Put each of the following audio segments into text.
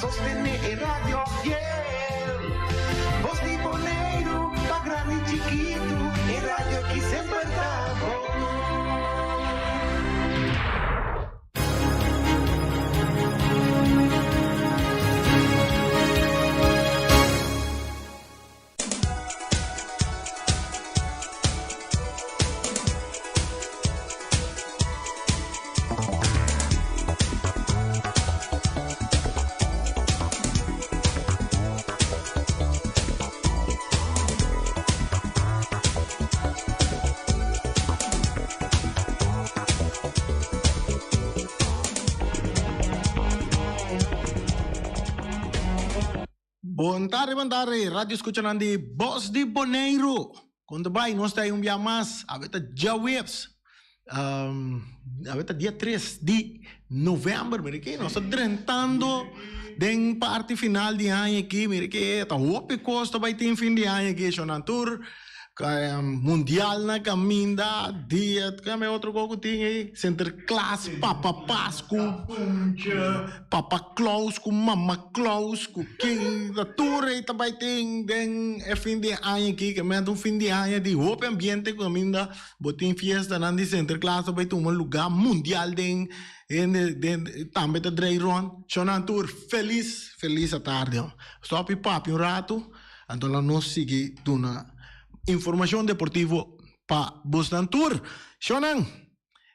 Sostené e radio fiel. Bos di Boneiru, pa grandi i chikitu, e radio ki semper ta bon. Bon tarde, bon tarde, radio escuchanan di Bos di Boneiru. Kon ta bai? Nos ta un bia mas. Awe ta djaweps. Um, awe ta dia 3 di november. Mira ke nos ta drentando den parti final di aña aki. Mira ke ta hopi kos ta bai tin fin di aña aki. Shonan tur Mundial na caminda, dia, kame otro ko ku tin ei? Sinterklaas, Papa Pasku, Papa Claus ku Mama Claus ku ken, tur ei ta bai tin den e fin di aña aki, ke mester un fin di aña di hopi ambiente ku caminda bo tin fiestanan di Sinterklaas ta bai tuma luga mundial den hende den tambe ta drei rond. Shonnan tur felis, felis atardi. Stop i papia un ratu. Anto la nos sigui duna informacion deportivo pa bosnan tur. Shownan,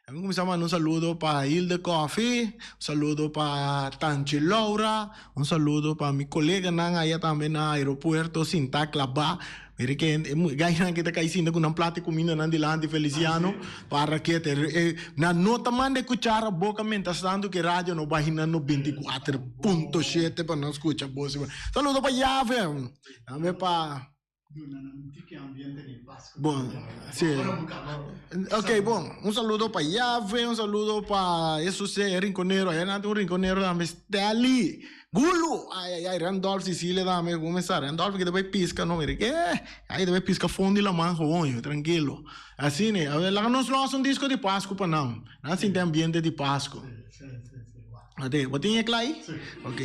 a mi cuminsa manda un saludo pa Hilde Coffee, un saludo pa Tanchi Laura, un saludo pa mi coleganan aya tambe na aeropuerto sinta claba. Mira ke e gainan ke ta kai sinta ku nan plata e kuminda nan dilanti Feliciano pa raketa. Nan no ta manda e kuchara boka mientras tanto ke radio no bai na 94.7 pa nan skucha bos. Saludo pa Yave, tambe pa Bon, si. Ok, bon. Un saludo pa Yave, un saludo pa Esuse, e rinconero. Allá nan tin un rinconero tambe, Stelly. Gulu! Ay, ay, ay, Randolph Cecilia tambe. Como está? Randolph que ta bay pisca, no, mira que. Ay, ta bay pisca fondo di laman gewoon, yo, tranquilo. Así ne. A ver, laga nos los un disco di Pascu pa nan. Nan sinti ambiente di Pascu. Ate, bo tin e kla ahí? Sí. Ok.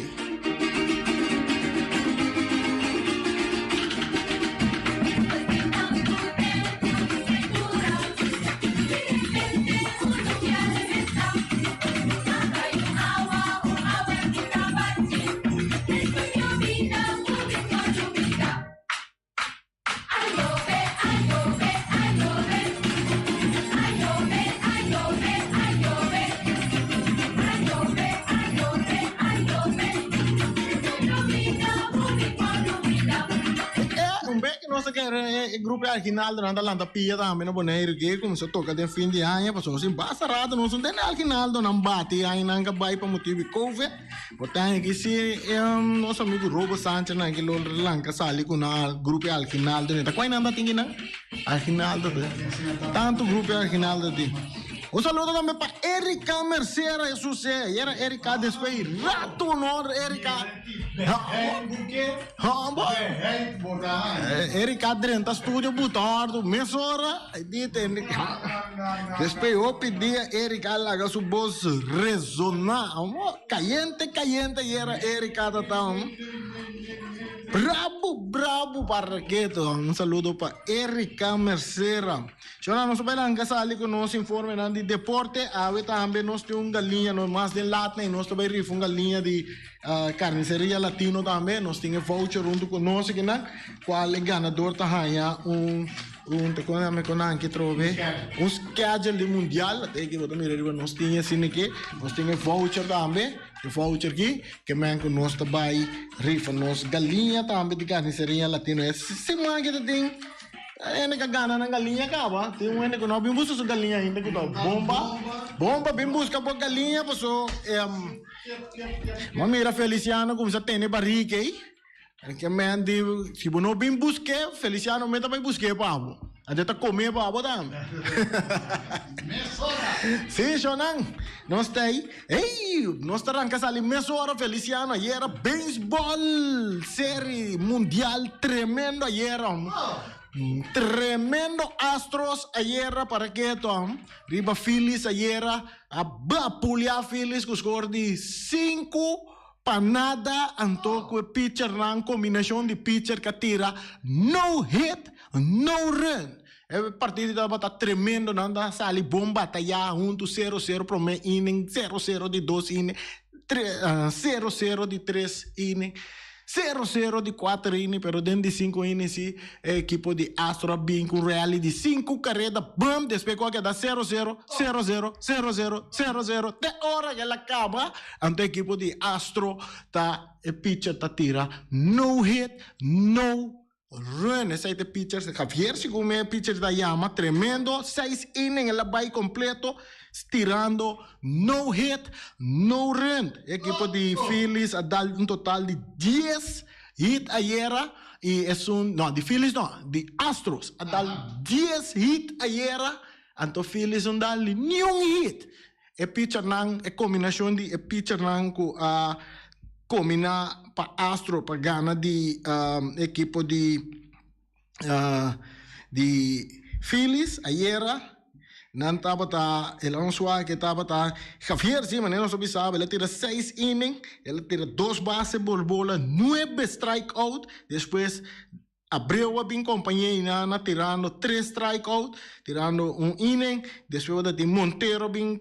Un bes ku nos a kere e grupo Aguinaldo nan ta lanta pia tambe na Boneiru ke kuminsá toka den fin di aña pasobra sin basta rato nos no tene Aguinaldo nan bati aña nan ka bai pa motibu di covid. Por ta aki si nos amigo Robo Sanchez nan ki lo lanka sali ku nan grupo Aguinaldo ta kua nan ta tin kinan? Aguinaldo tantu grupo Aguinaldo tin. Un saludo tambe pa Erika Mercera Jesus e ayera Erika despues rato no Erika Erika drenta studio buta ordu mesora Despues hopi dia Erika a laga su bos resoná. Kayente kayente ayera Erika ta ta. Brabu brabu parraketo. Un saludo pa Erika Mercera. Shona nos bai lanka sali ku nos informenan di deporte. Awe tambe nos tin un galiña no mas den latnan i nos ta bai rifa un galiña di Carniceria Latino tambe. Nos tin e voucher huntu ku nos akinan kual e ganador ta haña un Un te con me con anki trobe. Un schedule di mundial. Te ki bo mira riba nos tin asina ki. Nos tin e voucher tambe. E voucher ki ke men ku nos ta bai rifa nos galiña tambe di Carniceria Latino. E siman ki ta tin hende ka gana nan galiña kaba. Tin un hende ku no a bin buska su galiña ainda ku ta bomba. Bomba bin buska bo galiña paso bo mira Feliciano kuminsa tene barika ei. Ke men di, si bo no bin busk'é, Feliciano men ta bai busk'é pa bo. Anto e ta kom'é pa bo tambe. Sí, shownan, nos ta ei. Ey, nos ta ranka sali mesora, Feliciano. Ayera beisbòl, seri mundial tremendo ayera. Tremendo Astros ayera para keto. Riba Phillies ayera a bapuliá Phillies ku skor di sinku. pa nada anto ku e pitchernan kombinashon di pitcher ka tira no hit no run. E partido tabata tremendo nan ta sali bon bataya huntu sero sero prome inning sero sero di dos inning sero sero di tres inning sero sero di kuater inning pero den di sinku inning si e ekipo di Astro a bin ku un rally di sinku kareda bum despues ku a keda sero sero sero sero sero sero sero sero te ora ku el a kaba anto e ekipo di Astro ta e pitcher ta tira no hit no Run, esei ta e pitcher, Javier segun mi e pitcher ta yama, tremendo, seis inning el a bai completo tirando no hit, no run. E ekipo di Phillies a dal un total di dies hit ayera y esun, no di Phillies no, di Astros a dal dies hit ayera, anto Phillies no dal niun hit. E pitchernan, e kombinashon di e pitchernan ku a kombiná pa Astro pa gana di ekipo di di Phillies ayera, nan tabata el a un suak tabata Javier si manera nos a bisa el a tira seis inning, el a tira dos base por bola, nuebe strikeout, despues Abreu a bin compañe y nan a tirando tres strikeout, tirando un inning. Despues bo ta tin Montero a bin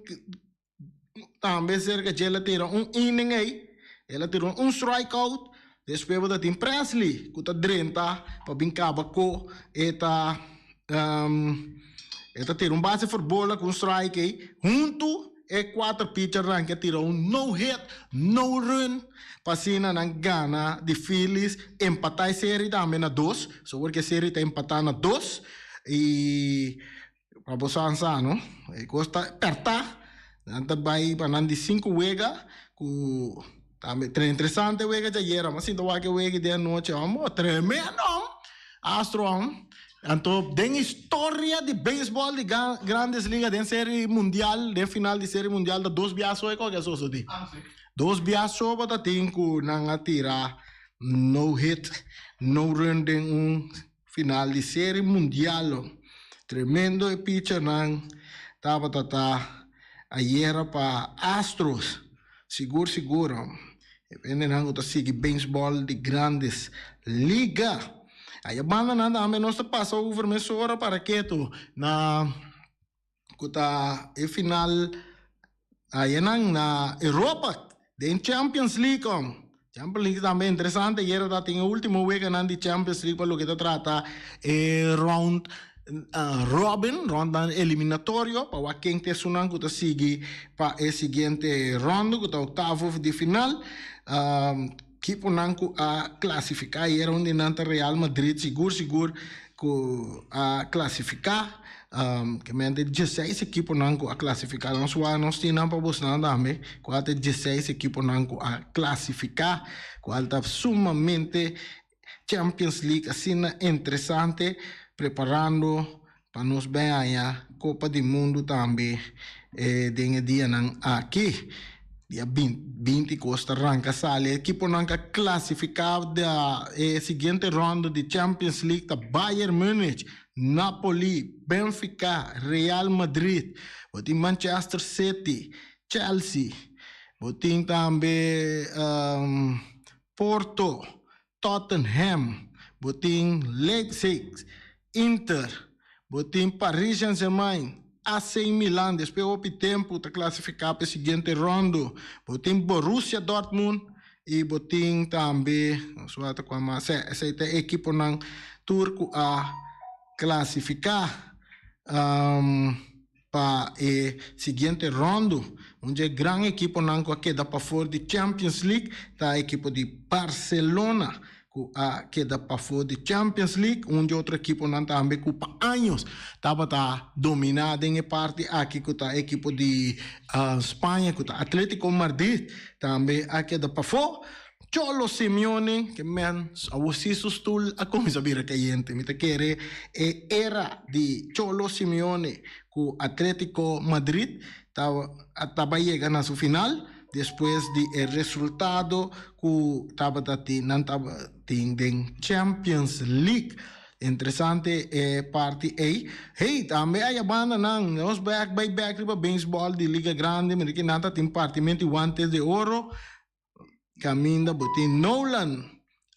tambe cerca dje, el a tira un inning ey, el a tira un strikeout. Despues bo ta tin Presley cu ta drenta pa bin caba cu e ta e ta tira un base for bola cu un strike ey hunto. E kuater pitchernan ke tira un no hit, no run pa asina nan gana di Phillies, empatá e seri tambe na dos. So porque e seri ta empatá na dos y pa bo sa sa no, e kos ta pèrtá. Nan ta bai pa nan di sinku wega ku tambe interesante wega djayer. Amo a sinta wak e wega di anochi, amo tremendo! Astro. Anto den historia di beisbòl di Grandes Liga den Seri Mundial, den final di Seri Mundial ta dos bia so e koke a sosodí. Dos bia so bo ta tin ku nan a tira no hit, no run den un final di Seri Mundial. Tremendo e pitchernan tabata ta ayera pa Astros. Sigur sigur e hendenan ku ta sigui beisbòl di Grandes Liga. Aya bandanan tambe nos ta pasa over mesora para ketu na ku ta e final ayanan na Europa den Champions League. Champions League tambe interesante ayera ta tin e ultimo weganan di Champions League pa loke ta trata e round robin, ronda eliminatorio pa wak ken ta esunnan ku ta sigui pa e siguiente ronda ku ta octavo di final. Ekiponan ku a klasifiká ayera un di nan ta Real Madrid sigur sigur ku a klasifiká. Kemente dieseis ekiponan ku a klasifiká. Nos wak nos tin nan pa bosnan tambe kual ta e dieseis ekiponan ku a klasifiká kual ta sumamente Champions League asina interesante preparando pa nos ben haña Copa di Mundu tambe den e dianan aki. Dia binti kos ta ranka sali. E ekiponan ku a klasifiká da e siguiente ronda di Champions League ta Bayern Munich, Napoli, Benfica, Real Madrid, bo tin Manchester City, Chelsea, bo tin tambe Porto, Tottenham, bo tin Leipzig, Inter, bo tin Paris Saint-Germain, AC Milan, despues hopi tempu ta klasifiká pa e siguiente rondo, bo tin Borussia Dortmund i bo tin tambe, nos wak kua mas, esei ta e ekiponan tur ku a klasifiká. Pa e siguiente rondo, un dje gran ekiponan ku a keda pafor di Champions League ta ekipo di Barcelona ku a keda pafor di Champions League. Un dje otro ekiponan tambe ku pa años tabata dominá den e parti aki ku ta ekipo di Spaña ku ta Atletico Madrid tambe a keda pafó. Cholo Simeone ke men awor si su stul a kuminsá bira kayente. Mi ta kere e era di Cholo Simeone ku Atletico Madrid taba yega na su final despues di e resultado ku tabata tin nan tabatin den Champions League. Interesante e parti ei. Hey, tambe aya banda nan nos bek bai bek riba beisbòl di Liga Grandi. Mira ki nan ta tin partimento di guantes de oro. Caminda bo tin Nolan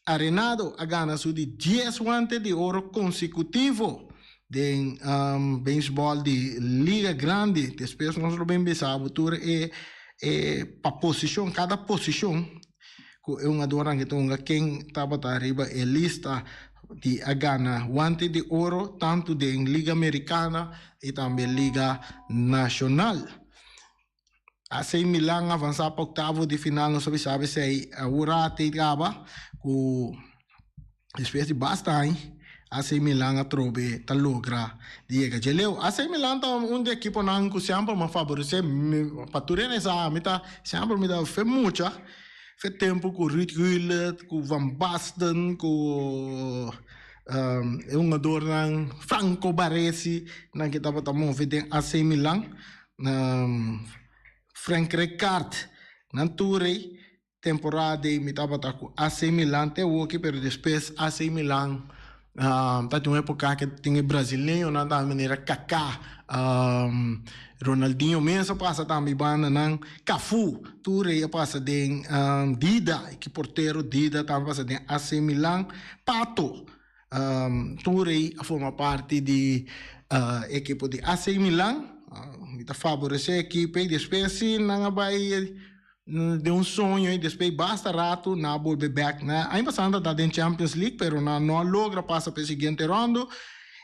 Arenado a gana su di dies wante di oro consecutivo den baseball di Liga Grandi. Despues nos lo bin bisa bo tur e e pa posicion, cada posicion cu e hungadornan ke ta hunga ken tabata riba e lista di a gana wante di oro tanto den Liga Americana y tambe Liga Nacional. AC Milan avansa pa octavo di final nos a bisa esey awor te caba cu despues di basta aña AC Milan atrobe ta logra di yega dje leu. AC Milan ta un di ekiponan cu semper mi a favorece pa tur hende sa mi ta semper mi ta fe mucha fe tempo cu Ruud Gullit cu Van Basten cu e hungadornan Franco Baresi nan ke tabata move den AC Milan. Frank Rijkaard, nan tur ei temporada ei mi tabata ku AC Milan te awoki pero despues AC Milan ta tin un epoca ke tin e brasileñonan tambe manera Kaká, Ronaldinho mes a pasa tambe banda nan, Cafu tur ei a pasa den Dida e ki portero Dida tambe a pasa den AC Milan, Pato. Tur ei a forma parti di ekipo di AC Milan. Mi ta faboresé ekipo ei. Despues si nan a bai den un soño ei despues basta ratu nan a bolbe bek. Aña pasá nan ta den Champions League pero nan no a logra pasa pa e siguiente rondo.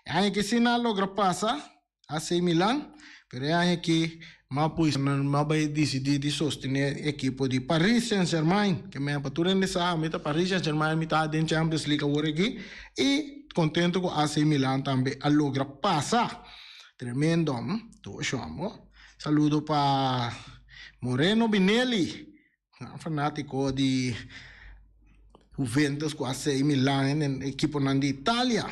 E aña aki si nan a logra pasa. AC Milan, pero e aña aki m'a pues m'a bai disidí di sostené e ekipo di Paris Saint-Germain, ke men pa tur hende sa mi ta Paris Saint-Germain mi ta den Champions League awor aki i kontento ku AC Milan tambe a logra pasa. Tremendo hm, tur shombo. Saludo pa Moreno Binelli, gran fanátiko di Juventus ku AC Milan, e ekiponan di Italia.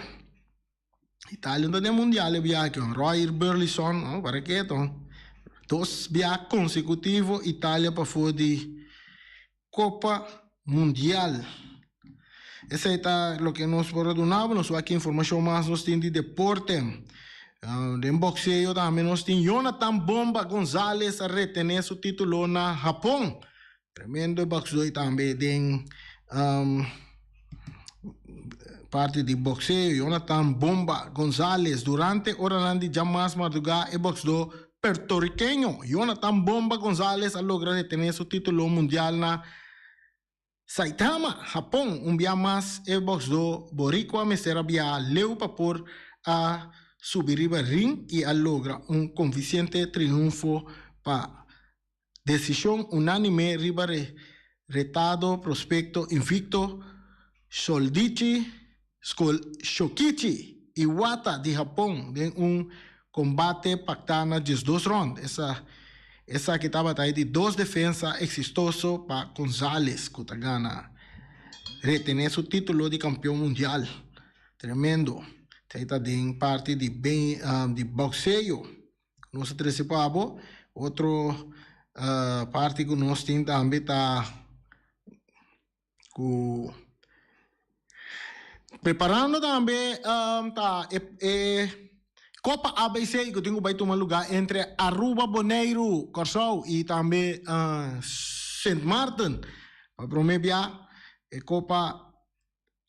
Italia no ta den mundial e biaha aki. Roy Burleson, oh, para keto. Dos biaha consecutivo Italia pafó di Copa Mundial. Esei ta loke nos por a duna bo. Nos wak informacion mas nos tin di deporte. Den boxeo tambe nos tin Jonathan Bomba Gonzalez a retene su titulo na Japon. Tremendo boxeo tambe den parti di boxeo. Jonathan Bomba Gonzalez durante oranan di djamas mardugá e boxdó puertorriqueño Jonathan Bomba Gonzalez a logra retené su título mundial na Saitama, Japon. Un bia mas e boxdó boricua mester a biaha leu pa por a subi riba ring i a logra un konvinsente triunfo pa Desishon unánime riba retado prospekto invicto Sholdichi Skol Shokichi Iwata di Hapon den un kombate paktá na diesdos rònt. Esa esaki tabata e di dos defensa eksistoso pa Gonzales ku ta gana retené su título di kampion mundial. Tremendo. Esei ta den parti di di bòkseo. Nos a trese pa bo. Otro parti ku nos tin tambe ta ku preparando tambe ta e Copa ABC ku tin ku bai tuma lugá entre Aruba, Boneiru, Kòrsou i tambe Sint Maarten. Pa promé bia e Copa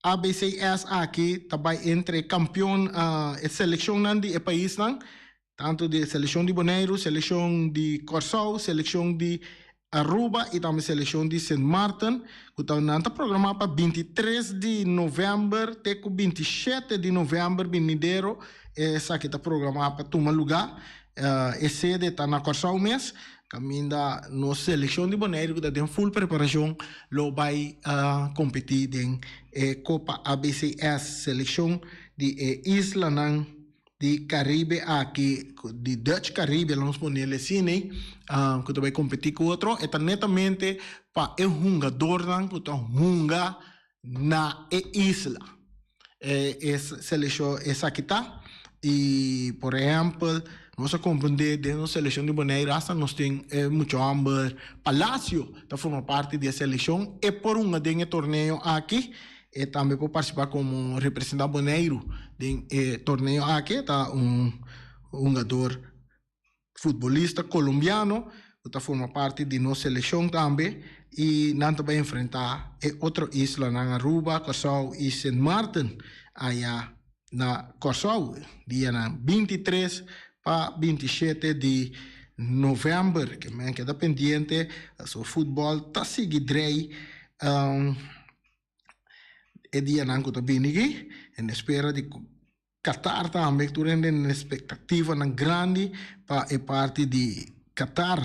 ABCS aki ta bai entre e kampion, e selekshonnan di e paisnan, tantu di e selekshon di Boneiru, selekshon di Kòrsou, selekshon di Aruba i tambe selekshon di Sint Maarten, ku ta nan ta programá pa bintitres di novèmber te ku bintishete di novèmber binidero esaki ta programá pa tuma lugá. E sede ta na Kòrsou mes. Kaminda nos selekshon di Boneiru ku ta den ful preparashon lo bai kompetí den e Kopa ABCS. Selekshon di e islanan di Karibe aki, di Dutch Caribbean lo nos pone el asina, ku ta bai kompetí ku otro. E ta netamente pa e hungadornan ku ta hunga na e isla. E selekshon esaki ta i por ehèmpel nos a komprendé den nos selekshon di Boneiru asta nos tin e mucha hòmber Palacio ta forma parti di e selekshon e por hunga den e torneo aki e tambe por partisipá komo representá Boneiru den e torneo aki ta un hungador futbolista kolombiano. ku ta forma parti di nos selekshon tambe i nan ta bai enfrentá e otro islanan Aruba, Kòrsou i Sint Maarten aya na Kòrsou dianan 23 pa 27 di novèmber. Ke men keda pendiente pasobra futbòl ta sigui drei e dianan ku ta bini aki en espera di Qatar tambe tur hende den espektativanan grandi pa e parti di Qatar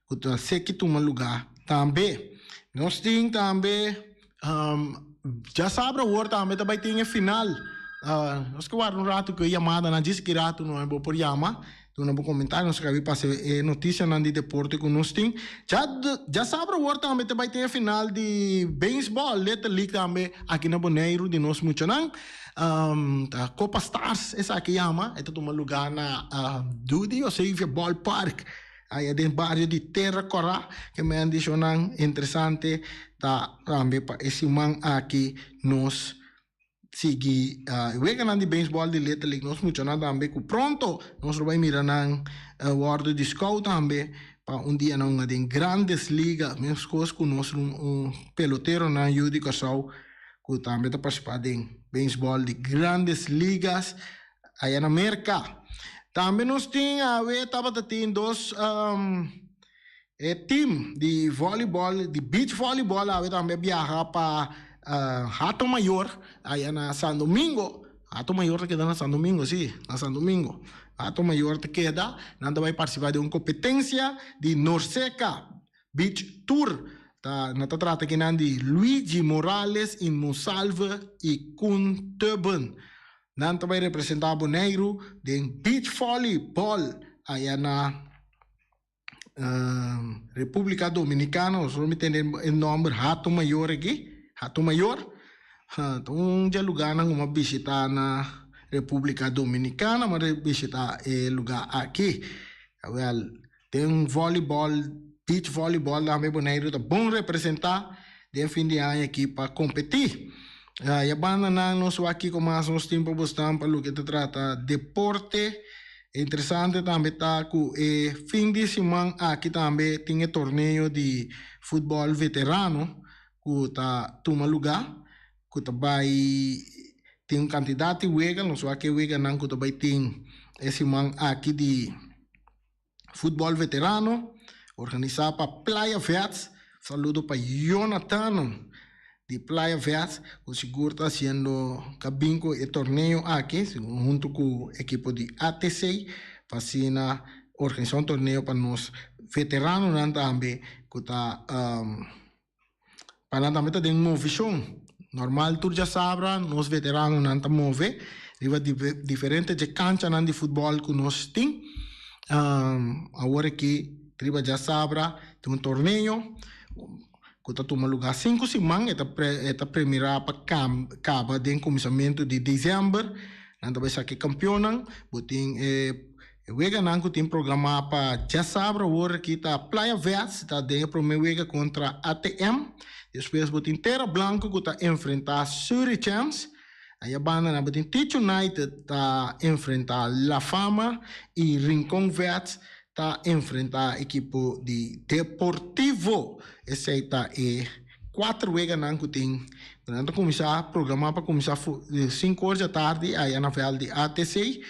ku ta seki tuma lugá tambe. Nos tin tambe djasabra awor tambe ta bai tin e final. Nos ke warda un ratu ku e yamadanan djis ki ratu no bo por yama duna bo komentario nos kabi pasa e notisianan di deporte ku nos tin. Djasabra awor tambe ta bai tin e final di beisbòl Little League tambe aki na Boneiru di nos muchanan. Ta Copa Stars esaki yama, e ta tuma luga na Dudi Eusebio Ballpark aya den bario di Terra Corá. Ke men dishonnan interesante ta tambe pa e siman aki nos sigui e weganan di beisbòl di Little League. Nos muchanan tambe ku pronto nos lo bai mira nan wòrdu di scout tambe pa un dia nan hunga den Grandes Ligas meskos ku nos peloteronan yu di Kòrsou ku tambe ta partisipá den beisbòl di Grandes Ligas aya na Merka. Tambe nos tin awe tabata tin dos e team di vòlibòl, di beach vòlibòl awe tambe a biaha pa Hato Mayor aya na San Domingo. Hato Mayor ta keda na San Domingo, si, na San Domingo. Hato Mayor ta keda, nan ta bai partisipá den un kompetensia di Norseca Beach Tour ta na ta trata kinan di Luigi Morales y Monsalve y Koen Tubben. Nan ta bai representa Boneiru den beach volley ball aya na Republica Dominicana. Nosotros mi tende e nomber Hato Mayor aki, Hato Mayor. Ta un dje lugarnan ku mi a bishita na Republica Dominicana, mi a bishita e lugar aki. Awel. Den volleyball, beach volleyball tambe Boneiru ta bon representá den fin di aña aki pa kompetí. Ya bandanan nos wak kiko mas nos tin pa bosnan pa loke ta trata deporte. Interesante tambe ta ku e fin di siman aki tambe tin e torneo di futbòl veterano ku ta tuma lugá ku ta bai tin un kantidat di wega. Nos wak e weganan ku ta bai tin e siman aki di. Futbol Veterano, organisá pa Playa Vets. Saludo pa Jonathan di Playa Vets ku sigur ta hasiendo kabin ku e torneo aki huntu ku ekipo di ATC pa asina organisá un torneo pa nos veteranonan tambe ku ta Pa nan tambe ta den movishon. Normal tur djasabra nos veteranonan ta move riba diferente dje kanchanan di futbòl ku nos tin. Awor aki riba djasabra tin un torneo ku ta tuma lugá sinku siman. E ta e ta premirá pa kaba den kuminsamentu di desèmber. Nan ta bai saka e kampionnan. Bo tin e. E weganan ku tin programá pa djasabra awor aki ta Playa Vets ta den e promé wega kontra ATM. Despues bo tin Terra Blanco ku ta enfrentá Surrey Champs. Aya banda nan bo tin Teach United ta enfrentá La Fama i Rincon Vets ta enfrentá ekipo di Deportivo. Esei ta e kuater weganan ku tin. Nan ta kuminsá programá pa kuminsá sinku or djatardi aya na vèlt di ATC.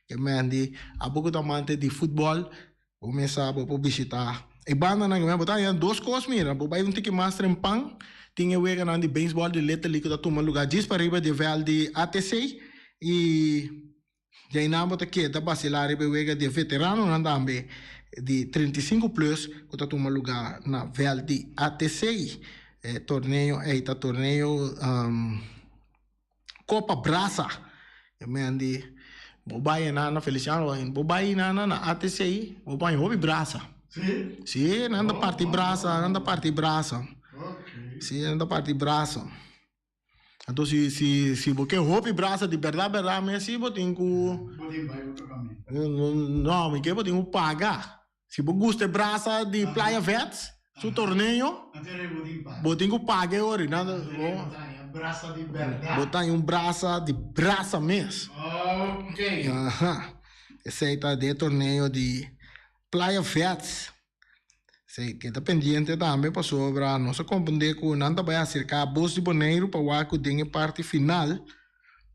E men di, Abo ku ta amante di futbòl, bo mes sa bo por bishitá e bandanan. Bo ta haña dos kos mira, bo bai un tiki mas trempan, tin e weganan di beisbòl di Little League ku ta tuma lugá djis pariba di e vèlt di ATC i djainan bo ta keda basilá riba e wega di e veteranonan tambe di 35 plus ku ta tuma lugá na vèlt di ATC. E torneo ei ta torneo. Copa Brasa. E men di, bo bai na na Feliciano, bo bai na na na ATC, bo bai hopi brasa. Sí? Sí, nan ta parti brasa, nan ta parti brasa. Okay. Sí, nan ta parti brasa. Anto si si si bo ke hopi brasa di berdad berdad mes si bo tin ku Bo tin bai otro kaminda. No, mi ke bo tin ku paga. Si bo gusta e brasa di Playa Vets, su torneo, bo tin ku paga e ori. Bo ta haña un brasa di brasa mes. Aha. Esei ta den e torneo di Playa Vets. Sí, keda pendiente tambe pasobra nos a komprendé ku nan ta bai aserká Bos di Boneiru pa wak ku den e parti final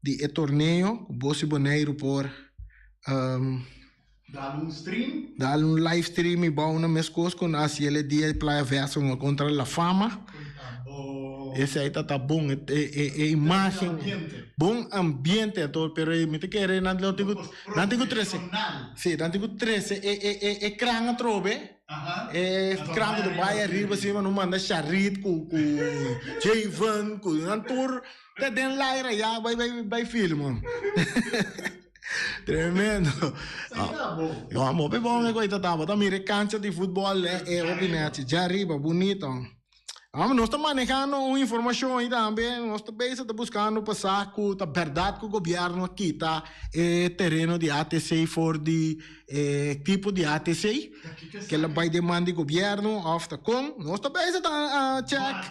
di e torneo ku Bos di Boneiru por Dal un stream. Dal un live stream i bou nan meskos ku nan hasi el e dia di Playa Versa kontra La Fama. Esei ta ta bon e e imagen. Bon ambiente anto pero mi ta kere nan lo tin ku nan tin ku trese si nan tin ku trese e e e e kran atrobe e kran ku ta bai ariba asina nan manda Sharit ku ku Javen ku nan tur ta den laira ya bai bai bai filma tremendo no hopi bon e koita tabata mira e kancha di futbol e hopi nechi djariba bunito. Amo nos ta manehando un informacion ahi tambe, nos ta bezig ta buscando pa sa cu ta berdad cu gobierno a kita e tereno di ATC for di e tipo di ATC, ke lo bay den man di gobierno of ta con, nos ta bezig ta check,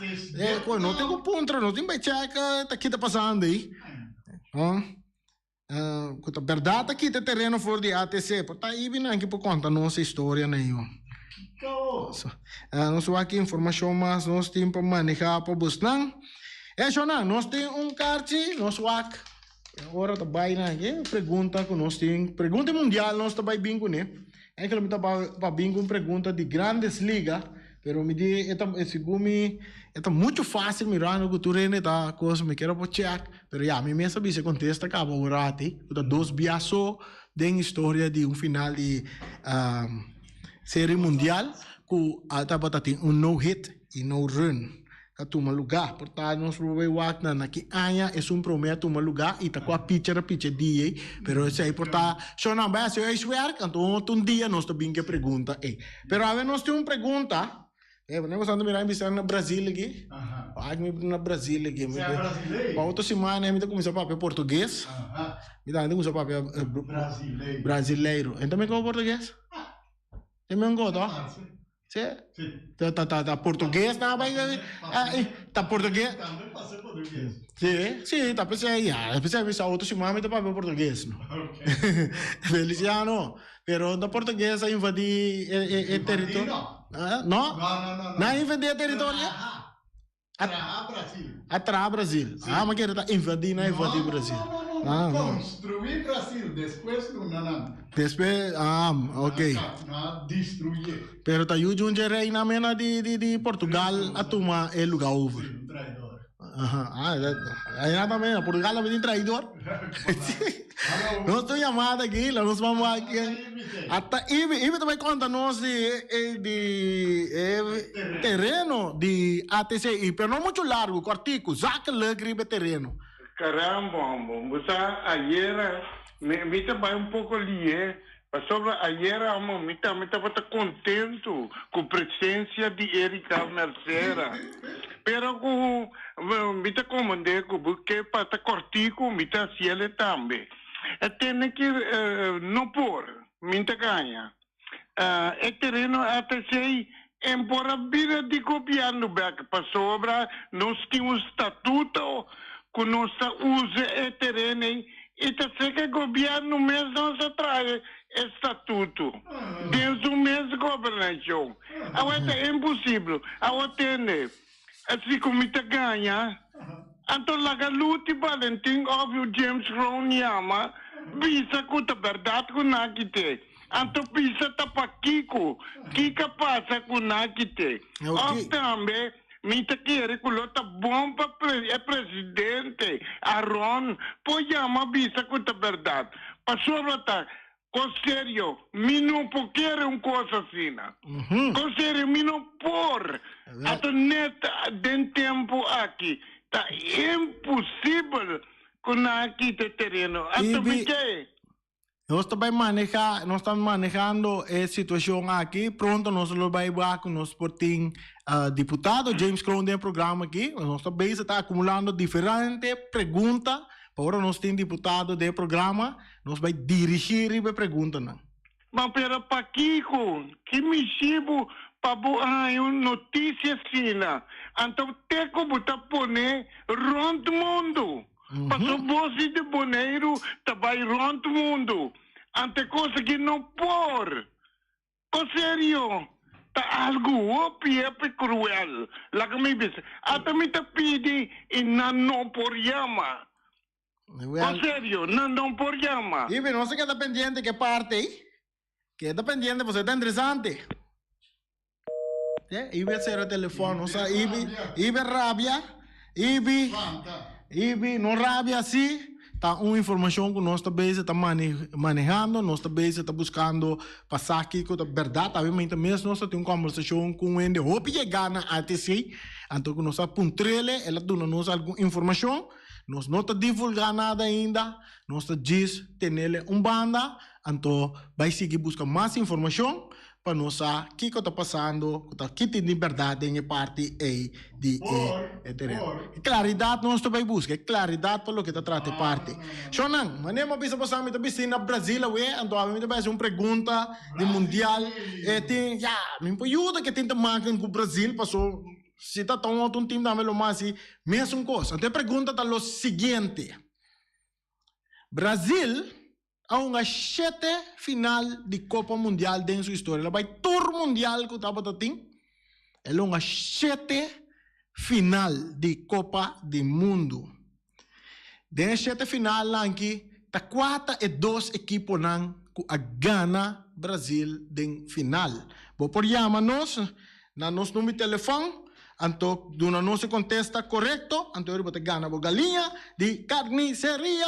no tin cu puntra, nos tin bay check ta kita pasando ahi. Cu ta berdad ta kita e tereno for di ATC, por ta ahi binan aki por conta nos e historia na yo. Nos wak ki informacion mas nos tin pa maneha pa busnan. E shownan, nos tin un karchi, nos wak ora ta bay nan aki, pregunta cu nos tin, pregunta mundial nos ta bay bin cune. Eigenlijk mi ta pa bin cu un pregunta di Grandes Liga, pero mi di e ta segun mi e ta mucho facil mirando cu tur hende ta cosa mi kier a por check, pero ya mi mes a bisa e contesta caba un rati cu ta dos bia so den historia di un final di serie mundial cu a tabata tin un no hit y no run. Ta tuma lugá. Por ta nos por bay wak na na ki aña esun prome a tuma lugá i ta kua picher a picha dia ei. Pero esei por ta shownan bay hasi huiswerk, anto un otro dia nos ta bin ku e pregunta ei. Pero awe nos tin un pregunta, e bo ta mira mi bisa na Brasil aki, wak mi na Brasil aki. Pa otro simana mi ta kuminsá papia portugues, mi tambe ta kuminsá papia brasileiro. Enta mi koba portugues? E mi un goto? Sí? Ta ta ta ta portugues nan bai ta portugues. Tambe pasa portugues. Sí, sí, ta pensé ya, pensé mi sa otro siman mi ta papia portugues no. Feliciano, pero ta portugues a invadi e e e territorio. No. No? No, no, no. Nan a invadi e territorio? Traha Brasil. A traha Brasil. Ah, ma kere ta invadi na invadi Brasil. No, no, no, no. Construi Brasil, despues duna nan. Despues, ah, ok. Na destruye. Pero ta yu djun dje reina mena di di di Portugal a tuma e luga over. Si, un traidor. Aha, ah, aina tambe, na Portugal tambe tin traidor. Nos tin un yamada aki, la nos mama aki. Ata Ibi, Ibi ta bai konta nos di e di e tereno di ATC, i pero no muchu largu, kòrtiku, zakelijk riba e tereno. Caramba hombo, bo sa ayera mi ta bai un poko lié pasobra ayera amo mi tambe tabata contento cu presencia di Erika Mercera pero cu mi ta comprende cu bo ke pa ta cortico mi ta haciele tambe e tene ki no por mi ta gaña e tereno ATC en por a bira di gobierno bek pasobra nos tin un statuto cu nos ta usa e tereno ey y ta seca gobierno mes nos a trae e statuto den su mes gobernacion awe ta imposible awe tende asi cu mi ta gaña anto laga Luti Valentin of James Kroon yama bisa cu ta berdad cu nan kite. Anto bisa ta pakiko? Kiko a pasa ku nan kite? Òf tambe mi ta kere ku lo ta bon pa e presidente Aron por yama bisa ku ta bèrdat. Pasobra ta kos serio, mi no por kere un kos asina. Kos serio, mi no por. Anto nèt den tempu aki ta imposibel ku nan a kita e tereno. Anto mi ke? Nos ta bai maneha, nos ta manehando e situacion aki. Pronto nos lo bai wak cu nos por tin diputado James Kroon den e programa aki. Nos ta bezig ta acumulando diferente pregunta pa ora nos tin diputado den e programa nos bai dirigi riba e preguntanan. Ma pero pakiko? Ki mishibu pa bo haña un notisia asina? Anto te ku bo ta pone rònt mundu. Paso bos di di Boneiru ta bai rònt mundu. Ante kos aki no por. Ko serio. Ta algu hopi hopi kruel. Laga mi bisa. Ata mi ta pidi i nan no por yama. Well, En serio, nan no por yama. Ibi, nos ta keda pendiente ke parte ei. Keda pendiente pasobra e ta interesante. Te, Ibi a sera telefòn. Nos sa Ibi, Ibi a rabia. Ibi, Ibi, no rabia así. Ta un informashon ku nos ta bezig ta manehando, nos ta bezig ta buskando pa sa kiko ta bèrdat. Awe mainta mes nos ta tin un kòmbersashon ku un hende hopi yegá na ATC, anto ku nos a puntr'el, el a duna nos algun informashon. Nos no ta divulgá nada ainda, nos ta djis tenel un banda, anto bai sigui buska mas informashon pa nos sa kiko ta pasando, ku ta ki tin di bèrdat den e parti ei di e tereno. E klaridat nos ta bai buska, e klaridat pa loke ta trata e parti. Shonnan, manera mi a bisa boso mi ta bisti na Brazil awe, anto awe mi ta bai hasi un pregunta di mundial, e tin, ya, mi por yuda ke tin ta maken ku Brazil, paso si ta ta un otro tim tambe lo mas hasi mesun kos. Anto e pregunta ta lo siguiente, Brazil a hunga shete final di Copa Mundial den su historia. El a bai tur mundial cu tabata tin. El a hunga shete final di Copa di Mundo. Den e shete finalnan aki ta cua ta e dos ekiponan cu a gana Brazil den final? Bo por yama nos na nos number di telefon, anto duna nos e contesta corecto, anto eri bo ta gana bo galiña di Carniceria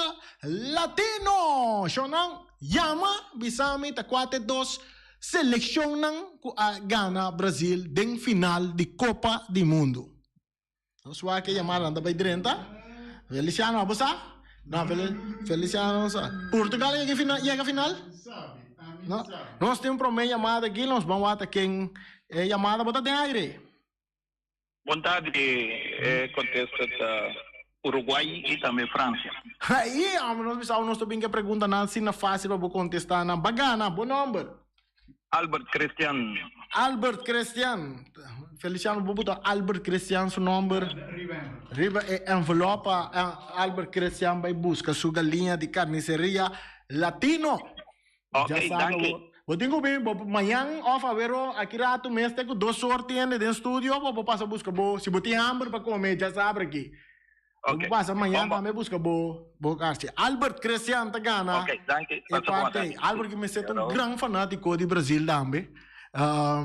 Latino! Shownan, yama, bisa mi ta cua ta e dos seleccionnan cu a gana Brazil den final di Copa di Mundo. Nos wak e yamadanan ta bai drenta. Feliciano, abo sa? No, Feliciano no sa. Portugal yega final? Yega final? No. Nos tin un prome yamada aki, nos ban wak ta ken e yamada. Bo ta den aire. Bon tardi, e kontesta ta Uruguay i tambe Francia. Ai, amo nos bisa nos ta bin ke preguntanan asina fácil pa bo kontestá nan. Ba gana, bo nomber? Albert Christian. Albert Christian. Feliciano, bo buta Albert Christian su nomber riba e envelop pa Albert Christian bai busca su galiña di Carniceria Latino. Ok, Ya sabe, danki. bo, bo tin cu bin, bo mañan of awero aki rato mes te cu dos or tiende den studio, bo por pasa busca bo, si bo tin hamber pa come, ya sabe aki. Ok. Bo pasa mañan Bon, bon. tambe busca bo bo karchi. Albert Christian ta gana Ok, danki. e Pasa bon parte ei. tardi. Albert ki mester ta un Hello. gran fanátiko di Brazil tambe.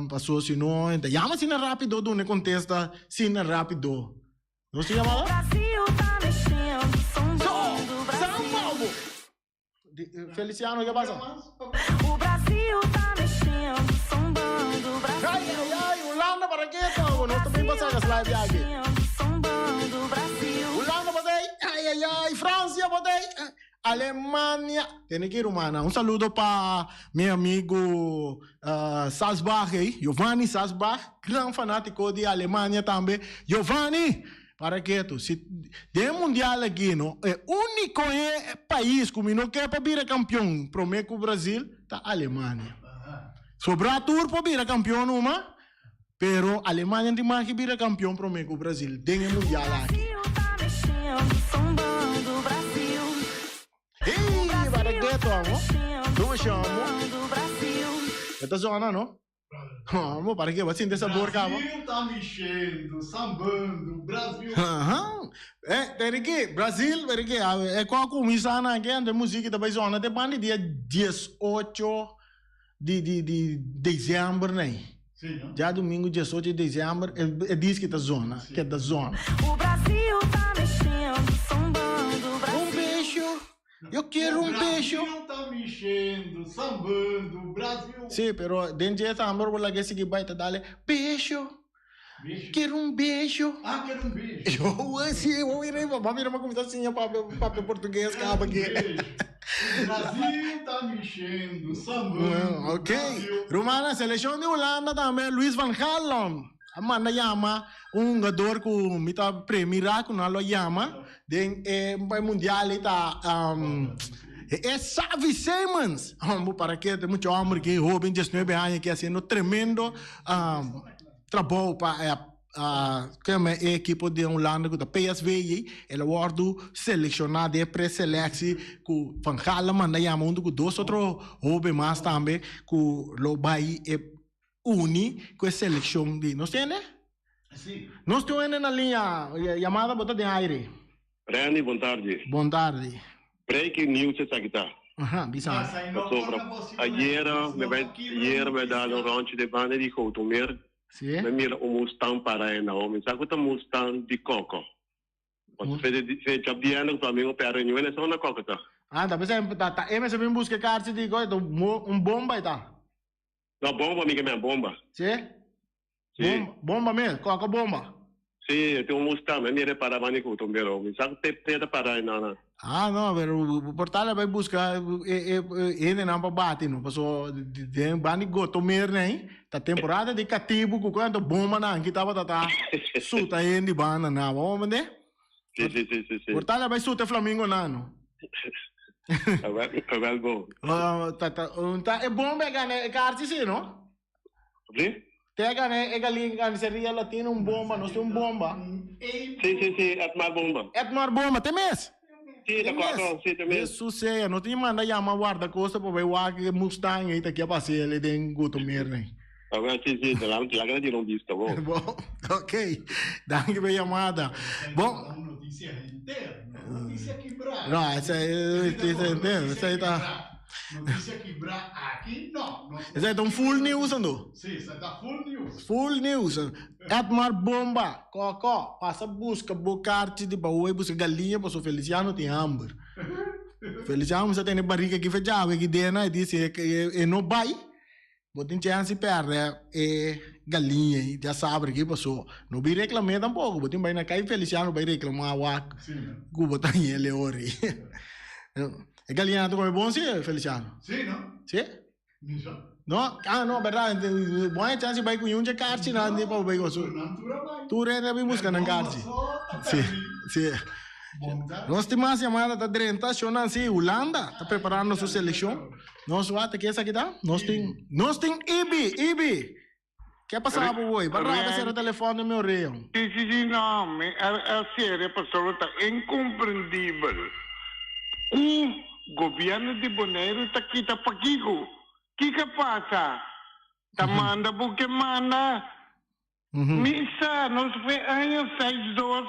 Paso si no e ta yama asina rápido duna e kontesta asina rápido. Nos tin yamada? Brasil ta mexendo, So, sambando, São Brasil. Paulo. Feliciano, ke pasa? O Brasil ta mexendo, sambando, Brasil. Ai, ai, ai, Hulanda para ke to? Nos ta bin pasa kas live aki. Sambando, Brasil. Hulanda bota ei, ai, ai, ai, Francia bota ei, Alemania. Tene ki rumana, un saludo pa mi amigo uh, Salzbach ei, Giovanni Salzbach, gran fanatico di Alemania tambe. Giovanni! Para ketu, si den e mundial aki no, e úniko e pais ku mi no ke pa bira kampion promé ku Brasil ta Alemania. Sobrá tur por bira kampion numa, pero Alemania tin mas ke bira kampion promé ku Brasil den e mundial aki. Hey, para ketu amo. Tuma shon amo. E ta zona no? Amo, para ke? Bo a sinti e sabor kaba? Brasil ta mexendo, sambando, Brasil. Aha. Eh, Teriki, Brasil, Teriki, e ko a kuminsá nan ke anto e musiki ta bai zona te banda di dia diesocho di di di desèmber nei. Si, no? Djadumingu diesocho di desèmber e diski ta zona, keda zona. O Brasil ta mexendo, sambando, Brasil. Un besho. Yo quiero un besho. Brasil ta mexendo, sambando, Brasil. Sí, pero den dje tambe bo laga e sigui bai ta dale besho. Besho. Quiero un besho. Ah, quiero un besho. Yo, sí, bo mira, bo mira bo cuminsa siña papia, papia portugues caba aki. Brasil ta mexendo, sambando, Ok. Brasil. Rumannan, seleccion di Hulanda tambe, Luis van Gaal a manda yama un hungador cu mi ta premira cu nan lo yama den e mundial ei ta e Xavi Simons. Homber para ke te mucha homber ki hoben diesnuebe aña ki haciendo tremendo trabou pa e e ekipo di Hulanda cu ta PSV ei. El a wordo selecciona den e preselectie cu Van Gaal a manda yama hunto cu dos otro hoben mas tambe cu lo bay e. uni ku e selekshon di nos tende? Si. Nos tin un hende na liña, yamada bo ta den aire. Randy, bon tardi. Bon tardi. Breaking news esaki ta. Aha, bisa. Pasobra ayera mi bai ayera mi a dal un rondje den banda di Gotomeer. Si. Mi a mira un Mustang para ei Mi sa ku ta Mustang di Koko. Pasobra fecha bièrnè ku Flamingo pèrdè niun hende sa unda Koko ta. Ah, ta bisa ta ta e mester bin buska e karchi di Koko, ta un bomba e ta. No, bomba mi ke men, bomba. Si? Si. Bomba, bomba mes, Koko bomba. Si, e tin un Mustang, mi a mira e para banda di Gotomeer. Mi sa ku te te ta para ei nan. Ah no, pero por tal a bai busca e e hendenan pa bati no, paso den ban di Gotomeer nei ta temporada di katibu ku kuanto bombanan ki tabata ta suta hende banda nan, bo comprende? Si, si, si, si, si. Por tal a bai suta e flamingonan no. Awel, awel bo. Ta ta ta e bomba e gana e karchi si no? Si? Te a gana e galin carniceria latina un bomba, nos tin un bomba. Si, si, si, Edmar Bomba. Edmar Bomba, te mes? Si, ta cuatro, si, te mes. Jesus sea, no tin manda yama guardacosta pa bay wak e Mustang ey ta kia pasa el den Gotomeer ney. Awel, si, si, te laga te laga dira un bista, bo. Bo, ok, danki pa e yamada. Bo. Noticia henter, no noticia kibra. No, esey noticia henter, esey ta. Noticia kibra aki no. Nos Esei ta un full news ando. Si, esei ta full news. Full news. Edmar Bomba, Koko, pasa buska bo karchi di bahoe buska galiña paso Feliciano tin hamber. Feliciano mester tene barriga ki fechawe ki dena e di si e no bai bo tin chance di perde e galiña ei ya sabra ki paso no bin reclame tampoco bo tin bai na kai Feliciano bai reclama wak ku bo ta yele ora ei. E galiña ta come bon si, Feliciano? Si, no? Si? Mi sa. No? Ah, no, berdad. Bo haña chance bai cu yun dje karchi nan di pa bai goso. Nan tur a bai. Tur hende a bin busca nan karchi. Si, si. Nos tin mas yamada ta drenta. Shon si, Hulanda ta preparando su seleccion. Nos wak ke esaki ta? Nos tin, nos tin Ibi, Ibi. Ke a pasa bo boy? Ba rabia sera telefon den mi orea. Si, si, si, no, mi a sera pasobra ta incomprendibel cu gobierno di Boneiru ta kita pakico. Kico a pasa? Ta manda bo ke manda? Mi sa, nos fue aña seis dos,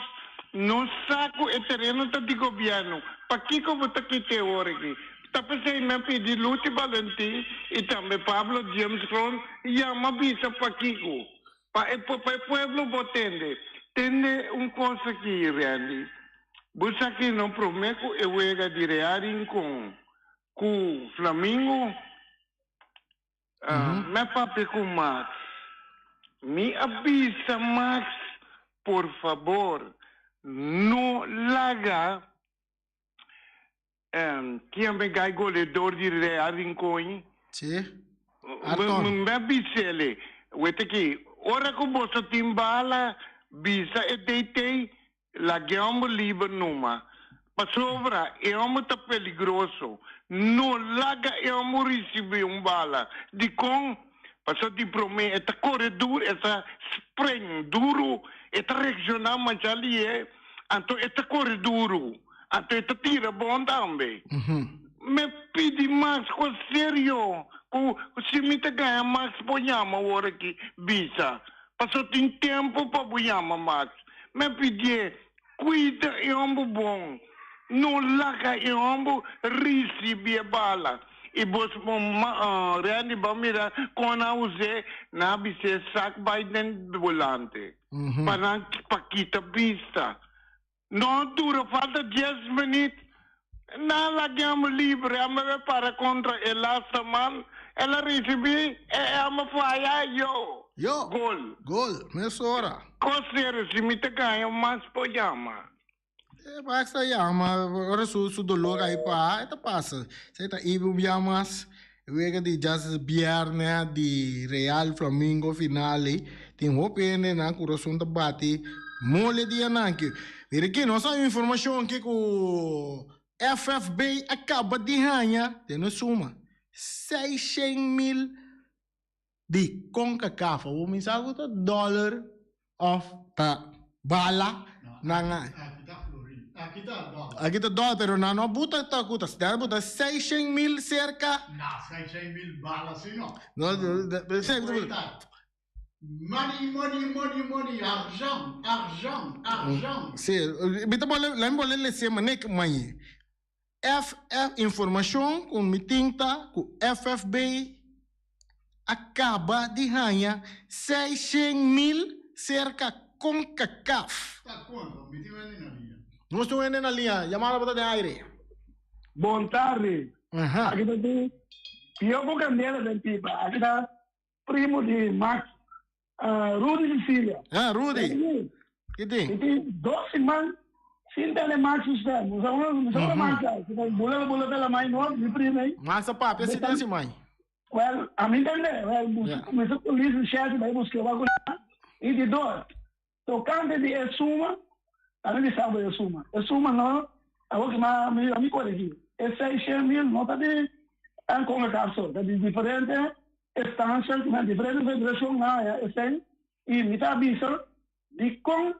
nos sa cu e tereno ta di gobierno. Pakico bo ta kita e ora aki? Ta p'esei mi a pidi Luti Balentí i tambe Pablo James Kroon yama bisa pakiko pa e pa e pueblo bo tende. Tende un kos aki, Randy. Bo sa ki no promé ku e wega di Real Rincon ku Flamingo, mi a papia ku Max. Mi a bisa Max, por fabor, no laga Kian ben gai goleador di Real Rincon? Sí. Arton. Mi a bis'ele, wete ki, ora ku boso tin bala, bisa e DT, laga e homber liber numa. Pasobra e homber ta peligroso. No laga e homber risibí un bala. Dikon? Pasobra di promé e ta kore duru, e ta spring duru, e ta reakshoná masha lihé, anto e ta kore duru. Anto e ta tira bon tambe. Mi pidi Max cu serio cu si mi ta gaña Max por yama awor aki bisa. Paso tin tempo pa bo yama Max. Mi pidie cuida e homber bon. No laga e homber ricibi e bala. Y bos Randy bo a mira con nan a use nan a bis'e sak bay den volante. Pa nan pa kita bista. No dura falta dies minuut nan laga amo libre, amo a para contra e laatste man, el a ricibi e amo faya yo. Yo. Gol. Gol, mesora. Cos serio, si mi ta gaña mas por yama. E Max ta yama, ora su su dolor ahí pa, e ta pasa. Esei ta ibi un bia mas. E wega di djas bierne di Real Flamingo final ei tin hopi hende nan kurason ta bati mole dianan aki. Mira aki nos a informashon aki ku FFB a kaba di haña den e suma 600,000 di Concacaf. Awor mi sa ku ta dollar of ta bala nan a. Aki ta florin. Aki ta dollar. Aki ta dollar pero nan no buta ta ku ta nan a buta 600,000 cerca. Na 600,000 bala si no. No. Money, money, money, money, argent, argent, argent. Si, mi ta bole, laat mi bole lese mané mañe. FF informashon ku mi tin ta ku FFB a kaba di haña 600,000 serka Concacaf. Ta konta, mi tin wende na liña. Nos tin wende na liña, yamada bo ta den aire. Bon tardi. Aki ta di Pio ku Candela den pipa. Aki ta primo di Max, Rudy Cecilia. Ah, Rudy. Ki tin? Mi tin dos siman sin tene Max su stem. Mi sa mi sa unda Max ta. Si ta bula bula ta la mai no, mi primo ei. Max a papia si den siman. Well, a mi entende. Well, mi sa polis di Chelsea bai buske wak ku nan. I di dos, tokante di e suma, a mi bisa bo e suma. E suma no, awor ki mi a mi koregi. E 600,000 no ta di Concacaf so, ta di diferente estancia, na diferente federacion nan haya esey y mi ta bisa dicon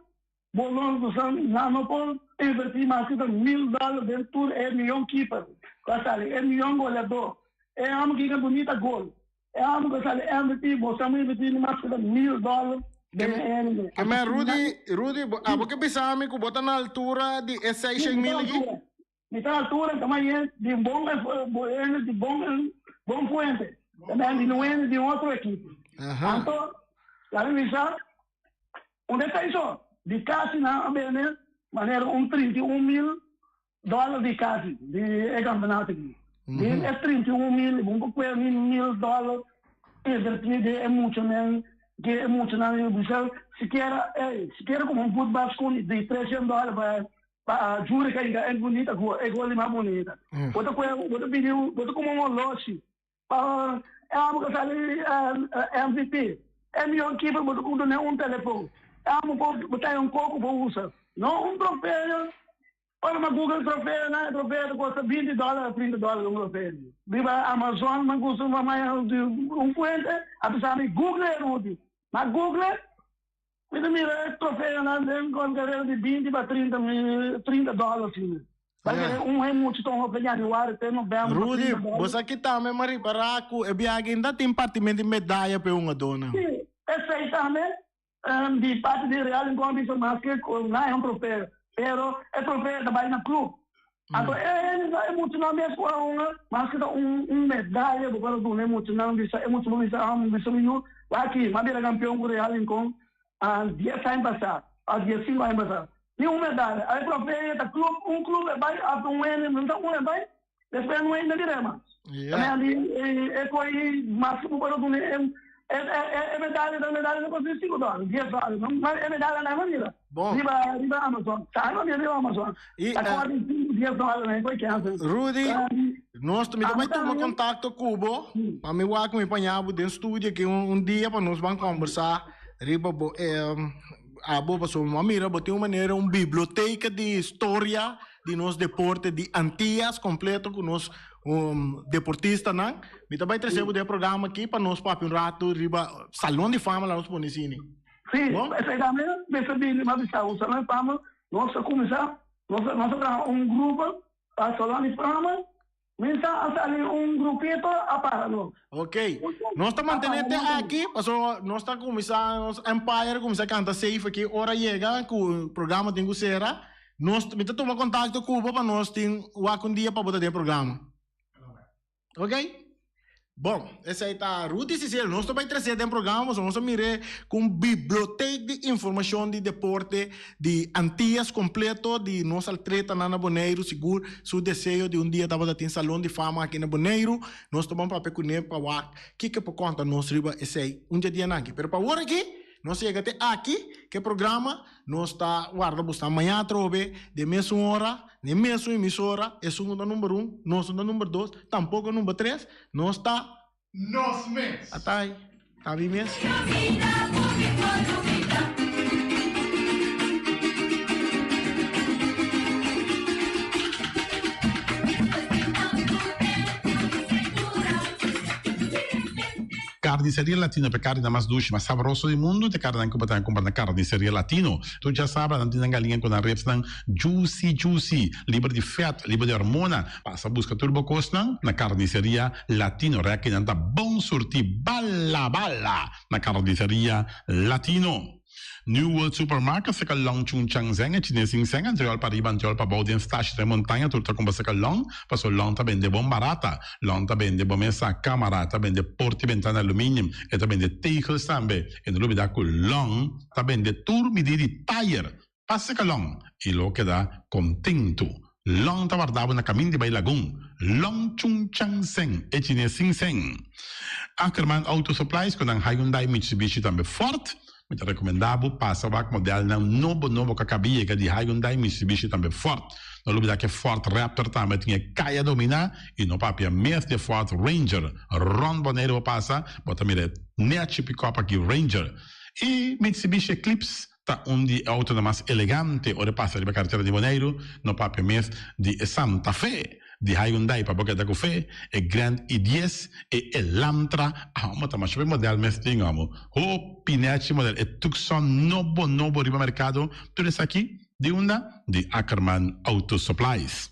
bo no usa nan no por inverti mas cu ta $1000 den tur e miyon keeper cu a sali, e miyon goleador, e amo cu yega bunita gol, e amo cu a sali MVP, bo sa inverti ni mas cu ta $1000 den e ene. Ke men Rudy, Rudy, abo ke bisa mi cu bo ta na altura di e 600,000 aki? Mi ta altura ta maye di un bon hende di bon bon fuente, tambe di un hende di un otro ekipo. Anto, laga mi bisa, un defensor di casi nan a bende manera un 31,000 dollar di casi di e campeonato aki. Di e 31,000, bo por pone mil dollar inverti den e muchanan, ke e muchanan bisa sikiera, ey, sikiera como un voetbal school di 300 dollar pa Pa jure ka inga e bunita gol, e gol di mas bunita. Bo ta kue, bo ta pidi, bo ta kuma un oloshi. Pa e amo ka sali MVP. E mion keeper bo ta kuma dune un telefon. E amo por bo ta un koko por usa. No un trofeo. Ora ma Google trofeo na, e trofeo ta kosta 20 dollar, 30 dollar un trofeo. Riba Amazon man gusta un fuente, a bisa mi Google e Rudy. Ma Google Mi ta mira e trofeonan den con carera di 20 pa 30 mil, 30 dollar asina. Bai kere un hei mucho ta un hopi januari te november pa Rudy, 30 dollar. bo sa ki tambe m'a ripara cu e biaha ainda tin partimento di medaya pa e hungadónan. Si, esei tambe di parti di Real Rincon a bisa mas ke cu nan e un trofeo, pero e trofeo ta bai na club. Anto e hende e muchanan mes cu a hunga mas ke ta un medaya bo por a duna e muchanan bisa e mucha bo bisa ah mi bisa mi yu wak aki mi a bira campeon cu Real Rincon dies aña pasa of dies cinco aña pasa ni un medaya a e trofeo ta club un club e bai of un hende no ta un e bai despues no hende bira mas e coy mas ke bo por a duna e e medaya ta medaya ta costa cinco dollar dies dollar e medaya nan a bira. Bon. Riba riba Amazon. Sa no riba Amazon. Y, Ta kòrda di 5 10 dòler na koi kènsel. Rudy, nos mi ta bai tuma kontakto ku bo pa mi wak mi paña bo den studio aki un dia pa nos ban kombersá riba bo abo pasobra mi a mira bo tin un manera un biblioteka di storia di nos deporte di Antias kompleto ku nos deportistanan. Mi ta bai trese bo den e programa aki pa nos papia un rato riba Salon di Fama la nos pone sini. Sí, Bon. esei tambe mester bini mas bisa un Salon di Fama, nos a kuminsá, nos a nos a traha un grupo pa Salon di Fama, minsa a sali un grupito a para nos. Ok, nos ta mantené te aki, pasobra nos ta kuminsá, nos empire kuminsá kanta safe aki, ora yega ku programa tin ku sera, nos, mi ta tuma kontakto ku bo pa nos tin wak un dia pa bo ta den programa. Ok. Bon, esei ta Rudy Cecil. Nos ta bai trese den programa pasobra nos a mir'é ku un bibliotek di informashon di deporte di Antias kompleto di nos atletanan na Boneiru. Sigur su deseo di un dia tabata tin Salon di Fama aki na Boneiru. Nos ta ban papia kuné pa wak kiko por konta nos riba esei un dje dianan aki. Pero pa awor aki nos yega te aki ku e programa. Nos ta warda bo sta maña atrobe den mesun ora, den mesun emisora, esun ku ta number un, nos no ta number dos, tampoko number tres, nos ta. Nos mes. Atay, ta mi mes. Carniceria Latino pa e carninan mas dushi, mas sabroso di mundo, ta e carninan cu bo ta cumpra na Carniceria Latino. Tur djasabra nan tin nan galiña cu nan ribsnan juicy juicy, liber di vet, liber di hormona. Pasa busca tur bo cosnan na Carniceria Latino. Rekinan ta bon surti bala bala na Carniceria Latino. New World Supermarket seka long Chung Chang Zeng e chines sin seng antriol pa riba antriol pa bou den stashi den montaña tur ta kumpra seka long paso long ta bende bon barata long ta bende bo mesa kamara ta bende porta y bentana aluminium e ta bende tegels tambe e no lubida ku long ta bende tur midi di tayer pa seka long y lo keda kontentu long ta warda bo na kamin di bai lagun long Chung Chang Zeng e chines sin seng Ackerman Auto Supplies ku nan Hyundai Mitsubishi tambe Ford Mi ta rekomendá bo pasa wak modelnan nobo nobo ku a kaba yega di Hyundai, Mitsubishi tambe Ford. No lubidá ku e Ford Raptor tambe tin e kaya dominá i no papia mes di e Ford Ranger. Rònt Boneiru bo pasa, bo ta mira e nèchi pikòp aki Ranger. I Mitsubishi Eclipse ta un di e outonan mas elegante ora e pasa riba karetera di Boneiru, no papia mes di e Santa Fe. Di Hyundai pa bo keda ku fe, e Grand i dies, e Elantra, amo ta masha hopi model mes tin amo. Hopi nechi model, e Tucson nobo nobo riba merkado, tur esaki di unda? Di Ackerman Auto Supplies.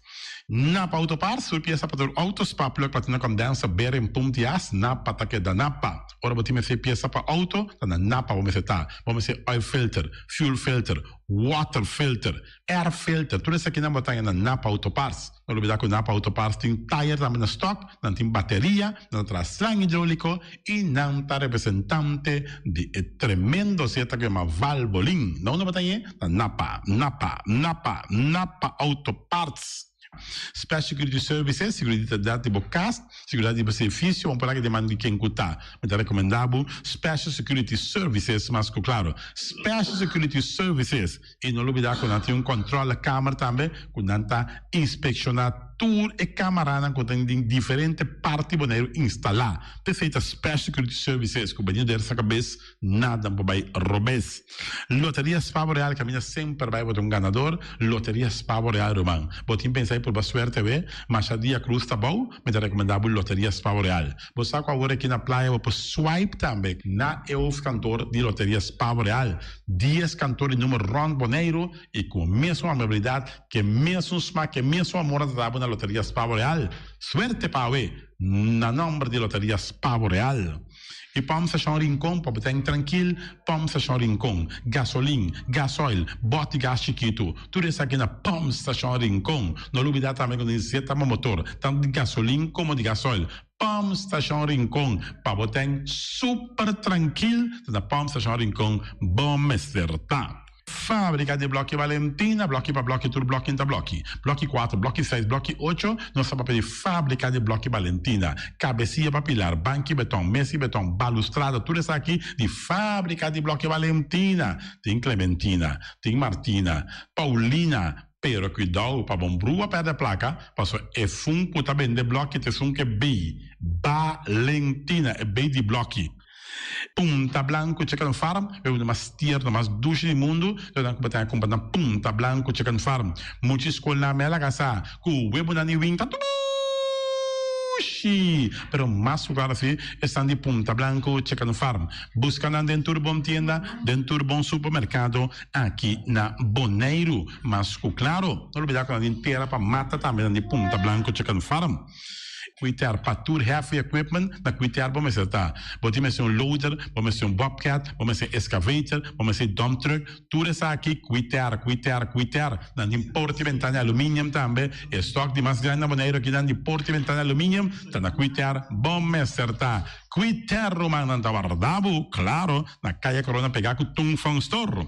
Napa Auto Parts, tur piesa pa tur auto, spark plug, platina condenser, bearing, pump di as, Napa ta keda Napa. Ora bo tin mester piesa pa auto, ta na Napa bo mester ta. Bo mester oil filter, fuel filter, water filter, Air filter, tur esakinan bo ta haña na Napa Auto Parts. No lubida ku Napa Auto Parts tin tayer tambe na stock, nan tin bateria, nan ta traha slang hidroliko i nan ta representante di e tremendo zeta ku yama Valvoline. Na unda bo ta hañ'é? Na Napa, Napa, Napa, Napa Auto Parts. Special Security Services, Seguridat di bo kas, seguridat di bo servisio, un palabra di man di ken ku ta. Mi ta rekomendá bo Special Security Services mas ku klaro. Special Security Services. I no lubidá ku nan tin un kòntròle kamer tambe ku nan ta inspekshoná tur e kamaranan ku tin den diferente parti Boneiru instalá. P'esei ta Special Security Services ku benido der sa kabes nada por bai robes. Loteria Spavo Real kaminda semper bai bo ta un ganador. Loteria Spavo Real ruman. Bo tin pensa di purba suerte awe? Masha dia krus ta bou, mi ta rekomendá bo Loteria Spavo Real. Bo sa ku awor aki na playa bo por swipe tambe na e hoofdkantoor di Loteria Spavo Real. Dies kantoor di number rònt Boneiru i ku mesun amabilidat, ku e mesun smak, ku e mesun amor nan ta dabo na Loteria Spavo Real. Suerte pa awe na nòmber di Loteria Spavo Real. I Pòmp Stashon Rincon pa bo ta en trankil, Pòmp Stashon Rincon, gasolin, gasoil, bòt di gas chikitu, tur esaki na Pòmp Stashon Rincon. No lubidá tambe ku nos zeta bo motor, tantu di gasolin komo di gasoil. Pòmp Stashon Rincon, pa bo ta en super trankil, ta na Pòmp Stashon Rincon bo mester ta. Fábrika di Blòki Valentina, blòki pa blòki tur blòki ta blòki. Blòki kuater, blòki seis, blòki ocho, nos ta papia di Fábrika di Blòki Valentina. Kabesia pa pilar, banki beton, mesi beton, balustrada, tur esaki di Fábrika di Blòki Valentina. Tin Clementina, tin Martina, Paulina, pero kuidou pa bon brua pèrdè plaka, pasobra e fun ku ta bende blòki ta esun ku e bei Valentina, e bei di blòki. Punta Blanco Chicken Farm, e un mas tierno, mas dushi di mundu, lo nan ku bo ta kumpra na Punta Blanco Chicken Farm. Mucha skolnan me a laga sa ku webunan di win ta dushi, pero mas ku klaro si esnan di Punta Blanco Chicken Farm. Buska nan den tur bon tienda, den tur bon supermerkado aki na Boneiru. Mas ku klaro, no lubida ku nan tin tera pa mata tambe nan di Punta Blanco Chicken Farm. Kuiter pa tur heavy equipment na kuiter bo mester ta. Bo tin mester un loader, bo mester un bobcat, bo mester excavator, bo mester dump truck, tur esaki kuiter, kuiter, kuiter. Nan tin porta y ventana aluminium tambe. E stock di mas grandi na Boneiru aki nan di porta y ventana aluminium ta na kuiter bo mester ta. Kuiter ruman nan ta warda bo, claro, na Kaya Corona pega ku Tung Fong Store.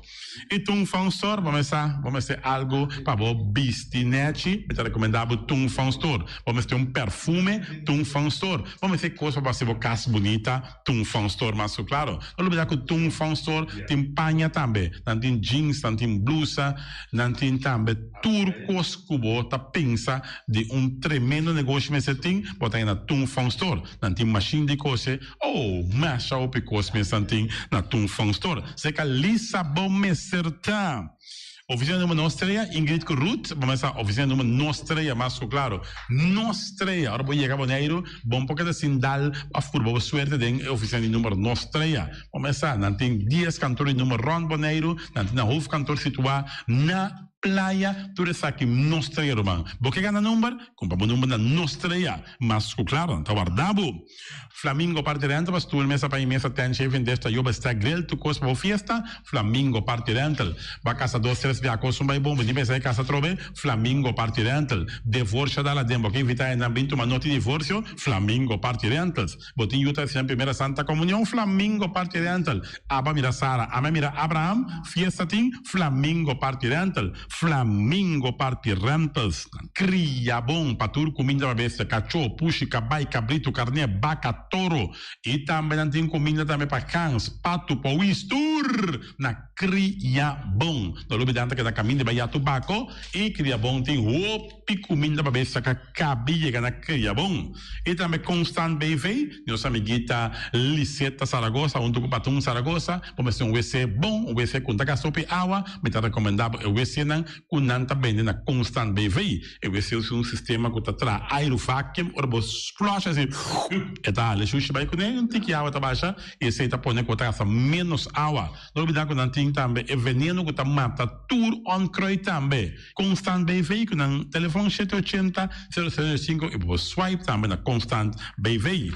I Tung Fong Store bo mester bo mester algu pa bo bisti nechi, mi ta rekomendá bo Tung Fong Store. Bo mester un perfume, Tung Fong Store. Bo mester kos pa bo hasi bo kas bunita, Tung Fong Store mas ku klaro. No lubidá ku Tung Fong Store tin paña tambe. Nan tin jeans, nan tin blusa, nan tin tambe tur kos ku bo ta pensa di un tremendo negoshi mester tin, bo ta haña na Tung Fong Store. Nan tin mashin di kose. Oh, masha hopi kos mes nan tin na Tung Fong Store. Seka Lisa bo mester ta. Oficina number nos trea, Ingrid ku Ruth, bo mester sa oficina number nos trea mas ku klaro. Nos trea, ora bo yega Boneiru, bon por keda sin dal of purba bo suerte den e oficina di number nos trea. Bo mester sa, nan tin dies kantor di number rond Boneiru, nan tin nan hoofdkantoor situá na Playa, tur esaki nos trea ruman. Bo ke gana number? Kumpra bo number na nos trea. Mas ku klaro, nan ta warda bo. Flamingo Party Rental pa stoel, mesa pa i mesa, tent, shaving dish, tayoba, stack, grill, tur kos pa bo fiesta, Flamingo Party Rental. Bo a kasa dos, tres bia kos un bai bon, bo tin pensa e kasa atrobe, Flamingo Party Rental. Devorsio dal aden, bo ke invita hendenan bin tuma noti divorsio, Flamingo Party Rentals. Bo tin yu ta hasi nan primera Santa Comunion, Flamingo Party Rental. Aba mira Sara, ame a mira Abraham, fiesta tin, Flamingo Party Rental. Flamingo Party Rentals. Cria bon pa tur cuminda pa bestia, cachó, pushi, cabai, cabrito, carné, baca, toro. Y tambe nan tin cuminda tambe pa gans, patu, powis, tur na Cria Bon. No lubida nan ta keda caminda bay ya Tubaco y Cria Bon tin hopi cuminda pa bestia ca cabi yega na Cria Bon. Y tambe Constant BV, nos amiguita Liseta Zaragoza hunto cu Patun Zaragoza, bo mester un wc bon, un wc cu no ta gasta hopi awa, mi ta recomenda bo e wcnan cu nan ta bende na Constant BV. E wc usa un sistema cu ta traha airu vacuum, ora bo flush asi e ta hala e shushi bay cune, un tiki awa ta basha y esey ta pone cu bo ta gasta menos awa. No olbida cu nan tin tambe e veneno cu ta mata tur onkruid tambe. Constant BV cu nan telefon shete ochenta, sero sero sinku y bo por swipe tambe na Constant BV.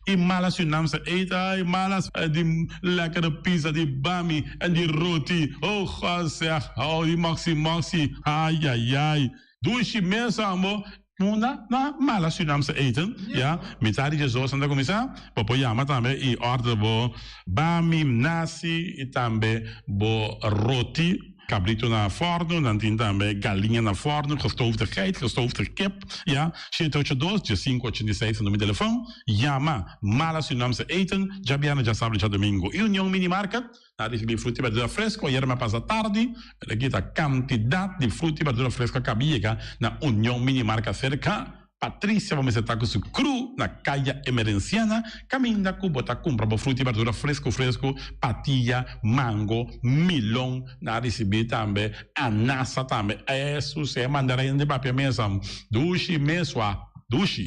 Y malas yu nam sa eet ay malas di lekkere pizza di bami en di roti oh god zeg oh di moxi moxi ayayay dushi mes ambo munda na malas yu nam sa eten ya mitad di djesdos nan ta cuminsa bo por yama tambe y order bo bami nasi y tambe bo roti. Cabrito na forno, nan tin tambe galiña na forno, gestoofde geit, gestoofde kip, ya, shete ocho dos, diesinco ochenta i seis ta numero di telefon, yama Mala Surinaamse Eten, djabièrnè, djasabra i djadomingo. I Union Mini Market, nan a ricibi fruta i berdura fresco, ayera mi a pasa tardi, pero aki ta cantidad di fruta i berdura fresco a caba yega na Union Mini Market cerca. Patricia bo mester ta ku su kru na Kaya Emerenciana kaminda ku bo ta kumpra bo fruta i berdura fresku fresku, patia, mango, milon, nan a risibí tambe anasa tambe, esu si e mandarin di papia mesa dushi mesua dushi,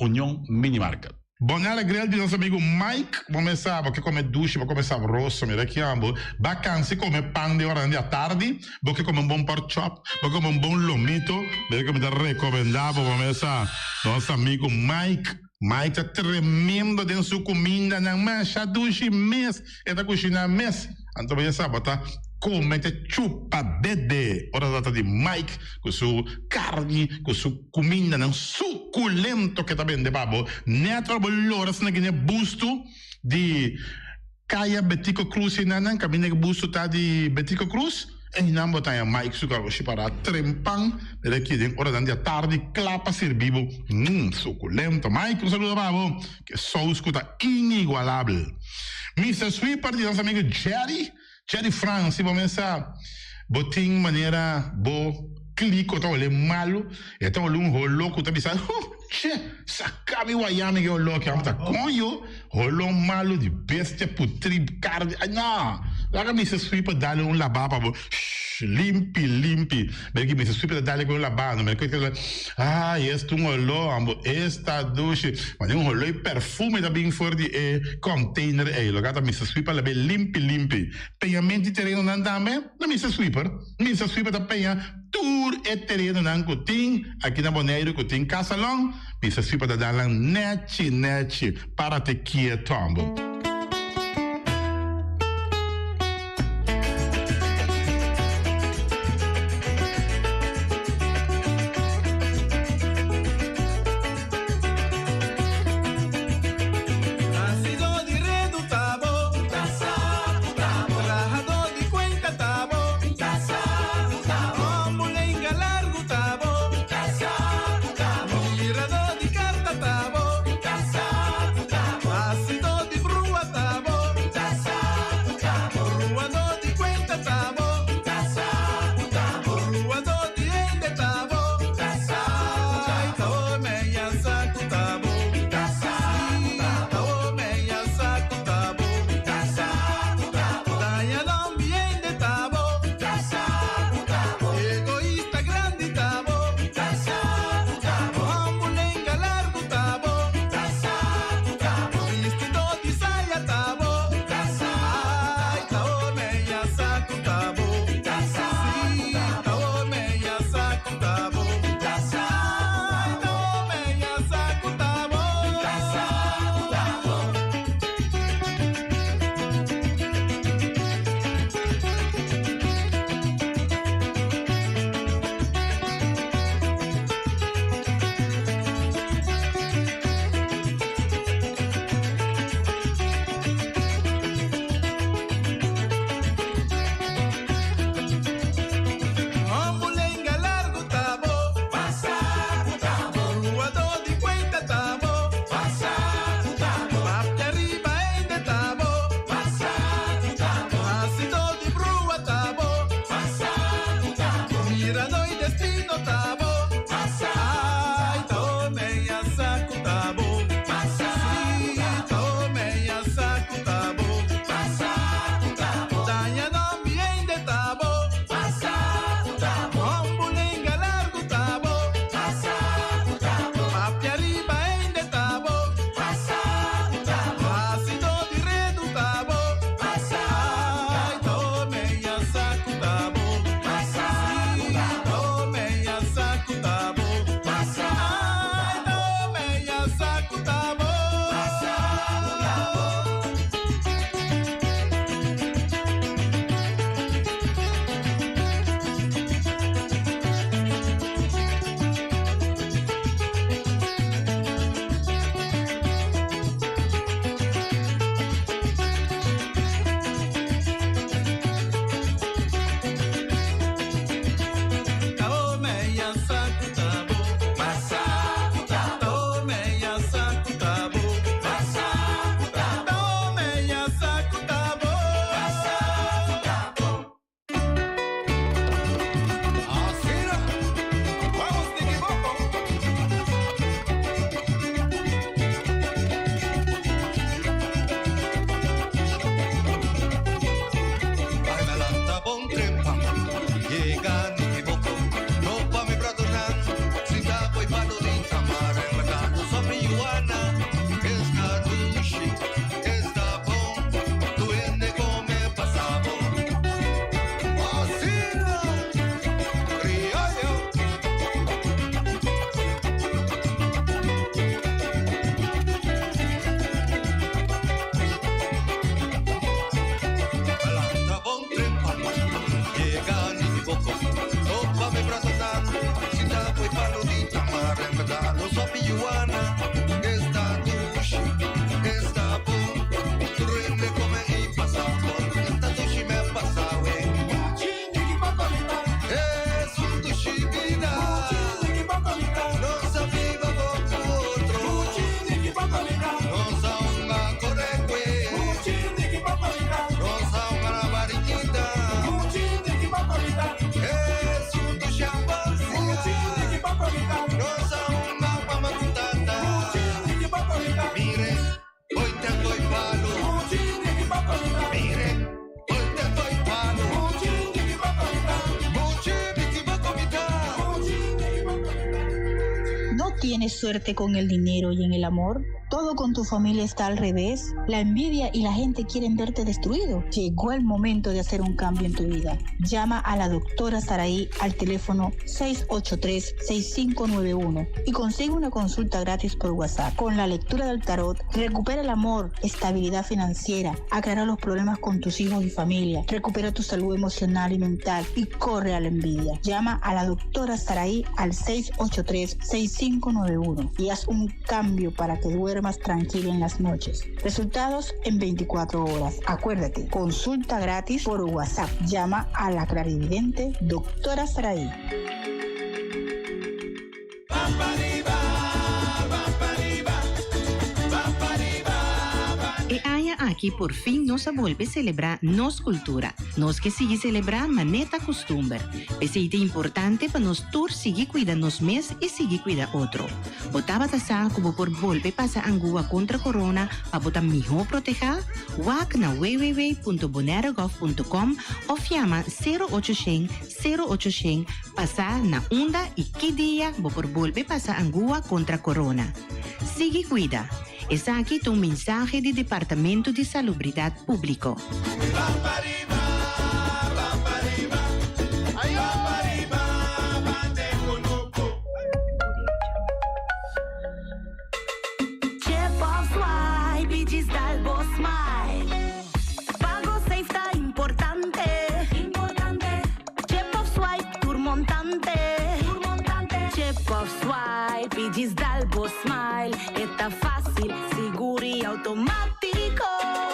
Union Mini Market. Bonella Grill di nos amigo Mike, bo mes sa bo ke come dushi, bo come sabroso, mira ki ambo, ba cansi come pan den oranan di atardi, bo ke come un bon pork chop, bo ke come un bon lomito, mira ke mi ta recomenda bo, bo mes sa, nos amigo Mike, Mike ta tremendo den su cumindanan, masha dushi mes e ta cushina mes. Anto bo ya sa bo ta come te chupa dede ora ta trata di Mike cu su carni cu su cumindanan suculento ke ta bende pa bo. Net ora bo lora asina gine busto di Caya Betico Cruz enanan caminda ke busto ta di Betico Cruz einan bo ta haña Mike su garoshi para trempan mira aki den oranan di atardi cla pa sirbi bo. Mmm suculento Mike un saludo pa bo. Ke sous ku ta inigualabel. Mister Sweeper di nos amigo Jerry, Jerry Frans, si bo mes sa bo tin manera bo kliko ta ole malu, e ta ole un holo ku ta bisa, huh, che, saka mi waya mi ke holo aki, amo ta koño, holo malu di bestia putri karni, ay no, laga Mister Sweeper dale un laba pa bo, shh, limpi, limpi. Mira ki mester super ta dale ku un labano. Mira ku ay esta un oló ambo esta dushi. Mane un oló y perfume ta bin for di e container ey. Loke ta Mister Sweeper labe limpi limpi. Peñament di terenonan tambe na Mister Sweeper. Mister Sweeper ta peña tur e terenonan ku tin aki na Boneiru ku tin Casalon. Mister Sweeper ta dal nan nechi nechi. Parate kieto ambo. tienes suerte con el dinero y en el amor? ¿Todo con tu familia está al revés? ¿La envidia y la gente quieren verte destruido? Llegó el momento de hacer un cambio en tu vida. Llama a la doctora Saraí al teléfono 683-6591 y consigue una consulta gratis por WhatsApp. Con la lectura del tarot, recupera el amor, estabilidad financiera, aclara los problemas con tus hijos y familia, recupera tu salud emocional y mental y corre a la envidia. Llama a la doctora Saraí al 683-6591 y haz un cambio para que duermas tranquilo en las noches. Resultados en 24 horas. Acuérdate, consulta gratis por WhatsApp. Llama a la clarividente doctora Saraí. E aña aki por fin nos a bolbe selebrá nos kultura. Nos ke sigui selebrá mané ta kustumber. P'esei ta importante pa nos tur sigui kuida nos mes i sigui kuida otro. Bo tabata sa ku bo por bolbe pasa angua kontra korona pa bo ta mihó protehá? Wak na www.bonairegov.com òf yama sero ocho shen sero ocho shen pa sa na unda i ki dia bo por bolbe pasa angua kontra korona. Sigui kuida! Esaki ta un mensahe di Departamento di Salubridat Públiko. Chip of swipe y djis dal bo smile. Pago safe ta importante. Chip of swipe tur montante. Chip of swipe y djis dal bo smile. E ta facil, sigur y automatico.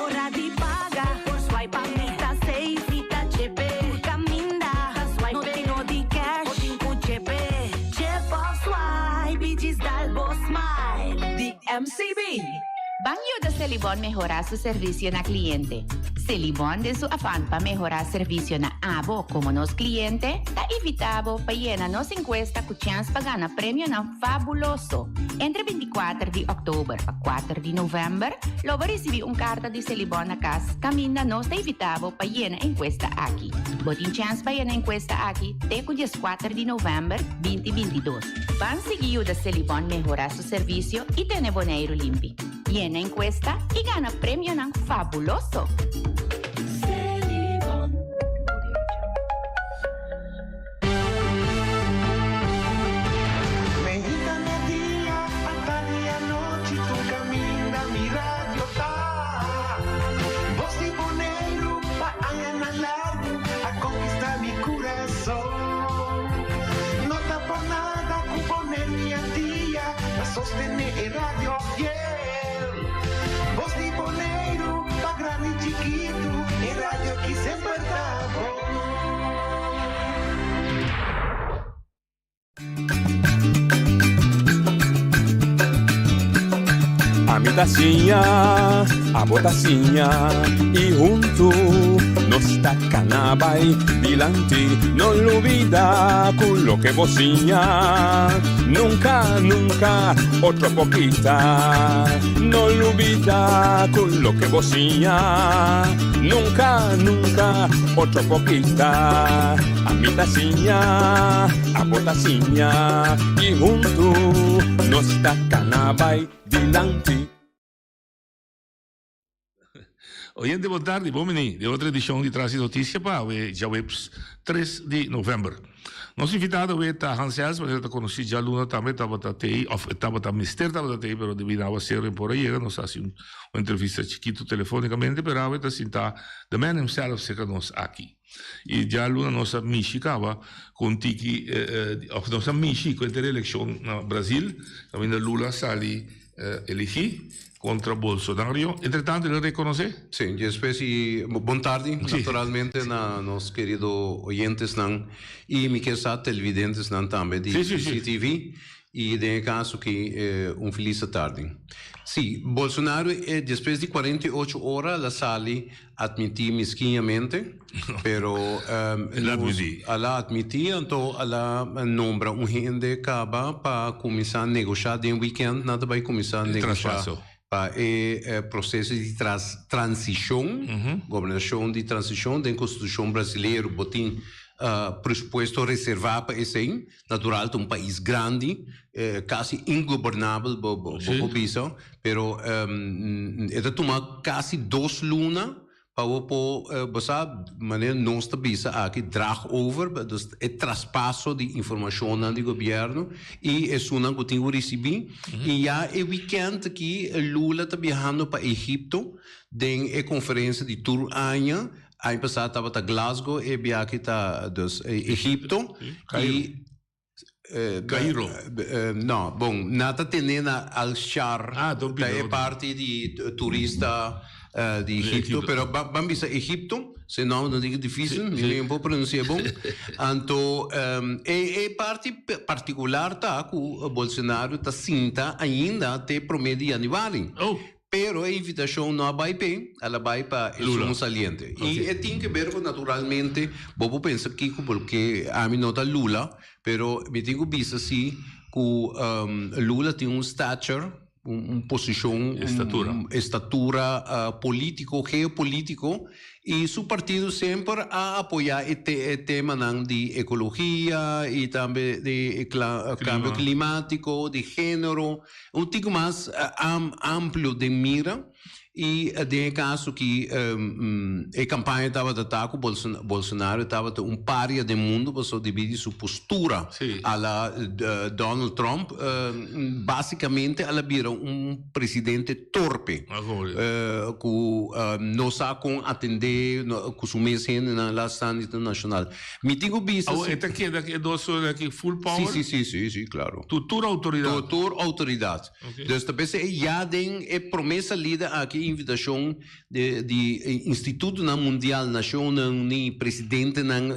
Ora di paga por swipe a mi ta safe. Mi ta chepe tur caminda. No tin no di cash o tin cu chepe. Chip of swipe y djis dal bo smile. Di MCB. Ban yuda Selibon mehorá su servisio na kliente. Selibon den su afan pa mehorá servisio na abo komo nos kliente, ta invitá bo pa yena nos enkuesta ku chèns pa gana premionan fabuloso. Entre bintikuater di òktober pa kuater di novèmber lo bo risibí un karta di Selibon na kas kaminda nos ta invitá bo pa yena enkuesta aki. Bo tin chèns pa yena enkuesta aki te ku dieskuater di novèmber binti 22. Ban sigui yuda Selibon mehorá su servisio i tene Boneiru limpi. Yena enkuesta i gana premionan fabuloso! Meinta media, atardi anochi, tur caminda mi radio ta. Bos di Boneiru pa añanan largu a conquista mi curason. No ta por nada cu Boneiru y Antia ta sostene e radio fiel. Bos di Boneiru pa grandi y chikitu, e radio aki semper ta bon. Ami ta siña, abo ta siña y huntu nos ta cana bay dilanti. No lubida cu loke bo siña nunca, nunca otro por kita. No lubida cu loke bo siña nunca, nunca otro por kita. Ami ta siña, abo ta siña i huntu nos ta kana bai dilanti. Oyente bon tardi, bon bini den otro edicion di Tras di Noticia pa awe djaweps tres di november. Nos invitado awe ta Hans Els, manera ta conoci djaluna tambe tabata tey, of e tabata mester tabata tey pero debi na awacero en por a yega nos a haci un entrevista chikito telefonicamente pero awe ta sinta the man himself cerca nos aki. I djaluna nos a mishi kaba ku un tiki òf nos a mishi ku e reelekshon na Brazil kaminda Lula sali eligí kontra Bolsonario. Entretanto el a rekonosé. Sí, despues i bon tardi naturalmente na nos kerido oyentesnan i mi ke sa televidentesnan tambe di CCTV. I den e kaso aki un felis atardi. Sí, Bolsonaro despues di 48 ora la sali admití miskiñamente, pero El a admití. El a admití, anto el a nombra un hende kaba pa kuminsá negoshá den weekend, nan ta bai kuminsá negoshá pa e proseso di transishon, gobernashon di transishon den konstitushon brasilero. Bo tin. Presupuesto reservá pa esei. Natural ta un pais grandi, kasi ingobernabel bo bo por bisa, pero e ta tuma kasi dos luna pa bo por, bo sa manera nos ta bisa aki, draag over, dus e traspaso di informashonnan di gobièrnu i esunnan ku tin ku risibí. I ya e wikènt aki Lula ta biahando pa Egipto den e konferensia di tur aña. Aña pasá tabata Glasgow, e biaha ta dus Egipto. Cairo. Cairo. No, bon, nan ta tene na Al-Shar, ta e parti di turista di Egipto, pero ban bisa Egipto, se no no tin dificil, mi no por pronuncia bon. Anto e parti particular ta cu Bolsonaro ta sinta ainda te prome di januari. Pero e invitashon no a bai p'e, el a bai pa esun saliente. I e tin ke ber ku naturalmente bo por pensa kiko porque ami no ta Lula, pero mi tin ku bisa si ku Lula tin un stature, un posishon, un estatura politico, geopolitico, i su partido semper a apoya e temanan di ekologia i tambe di kambio klimatiko, di genero. Un tiki mas amplio den mira y den e caso ki e campaña tabata ta cu Bolsonaro tabata un paria den mundo pasobra debi di su postura a la Donald Trump basicamente a la bira un presidente torpe cu no sa con atende cu su mes hendenan la staan internacional. Mi tin cu bisa Awor e ta keda cu e dos sola aki full power? Si, si, si, si, claro. Tur, tur autoridad? Tur, tur autoridad. Okay. Dus ta p'esei e ya den e prome salida aki invitacion di, di institutonan mundial, Nacionnan Uní, presidentenan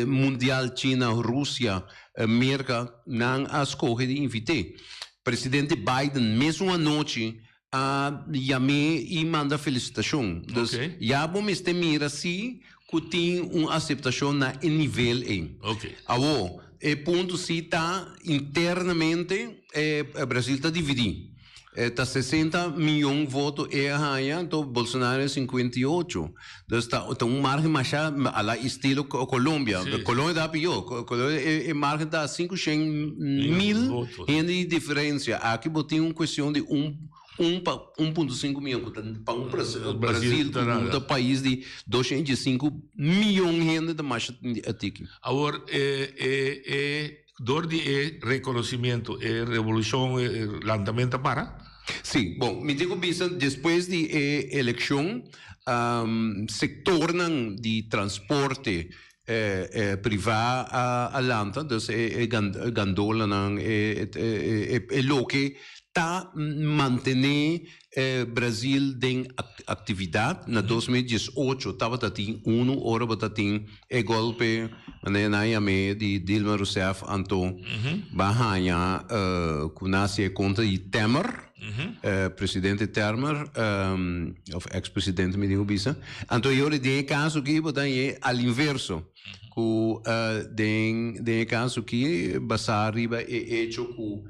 mundial, China, Rusia, Merca, nan a scoge di invit'é. Presidente Biden mesun anochi A yam'é i manda felicitacion. Dus Ok. ya bo mester mira si cu tin un aceptacion na e nivel ey. Ok. Awo, e punto si ta internamente e Brasil ta dividi. E ta 60 miyon voto e a haya, anto Bolsonaro e 58. Dus ta ta un margen masha a la estilo Colombia. Sí. Colombia ta pió. Colombia e e margen ta 500 mil votos. hende di diferencia. Aki bo tin un cuestion di un un pa 1.5 miyon cu ta pa un Brasil Brasil ta cu nada. ta pais di 205 miyon hende ta masha tiki. Awor e e e dor di e reconocimiento e revolucion e lantamento a para? Sí, bon, mi tin cu bisa despues di e eleccion sectornan di transporte priva a lanta, dus e gandolanan, e loke ta mantene Brazil den actividad. Na 2018 tabata tin unu ora bo ta tin e golpe, manera nan yam'é, di Dilma Rousseff, anto bo a haña cu nan haci'é contra di Temer. Presidente Termer, of ex presidente mi tin ku bisa. Anto yori den e kaso aki bo ta hañ'é al inverso. Ku den den e kaso aki basá riba e echo ku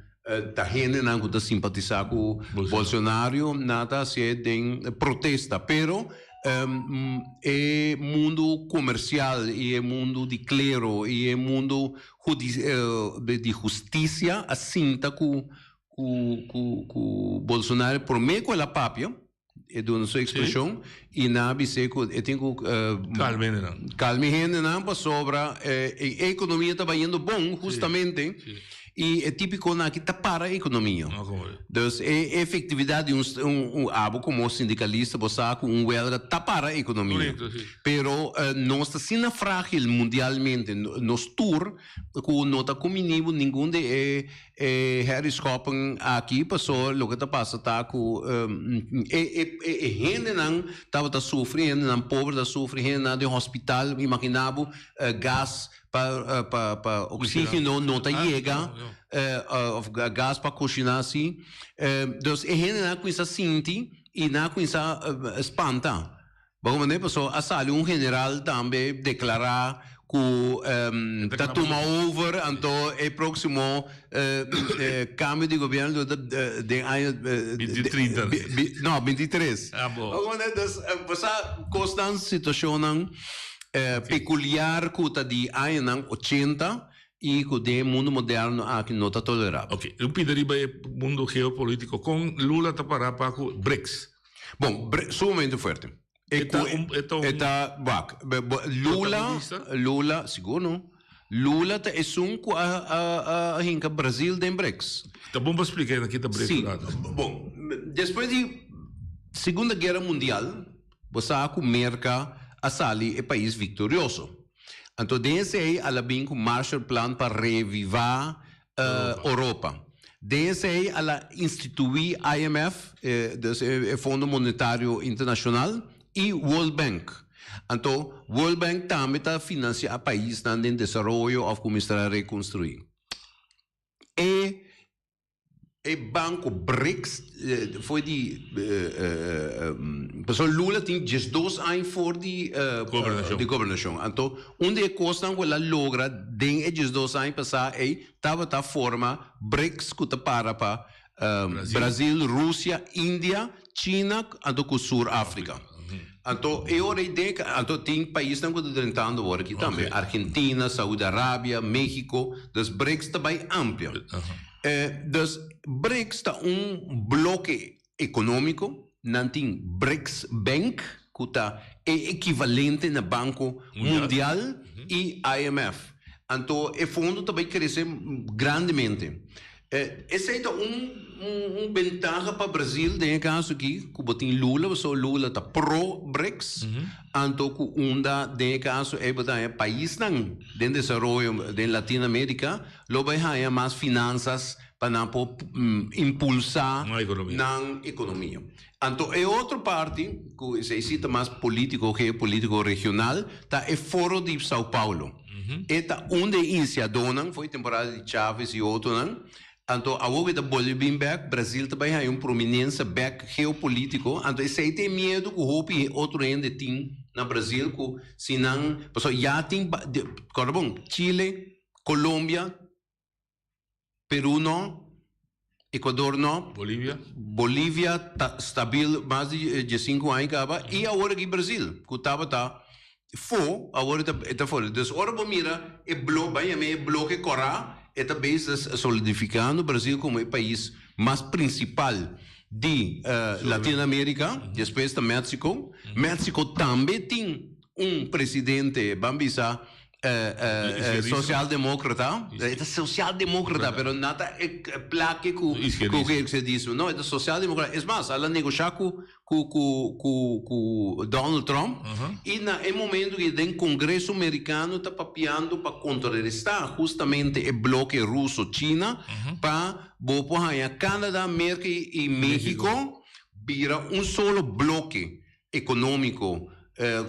ta hendenan ku ta simpatisá ku Bolsonario nan ta hasié den protesta. Pero e mundu komersial i e mundu di klero i e mundu di hustisia a sinta ku ku ku ku Bolsonaro prome ku el a papia e duna su ekspreshon i nan a bis'é ku e tin ku Kalma hendenan. Kalma e hendenan pasobra e ekonomia ta bayendo bon hustamente i e tipikonan aki ta para e ekonomia. Dus e efektividat di un un abo komo sindikalista bo sa ku un wèlga ta para e ekonomia. Pero nos ta asina fragil mundialmente nos tur ku no ta kumini bo ningun di e E herrieschoppen aki paso loke ta pasa ta ku e e hendenan tabata sufri, hendenan pober ta sufri, hendenan den hospital, imagina bo gas pa pa pa oxigeno no ta yega of gas pa kushina si. Dus e hendenan a kuminsa sinti i nan a kuminsa spanta. Bo mane paso a sali un general tambe declara cu ta tuma over anto e proximo cambio di gobierno lo ta den aña 2030. No, 23. Ah, bo. Bo mane dus bo sa cosnan situacionnan. Peculiar cu ta di añanan 80 y cu den e mundo moderno aki no ta tolerabel. Ok, un pida riba e mundo geopolitico, con Lula ta para pa cu BRICS? Bon, sumamente fuerte. E ta un, e ta un. E ta, wak, Lula, Lula, sigur no. Lula ta esun cu a, a, a hinca Brasil den BRICS. Ta bon pa splica na kita BRICS. Si, bon, despues di Segunda Guera Mundial, bo sa cu Merca a sali e pais victorioso. Anto den esey a la bin cu Marshall Plan pa reviva Europa. Den esey a la institui IMF, dus e Fondo Monetario Internacional, y World Bank. Anto World Bank tambe ta financia paisnan den desaroyo of cu mester a reconstrui. E E banco BRICS foi di pasobra Lula tin 12 aña for di di gobernacion. Anto un di e cosnan cu el a logra den e 12 aña pasa ey tabata forma BRICS cu ta para pa Brasil, Rusia, India, China anto cu Sur Africa. Anto e ora ey den anto tin paisnan cu ta drentando awor aki tambe, Argentina, Saudi Arabia, Mexico, dus BRICS ta bay amplia. Dus BRICS ta un bloke economico, nan tin BRICS Bank cu ta e equivalente na Banco Mundial y IMF. Anto e fondo ta bay crece grandemente. Esei ta un un bentaha pa Brasil den e caso aki cu bo tin Lula, pasobra Lula ta pro BRICS, anto cu unda den e caso ey bo ta haña paisnan den desaroyo den Latino America lo bay haña mas finanzas pa nan por impulsa nan economia. Anto e otro parti, cu esey si ta mas politico, geopolitico regional, ta e Foro di Sao Paulo. E ta un di e iniciadornan, for e temporada di Chavez y otronan. Anto awor cu e ta bolbe bin bek, Brasil ta bay haña un prominencia bek geopolitico. Anto esey ta e miedo cu hopi otro hende tin na Brasil cu si nan, pasobra ya tin, corda bon, Chile, Colombia, Peru no, Ecuador no, Bolivia. Bolivia ta stabil mas di diesinku aña kaba i awor aki Brasil ku tabata fo awor e ta fo. Dus ora bo mira e blo bai yama e bloke kòrá e ta bezig solidifikando Brasil komo e pais mas prinsipal di Latino Amerika, despues ta Mexico. Mexico tambe tin un presidente ban bisa Socialdemócrata, e ta socialdemócrata, pero no ta e plake ku izquierdismo. No, e ta socialdemócrata. Es mas, al a negoshá ku ku ku ku ku Donald Trump i na e momento ku den Kongreso Merikano ta papiando pa kontrarestá hustamente e bloke Ruso-China pa bo por haña Canada, Merka i México bira un solo bloke economico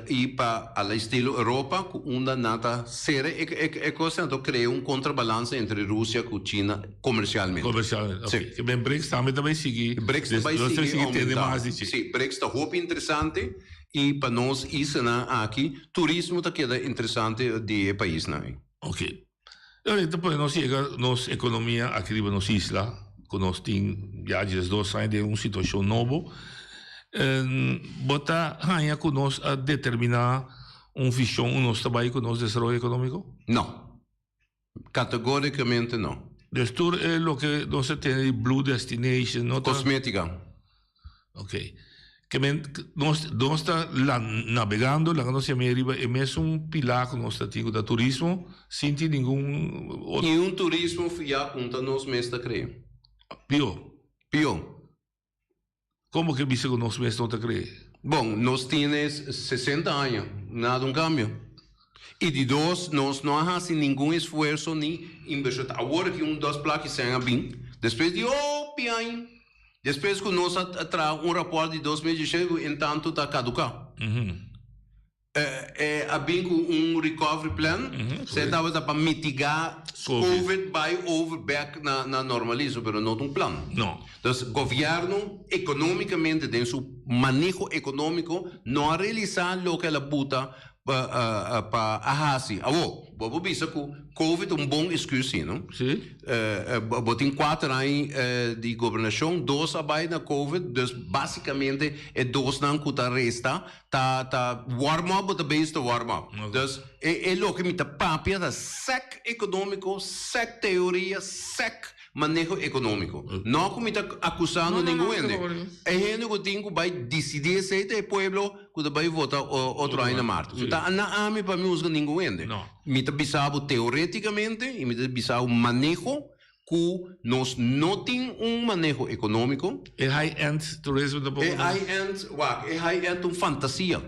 y pa a la estilo Europa cu unda nan ta cera e cos anto crea un contrabalance entre Rusia cu China comercialmente. Comercialmente, ok. Si. Ke ben BRICS tambe ta bay sigui. BRICS ta bay sigui aumenta. Si, BRICS ta hopi interesante y pa nos islanan aki turismo ta keda interesante di e paisnan ey. Ok. Ora ta pone nos yega nos economia aki riba nos isla, cu nos tin ya 12 aña den un situacion nobo, bo ta haña cu nos a determina un vision un nos ta bay cu nos desaroyo economico? No. Categoricamente no. Dus tur e loke nos a tene di Blue Destination no ta. Cosmetica. Ok. Ke men nos nos ta la nabegando laga nos yam'é riba e mesun pilá ku nos ta tin ku ta turismo sin tin ningun otro. I un turismo fiá ku ta nos mes ta kree. Pió. Pió. Komo ke bisa ku nos mes no ta kree? Bon, nos tine 60 aña, nada un kambio. I di dos, nos no a hasi ningun esfuerso ni invershon. Awor aki un dos plaki sèn a bin, despues di hopi aña. Despues ku nos a traha un rapòrt di 2016 ku en tantu ta kaduká. E a bin ku un recovery plan, se tabata pa mitigá Covid bai over bèk na normalismo, pero no ta un plan. No. Dus gobièrnu ekonómikamente den su maneho ekonómiko no a realisá loke el a buta. pa a hasi. Awor, bo por bisa ku Covid ta un bon excuse si, no? Si. Bo tin kuater aña di gobernashon, dos a bai na Covid, dus basikamente e dosnan ku ta resta ta ta warm up, bo ta bezig ta warm up. Dus e loke mi ta papia ta sèk ekonómiko, sèk teoria, sèk maneho ekonómiko. No ku mi ta akusando ningun hende. E hende ku tin ku bai disidí esei ta e pueblo ku ta bai vota otro aña na mart. No ta na ami pa mi husga ningun hende. Mi ta bisa bo teorétikamente i mi ta bisa bo maneho ku nos no tin un maneho ekonómiko. E high end tourism tampoko E high end, wak, e high end ta un fantasia.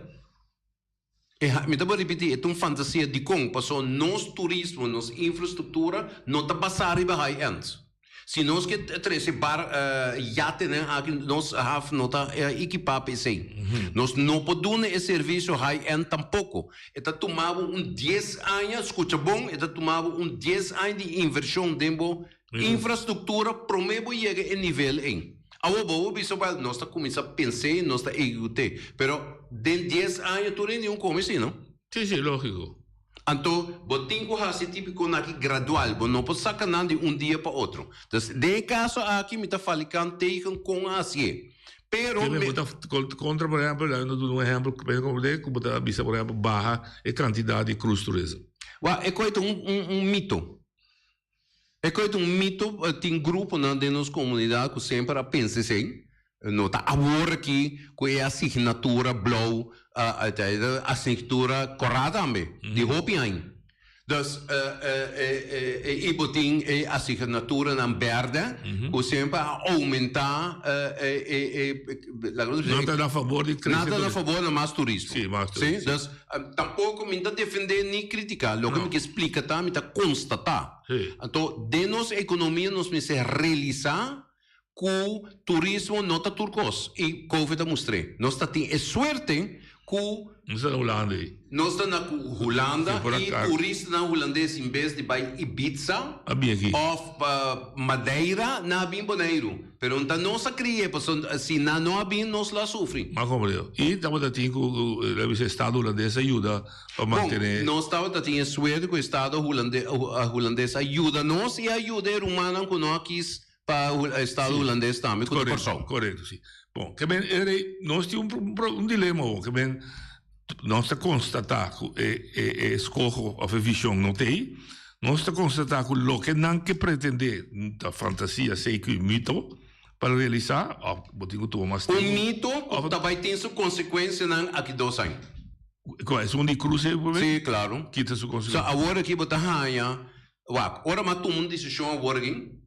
E mi ta por ripití, e ta un fantasia. Dikon? Pasobra nos turismo, nos infrastruktura no ta basá riba high end. Si nos ke trese bar yatenan aki, nos haf no ta ekipá pa esei. Nos no por duna e servisio high end tampoko. E ta tuma bo un dies aña, skucha bon, e ta tuma bo un dies aña di invershon den bo infrastruktura promé bo yega e nivel ei. Awor bo por bisa, wèl, nos ta kuminsá pens'é, nos ta ehekut'é. Pero den dies aña tur hende un kome si, no? Sí, sí, lógiko. Anto, bo tin ku hasi típikonan aki gradual, bo no por saka nan di un dia pa otro. Dus, den e kaso aki mi ta falikan tegen kon a hasié. Pero mi. Bo ta kontra, por ehèmpel, laga nos duna un ehèmpel, ku bo ta bisa, por ehèmpel, baha e kantidat di cruise tourism. Wak, e koi ta un, un mito. E koi ta un mito, tin gruponan den nos komunidat ku semper a pensa esei. No ta awor aki ku e asignatura blou, e asignatura kòrá tambe, di hopi aña. Dus i bo tin e asignaturanan bèrdè ku semper a oumentá e, laga nos bisa. Nan ta na fabor di krese. Nan ta na fabor na mas turismo. Sí, mas turismo. Sí, dus tampoko mi no ta defendé ni kritiká. Loke mi ke splika ta, mi ta konstatá. Anto den nos ekonomia nos mester realisá ku turismo no ta tur kos i Covid a mustr'é. Nos ta tin e suerte ku. Nos ta na Hulanda ei. Nos ta na Hulanda i turistanan hulandes in bes di bai Ibiza A bin aki. òf Madeira nan a bin Boneiru. Pero no ta nos a kri'é pasobra si nan no a bin nos lo a sufri. M'a komprendé. I tabata tin ku laga bisa estado hulandes a yuda pa mantené. Bon, nos tabata tin e suerte ku estado hulandes a yuda nos i a yuda e rumannan ku no a kis Pa estado hulandes tambe ku ta Kòrsou. Korekto, si. Bon, ke men e rei, nos tin un un dilema awor, ke men nos ta konstatá ku e e e eskoho òf e vishon no ta ei, nos ta konstatá ku loke nan ke pretendé ta fantasia, seku i mito pa realisá, òf bo tin ku tuma mas tempu. Un mito ku ta bai tin su konsekuensianan aki dos aña. Kua, esun di krus ei por Sí, klaro. Kita su konsekuensia? So awor aki bo ta haña Wak, ora m'a tuma un desishon awor aki.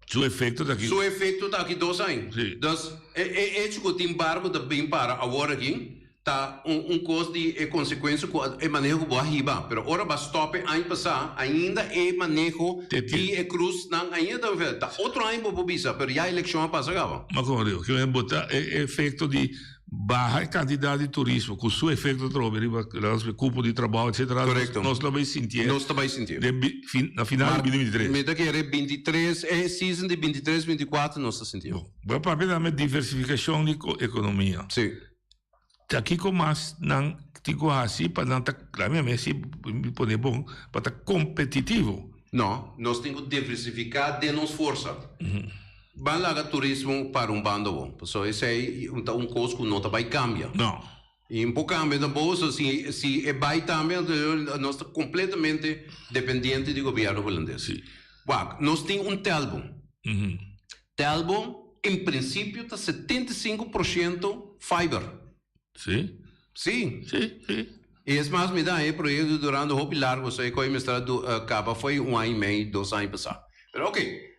Su efekto ta aki. Su efekto ta aki dos aña. Sí. Dus, e e echo ku tin barku ta bin para awor aki, ta un un kos di e konsekuensia ku e maneho ku bo a hiba. Pero ora bo a stòp e aña pasá, ainda e maneho di e krusnan ainda ta enfermedad. Ta otro aña bo por bisa, pero ya elekshon a pasa kaba. Ma kon Rio, kimen bo ta e efekto di Baha e kantidat di turismo ku su efekto trobe riba kupo di trabou etcetera Korekto. nos lo bai sintié Nos ta bai sintié. den na final di binti bintitres. Mi ta kere bintitres e season di bintitres bintikuater nos ta sintié. Bon, bo a papia tambe diversifikashon di ekonomia. Si. Ta kiko mas nan tin ku hasi pa nan ta, laat mi si mi pone bon, pa ta kompetitivo? No, nos tin ku diversifiká den nos forsa. Ban laga turismo para un banda bo, pasobra esei ta un kos ku no ta bai kambia. No. I un por kambia tampoco, so si si e bai tambe anto nos ta kompletamente dependiente di gobièrnu hulandes. Si. Wak, nos tin un Telbo. Telbo en prinsipio ta 75% fiber. Si. Si. Si, si. I es mas mi ta haña e proyekto durando hopi largo, so e koe mester a kaba fo'i un aña i mei, dos aña pasá. Pero oke.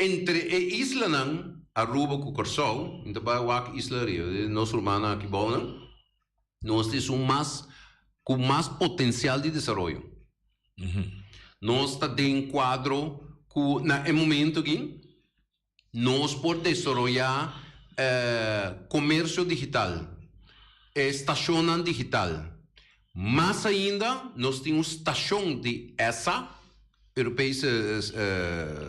Entre e islanan Aruba ku Kòrsou, mi ta bai wak Isla Rio, nos rumannan aki bounan, nos ta esun mas ku mas potensial di desaroyo. Nos ta den kuadro ku na e momento aki nos por desaroyá komersio digital, e stashonnan digital. Mas ainda nos tin un stashon di esa. Europese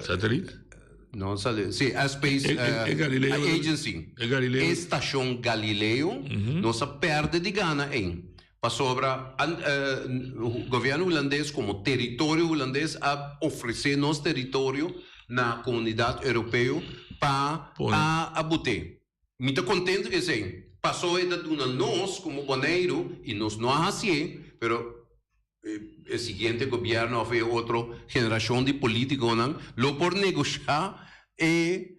Satelit? No, satelit. Sí, Space E, e Galileo. Agency. E Galileo. E stashon Galileo. Nos a perde di gana ei. Pasobra gobierno Hulandes como teritorio Hulandes a ofrece nos teritorio na comunidad Europeo pa a a bute. Mi ta contento cu esey. Paso e ta duna nos como Boneiru y nos no a hacié, pero e siguiente gobierno of e otro generacion di politiconan lo por negosha e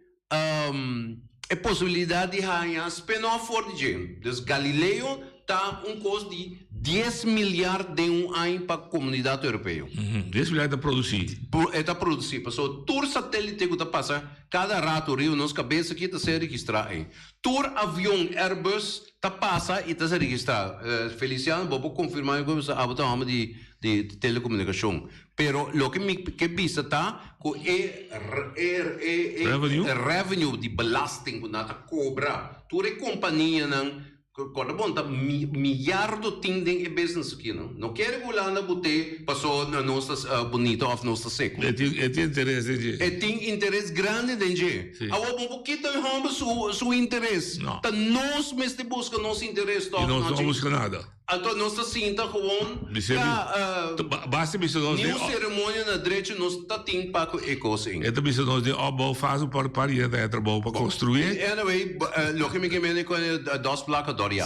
e posibilidad di haña spin-off for di dje. Dus Galileo ta un cos di dies milyard den un aña pa comunidad Europeo. Dies milyard ta produci. E ta produci, pasobra tur satelite cu ta pasa cada rato riba nos cabes aki ta ser registra ey. Tur avion Airbus ta pasa y ta ser registra. Feliciano, bo por confirma mi cu abo ta homber di di telecomunicacion. Pero loke mi ke bisa ta ku e e e revenue di belasting ku nan ta kobra tur e kompanianan kòrda bon ta miardo tin den e business aki no. No kere ku Hulanda bot'é paso nos ta bunito òf nos ta seku. E tin e tin interes den dje. E tin interes grandi den dje. Awor bo por kita e hòmber su su interes. Ta nos mester buska nos interes tòg. I nos no buska nada. Anto nos ta sinta gewoon ya Basta bisa nos den Ni un ceremonia na drecho nos ta tin pa cu e cos en. E ta bisa nos den opbouwfase un par par hende ta haña trabou pa construi. Anyway, loke mi ke mende cu e dos placa dor ya.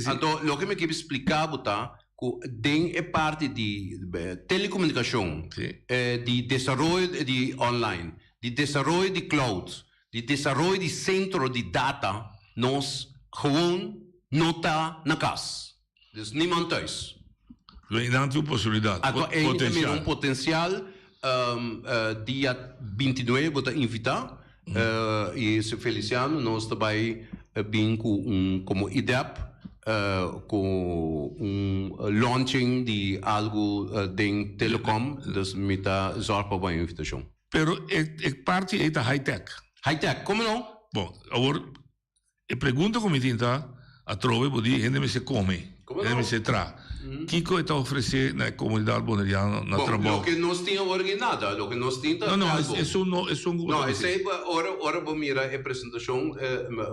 Anto loke mi ke splica bo ta cu den e parti di telecomunicacion, di desaroyo di online, di desaroyo di cloud, di desaroyo di centro di data nos gewoon no ta na cas. Dus niemand thuis. Lo nan tin un posibilidad, Anto ei ta mira un potencial dia 29 bo ta invita y si Feliciano nos ta bay bin cu un como IDEP cu un launching di algo den telecom dus mi ta zorg pa bo invitacion. Pero e e parti ei ta high tech. High tech, como no? Bon, awor e pregunta ku mi tin ta, atrobe bo di hende mester kome, hende mester traha. Kiko e ta ofresé na e komunidat boneriano na Bon, trabou? loke nos tin awor aki nada, loke nos tin ta No, no, algo. esun no, esun ku bo No, ta esei ora ora bo mira e presentashon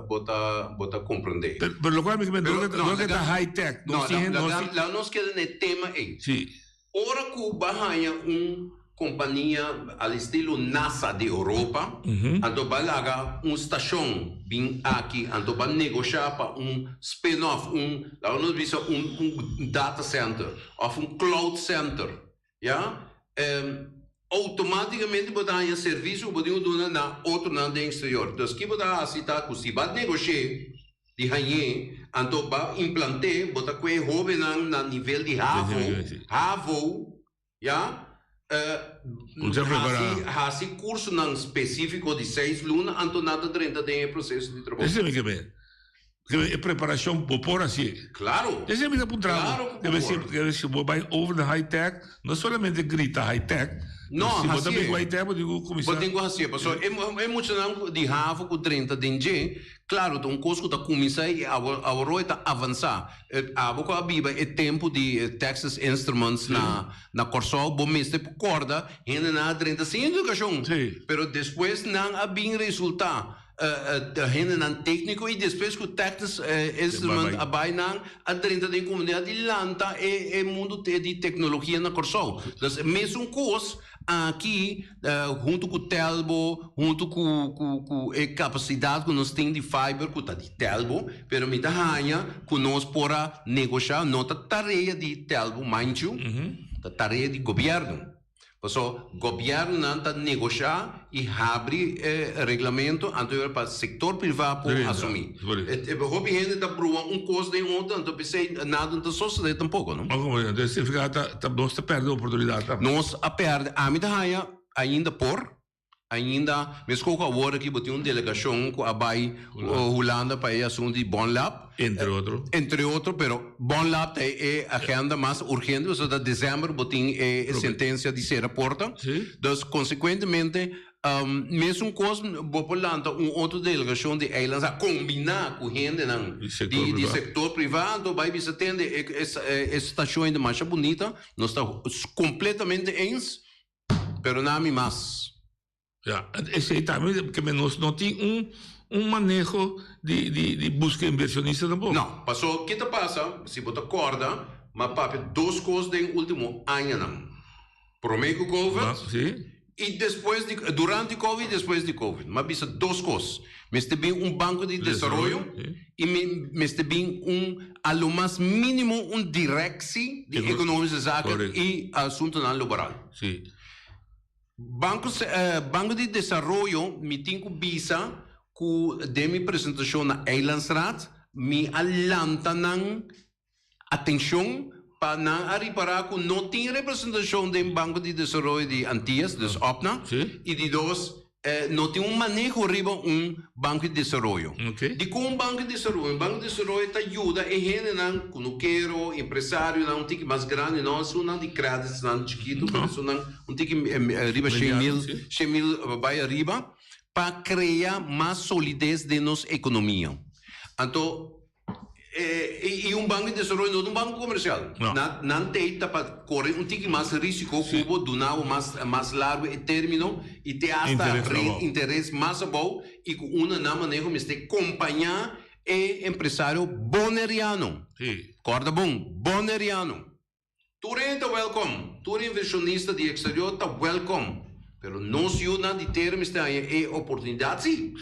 bo ta bo ta komprendé. Pero pero lokual mi ke men, Pero loke no, loke ta laga high tech, no, nos tin hende, nos laga tin. laga nos keda na e tema ei. Si. Ora ku bo a haña un kompania al estilo NASA di Europa, anto bo a laga un stashon bin aki, anto bo a negoshá pa un spin-off, un, laga nos bisa un un data center òf un cloud center, ya, outomátikamente bo ta haña servisio ku bo tin ku duna na otronan den eksterior. Dus ki bo ta hasi ta ku si bo a negosh'é Di hañ'é, anto ba implant'é, bo ta kue hóbennan na nivel di havo, havo, ya, hasi, hasi kursonan spesífiko di seis luna, anto nan ta drenta den e proseso di trabou. Esei mi ke ber. Ke ber e preparashon bo por hasié. Klaro. Esei mi ta puntra bo. Klaro ku bo por. Ke ber si bo bai over na high tech, no solamente grita high tech, No, si bo ta hasié. bin ku high tech bo tin ku kuminsá. Bo tin ku hasié, pasobra e muchanan di havo ku drenta den dje, Claro, ta un cos cu ta cuminsa y awor e ta avansa. Abo cu a biba e tempo di Texas Instruments na na Corsou, bo mester por corda hendenan a drenta sin educacion. Pero despues nan a bin resulta hendenan tecnico y despues cu Texas Instrument a bay nan a drenta den comunidad y lanta e mundo di tecnologia na Corsou. Dus mesun cos Aki, huntu ku Telbo, huntu ku ku ku e kapasidat ku nos tin di fiber ku ta di Telbo, pero mi ta haña ku nos por a negoshá, no ta tarea di Telbo manchu, ta tarea di gobièrnu. Paso gobièrnunan ta negoshá i habri e reglamento anto e pa sektor privá por asumí. Hopi hende ta brua un kos den otro anto p'esei nada no ta sosodé tampoko, no? Entonces significa ta nos ta pèrdè oportunidat tambe. Nos a pèrdè, ami ta haña ainda por, ainda, meskos ku awor aki bo tin un delegashon ku a bai Hulanda pa e asuntu di Bonlab. Entre otro. Entre otro, pero Bonlab ta e agenda mas urgente pasobra ta december bo tin e sentencia di cera porta. Dus consecuentemente mesun cos bo por lanta un otro delegacion di eiland a combina cu hendenan di sector priva anto bay bisa tende e stacion ta masha bunita nos ta completamente eens pero nami mas. Ja, esei tambe ke men nos no tin un un maneho di di di buska inversionista tampoco. No, paso ke ta pasa, si bo ta corda. M'a papia dos kos den último añanan. Promé ku Covid i despues di, durante Covid i despues di Covid. M'a bisa dos kos. Mester bin un banko di desaroyo i mester bin un, a lo mas mínimo un direksi di ekonomische zaken i asuntunan laboral. Banko, Banko di Desaroyo mi tin ku bisa ku den mi presentashon na Eilandsraad mi a lanta nan atencion pa nan a ripara cu no tin representacion den Banco di Desaroyo di Antillas, dus OPNA, y di dos, no tin un maneho riba un Banco di Desaroyo. Dicon un Banco di Desaroyo? Un Banco di Desaroyo ta yuda e hendenan, cunukero, empresarionan un tiki mas grandi, no esunnan di creditsnan chikito, pero esunnan un tiki riba shen mil, shen mil bay ariba, pa crea mas solidez den nos economia. Anto, I un banco di desaroyo no ta un banco comercial. Nan tei ta pa core un tiki mas risico cu bo duna bo mas mas largo e termino y te hasta interes mas abou y cu unda nan maneho mester compaña e empresario boneriano. Corda bon, boneriano. Tur hende ta welkom, tur inversionista di exterior ta welkom, pero nos yunan di tera mester haña e oportunidad si.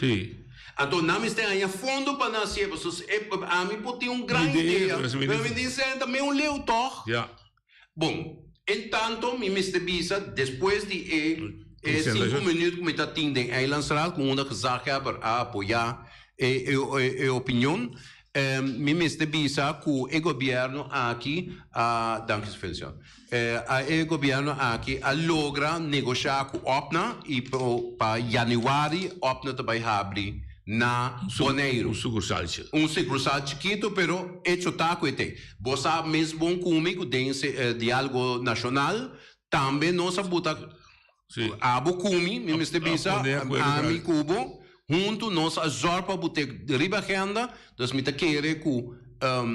Anto nan mester haña fondo pa nan hacié, pasobra e ami por tin un gran idea, pero mi tin senta meun un leu tog. Bon, en tanto mi mester bisa despues di e e sinku minuut ku mi ta tin den Eilandsraad ku unda gezaghebber a apoya e e opinion, Mi mester bisa ku e gobièrnu aki a, danki Feliciano, a e gobièrnu aki a logra negoshá ku OPNA i pa yanüari OPNA ta bai habri na Boneiru. Un sukursalchi. Un sukursal chikitu pero echo ta ku e te. Bo sa mes bon ku mi ku den Diálogo Nashonal tambe nos a buta Abo ku mi, mi mester bisa, ami ku bo, huntu nos a zòrg pa bo te riba agenda, dus mi ta kere ku.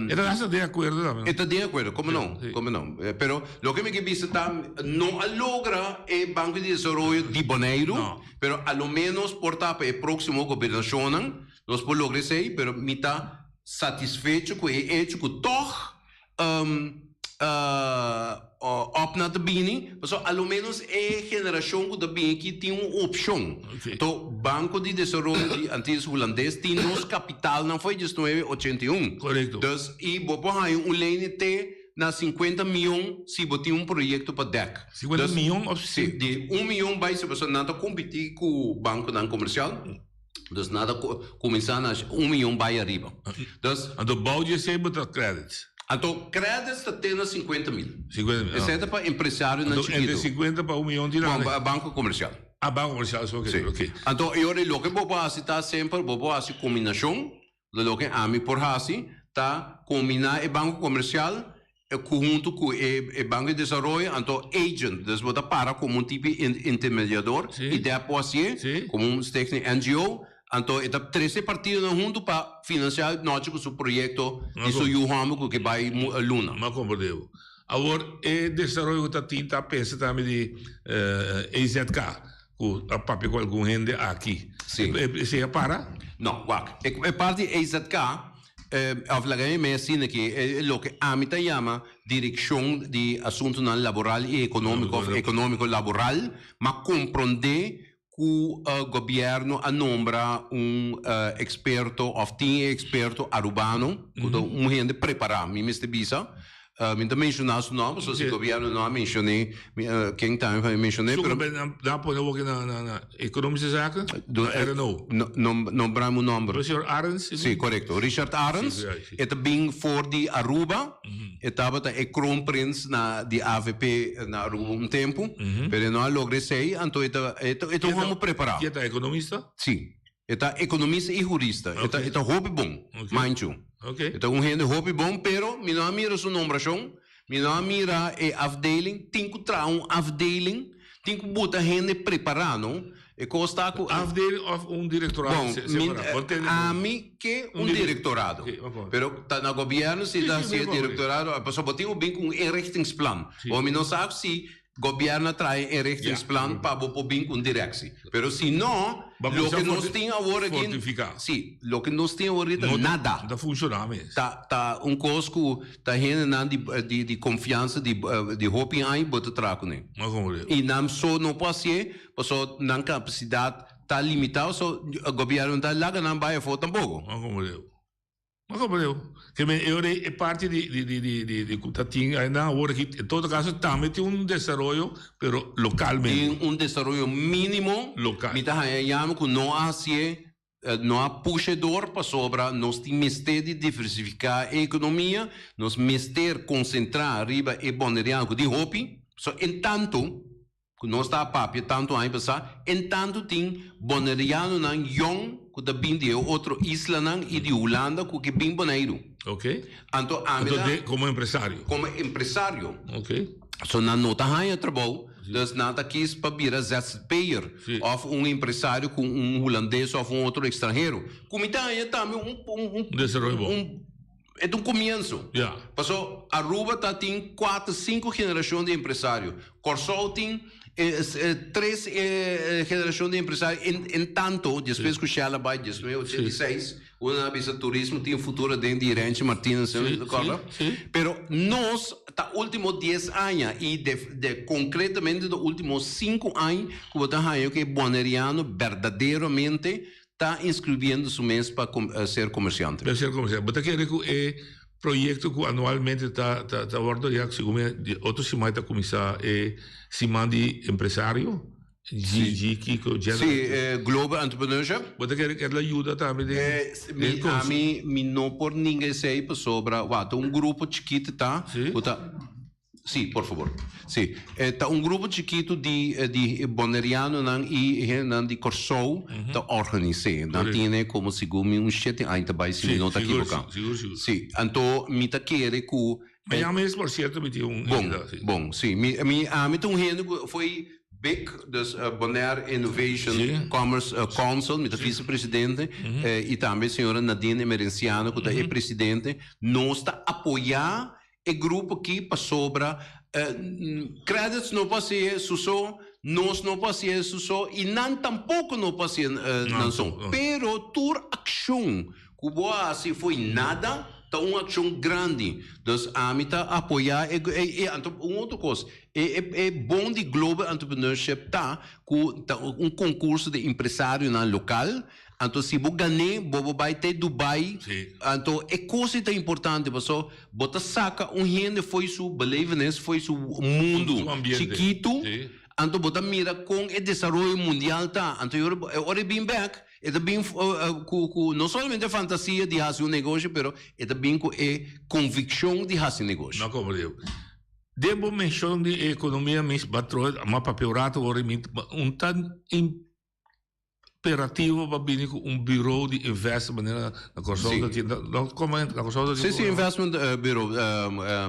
E ta hasta den akuerdo tambe, no? E ta den akuerdo, komo no, komo no. Pero loke mi ke bisa ta, no a logra e Banko di Desaroyo di Boneiru, pero a lo menos por ta pa e próksimo gobernashonnan nos por logra esei, pero mi ta satisfecho ku e echo ku tòg Opna ta bini, pasobra a lo menos e generashon ku ta bini aki tin un opshon. Anto Banko di Desaroyo di Antillas Hulandes tin nos kapitalnan for diesnuebe ochenta i un. Dus i bo por haña un lene te na sinkuenta mion si bo tin un proyekto pa dèk. Sinkuenta mion òf? Si, di un mion bai si pasobra nan ta kompetí ku bankonan komersial. Dus nan ta kuminsá na un mion bai ariba. Dus. Anto bou di esei bo ta credits? Anto credits ta te na sinkuenta mil. Sinkuenta mil, ah. Esei ta pa empresarionan chikitu. Anto entre sinkuenta pa un mion tin nada. Bon, banko komersial. Ah, banko komersial, so oke, oke. Anto e ora loke bo por hasi ta semper bo por hasi kombinashon. Loke ami por hasi ta kombiná e banko komersial ku huntu ku e Banko di Desaroyo, anto agent, dus bo ta para komo un tipo intermediador i dèp hasié komo un stichting NGO, anto e ta trese e partidonan huntu pa finansiá nochi ku su proyekto di su yu hòmber ku ke bai luna. M'a komprendé bo. Awor e desaroyo ku ta tin ta pensa tambe di EZK ku a papia ku algun hende aki. Esei a para? No, wak. E parti EZK Of laga mi mei asina ki e loke ami ta yama Direkshon di Asuntunan Laboral i Ekonómiko of Ekonómiko Laboral, m'a komprondé ku gobièrnu a nombra un eksperto of tin e eksperto arubano ku ta un hende prepará, mi mester bisa. Mi ta menshoná su nòmber, so si gobièrnu no a menshoné, ken tambe pa mi menshoné, pero. Nan a pone awor na na Economische Zaken? Na RNO? Nombra mi un nòmber. Señor Arends? Si, korekto. Richard Arends. E ta bin for di Aruba. E tabata e kroonprins na di avp na Aruba un tempu, pero e no a logra esei, anto e ta e ta un hòmber prepará. E ta ekonomista? Si. E ta ekonomista i hurista. E ta e ta hopi bon, Manchu. E ta un hende hopi bon, pero mi no a mira su nombrashon, mi no a mira e afdeling. Tin ku traha un afdeling, tin ku buta hende prepará, no? E kos ta ku. Afdeling òf un direktorado separá? Bon, mi, ami ke un direktorado. Pero ta na gobièrnu si ta hasi e direktorado, pasobra bo tin ku bin ku un inrichtingsplan. Bo mi no sa si. Gobierno a traha e inrichtingsplan pa bo por bin cu un directie. Pero si no, loke nos tin awor aki. Fortifica. Si, loke nos tin awor aki ta nada. No ta funciona mes. Ta ta un cos cu ta hendenan di di di confiansa di di hopi aña bo ta traha cune. No como Y nan so no por hacié, pasobra nan capacidad ta limita, so gobierno no ta laga nan bay afo tampoco. No como Ma como deu? Ke men e ora e parti di di di di di di ku ta tin ainda awor aki en todo caso tambe tin un desaroyo pero localmente. Tin un desaroyo minimo. Local. Mi ta haña yama ku no a hasié, no a pusha e dor pasobra nos tin mester di diversifiká e ekonomia, nos mester konsentrá riba e boneriano ku tin hopi. So en tanto Ku nos ta a papia tantu aña pasá, en tantu tin bonerianonan yòn ku ta bin di e otro islanan i di Hulanda ku ke bin Boneiru. Oké. Anto ami Anto ta. de komo empresario. Komo empresario. Oké. So nan no ta haña trabou, dus nan ta kis pa bira zzp'er òf un empresario ku un hulandes òf un otro ekstranhero. Ku mi ta haña tambe un un un. Desaroyo bon. Un E ta un comienzo. Ya. Paso Aruba ta tin cuater, cinco generacion di empresario. Corsou tin tres generacion di empresario. En, en tanto, despues cu Shell a bay, 1986, unda nan a bisa turismo tin futuro den di Renchi Martinez, Sí, ta corda? sí, sí. Pero nos ta ultimo dies aña y de, de concretamente de ultimo cinco aña cu bo ta haya cu e Boneriano berdaderamente Ta inscribiendo su mes pa ser comerciante. Pa ser comerciante. Bo ta kere cu e proyecto cu anualmente ta ta ta wordo ya segun mi di otro siman ta cuminsa e siman di empresario? GG kico General. Si, e Global Entrepreneurship. Bo ta kere cu el a yuda tambe den Mi ami mi no por ninga esey pasobra wak ta un grupo chikito ta cu ta. Sí, por fabor. Sí. E ta un grupo chikitu di di Bonerianonan i hendenan di Kòrsou ta organis'é. Nan tene komo segun mi un shete aña ta bai si mi no ta kiboká. Sigur, sigur. Sí. Anto mi ta kere ku. Mañan mes por sierto mi tin un Bon, ida, sí. bon, sí. Mi mi ami ta un hende ku foi BIC, dus Bonaire Innovation Commerce Council, mi ta vicepresidente, i tambe señora Nadine Emerenciano ku ta e presidente. Nos ta apoyá E grupo aki pasobra credits no por hacié su so, nos no por hacié su so y nan tampoco no por hacié nan so. Pero tur accion cu bo a haci fo'i nada ta un accion grandi. Dus ami ta apoya e e anto un otro cos, e e bon di Global Entrepreneurship ta cu ta un concurso di empresarionan local. Anto si bo gané, bo bo bai te Dubai. Anto e cos ei ta importante paso bo ta saca un hende fo'i su belevenis, fo'i su mundo chikitu, anto bo ta mira con e desaroyo mundial ta. Anto e ora e bin bek, e ta bin cu cu no solamente fantasia di haci un negoshi, pero e ta bin cu e conviccion di haci negoshi. No comprende. Den bo mencion di e economia mis batroe, ma papia un rato ora mi un ta Imperativo pa bini ku un bureau di investment manera na Kòrsou ta tin. No komo na Kòrsou ta tin. Si si investment bureau.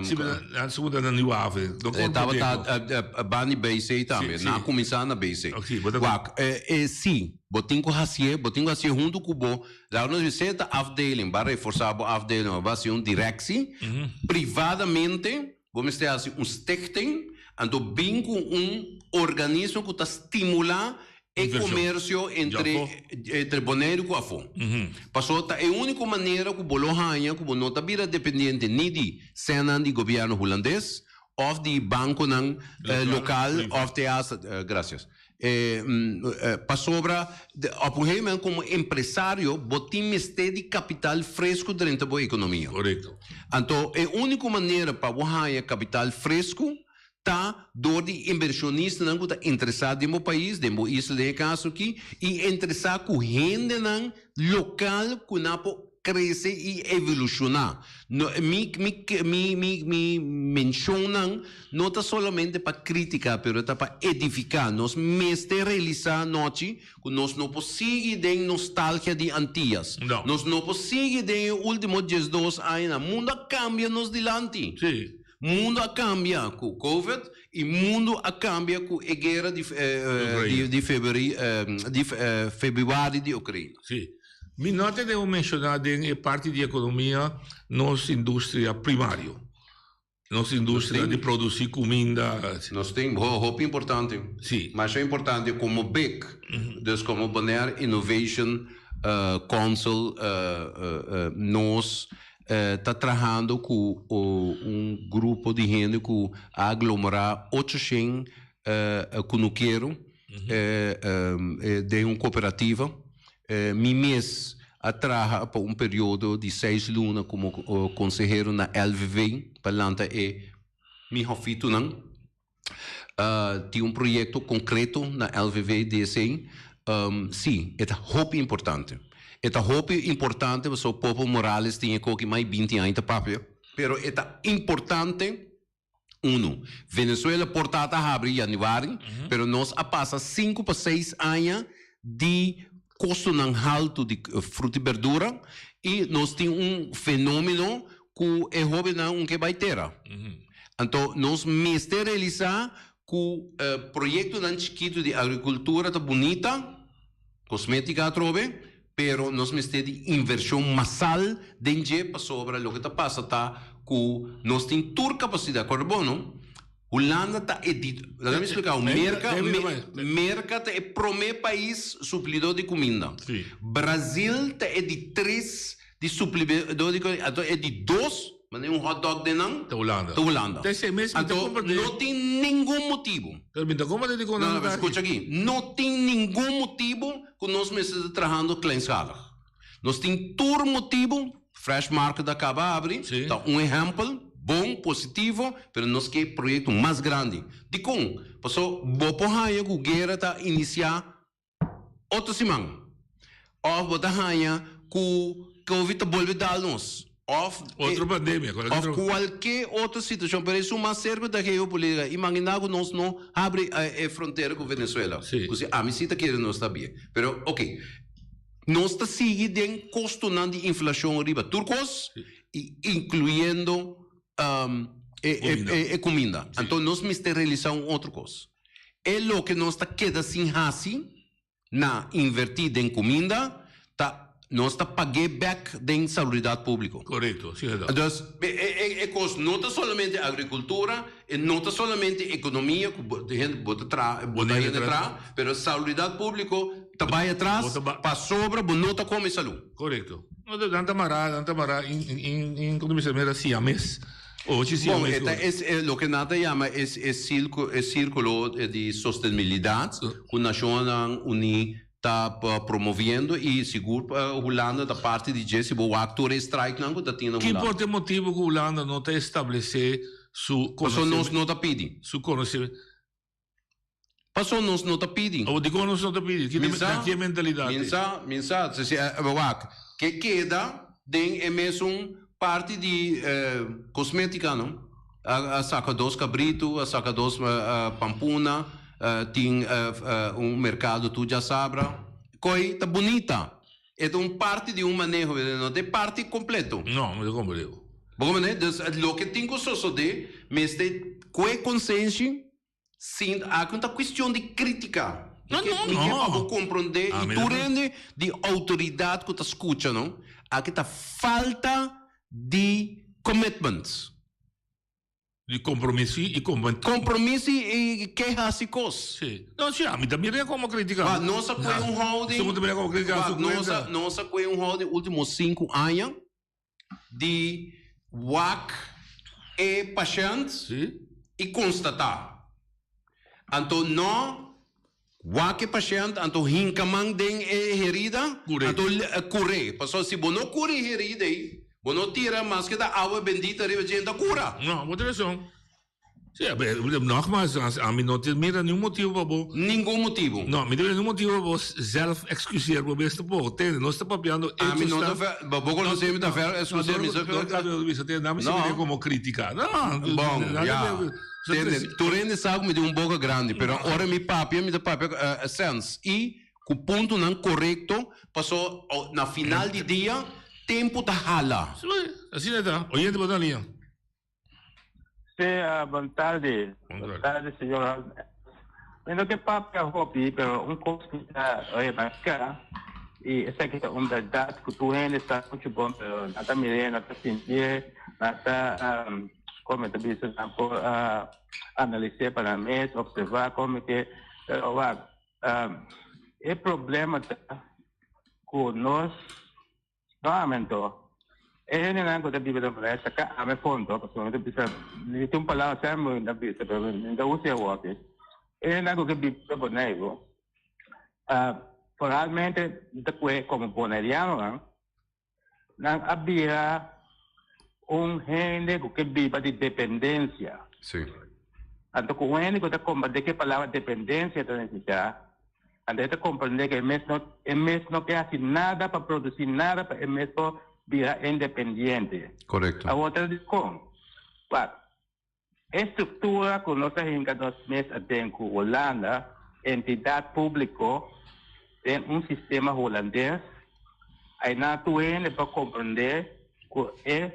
Si pero nan segun ta na Nieuwe Haven. E tabata banda di BC tambe. Nan a kuminsá na BC. Wak e si bo tin ku hasié bo tin ku hasié huntu ku bo laga nos bisa ta afdeling bo a reforsá bo afdeling bo a hasi un directie privadamente bo mester hasi un stichting anto bin ku un organismo ku ta stimulá E comercio entre entre Boneiru cu afo. Pasobra ta e unico manera cu bo lo haña cu bo no ta bira dependiente ni di senan di gobierno Hulandes of di banconan local of te hasta, gracias, pasobra op un gegeven moment como empresario bo tin mester di capital fresco drenta bo economia. Anto e unico manera pa bo haña capital fresco Ta dor di inbershonistanan ku ta interesá den bo pais, den bo isla den e kaso aki, i interesá ku hendenan lokal ku nan por krese i evolushoná. No, mi, mi, mi, mi, mi menshonnan no ta solamente pa krítika, pero ta pa edifiká. Nos mester realisá anochi ku nos no por sigui den nostalgia di Antias. No. Nos no por sigui den e último diesdos añanan. Mundu a kambia nos dilanti. Sí. Mundo a cambia cu Covid y mundo a cambia cu e guera di di februari di februari di Ucraina. Sí. Mi no a tende bo menciona den e parti di economia nos industria primario. Nos industria di produci cuminda. Nos tin, hopi importante. Si. Masha importante como BIC, dus como Bonaire Innovation Council nos ta trahando cu un grupo di hende cu a aglomera 800 cunukero den un cooperativa. Mi mes a traha pa un periodo di seis luna komo konsehero na LVV pa lanta e miho fitunan. Tin un proyekto konkreto na LVV di esei. Sí, e ta hopi importante. E ta hopi importante pasobra Popo Morales tin e koki mas di binti aña ta papia, pero e ta importante. Uno. Venezuela por ta ta habri januari, pero nos a pasa sinku pa seis aña di kostonan haltu di fruta i berdura i nos tin un fenomeno ku e hobennan un ke bai tera. Anto nos mester realisá ku proyektonan chikitu di agrikultura ta bunita, kosmetika atrobe, Pero nos mester di inversion masal den dje pasobra loke ta pasa ta cu nos tin tur capacidad. Acorda bon no? Hulanda ta e di, laga mi explica bo, Merca, Merca ta e prome pais suplidor di cuminda. Brazil ta e di tres di suplidor di cuminda, anto e di dos, manda un hot dog den nan, Ta Hulanda. Ta Hulanda. Ta esei mes mi ta Anto comprende. no tin ningun motibo. Pero mi ta comprende di con No, nan no, ta aki. scucha aki. No tin ningun motibo cu nos mester ta trahando kleinschalig. Nos tin tur motibo, Fresh Market a caba abri, ta un ehempel bon, positivo, pero nos ke proyecto mas grandi. Dicon? Paso bo por haya cu guera ta inicia otro siman. Of bo ta haña ku Covid ta bolbe dal nos. Of Otro pandemia, cualkier otro. Of cualke otro situacion, pero esun mas cerca ta geopolítica. Imagina cu nos no habri e frontera cu Venezuela. Cu si ami si ta kere nos ta bien. Pero ok, nos ta sigui den costonan di inflacion riba tur cos, y incluyendo e cuminda. Anto nos mester realisa un otro cos. E loke nos ta keda sin hasi na invertí den kuminda ta nos ta pag'é bèk den salubridat públiko. Korekto, si es Dus e e kos no ta solamente agrikultura, e no ta solamente ekonomia ku bo hende bo ta traha bo ta hende traha, pero salubridat públiko ta bai atras pasobra bo no ta kome salú. Korekto. Nan ta mará, nan ta mará in in in komo ta bisa mira siames. Ochi Bon, siames e ta es e loke nan ta yama es e silku e sirkulo di sostenibilidat ku Nashonnan Uní ta promoviendo i sigur Hulanda ta parti di dje si bo wak tur e strikenan ku ta tin na Ki Hulanda. por ta e motibu ku Hulanda no ta establesé su Pasobra nos no ta pidi. Su konosementu. Paso nos no ta pidi. Awor dikon nos no ta pidi? Ki Minsa, ki e mentalidat ei? Minsa, minsa, si, si, wak, ke keda den e mesun parti di kosmetika no. A saka dos kabritu, a saka dos pampuna, tin un merkado tur djasabra. Koi ta bunita. E ta un parti di un maneho, no ta e parti kompleto. No, mi ta komprende bo. Bo komprende? Dus loke tin ku sosodé mester kue konsenshi. Sint aki no ta cuestion di critica. No, no, Mi ke no. pa bo comprende Ah, y mi tur ta- hende di autoridad cu ta scucha no. Aki ta falta di commitment. Di compromiso y com- Compromiso y ke haci cos. Sí. No, sí, ami ta mira como critica. Wa, nos a cue un houding. Su ta mira como critica Wa, su nos a, cuenta. nos a cue un houding ultimo cinco aña di wak e pashènt i konstatá. Anto no wak e pashènt, anto hinka man den e herida, anto kur'é. Pasobra si bo no kura e herida ei, bo no tira maske ta awa bendita riba dje, e ta kura. No, bo tin rason. Sí, a ber, nogmaals, ami no ta mira niun motibu pa bo. Ningun motibu. No, mi ta mira niun motibu pa bo zelf excuseer bo mes tampoco. Tende, nos ta papiando Ami hechos no ta ta. ver, bo conoce mi ta ver excuseer mi No, no, no, no, no, mi No. mira como critica. No, Bon, ya. Tende, tur hende sa cu mi tin un boca grandi, pero ora mi papia, mi ta papia sense y cu puntonan corecto, paso na final di dia, tempo ta hala. Sí, asina ta. Oyente, bo ta na liña. Sí, bon tardi. Bon tardi, señor. Mi no ke papia hopi, pero un kos mi ta remarká, i esaki ta un bèrdat ku tur hende sa muchu bon, pero nan ta mir'é, nan ta sintié, nan ta. Kon mi ta bisa nan por a analis'é pa nan mes, opservá kon mi ke. Pero wak, e problema ta ku nos nuevamente e hendenan ku ta biba na Bonaire ta ka ame fondo, pasobra mi ta bisa, mi tin un palabra semper mi ta bisa, pero mi ta usa e awor-aki. E hendenan ku ke biba na Boneiru, foralmente mi ta kohe komo bonerianonan, Nan a bira un hende ku ke biba di dependensia. Sí. Anto ku un hende ku ta komprendé ke palabra dependensia ta nifiká, anto e ta komprendé ku e mes no e mes no ke hasi nada pa produsí nada pa e mes por bira independiente. Korekto. Awor ta dikon? Wak, e struktura ku nos a hinka nos mes aden ku Hulanda, entidat públiko den un sistema hulandes, aynan tur hende por komprendé ku e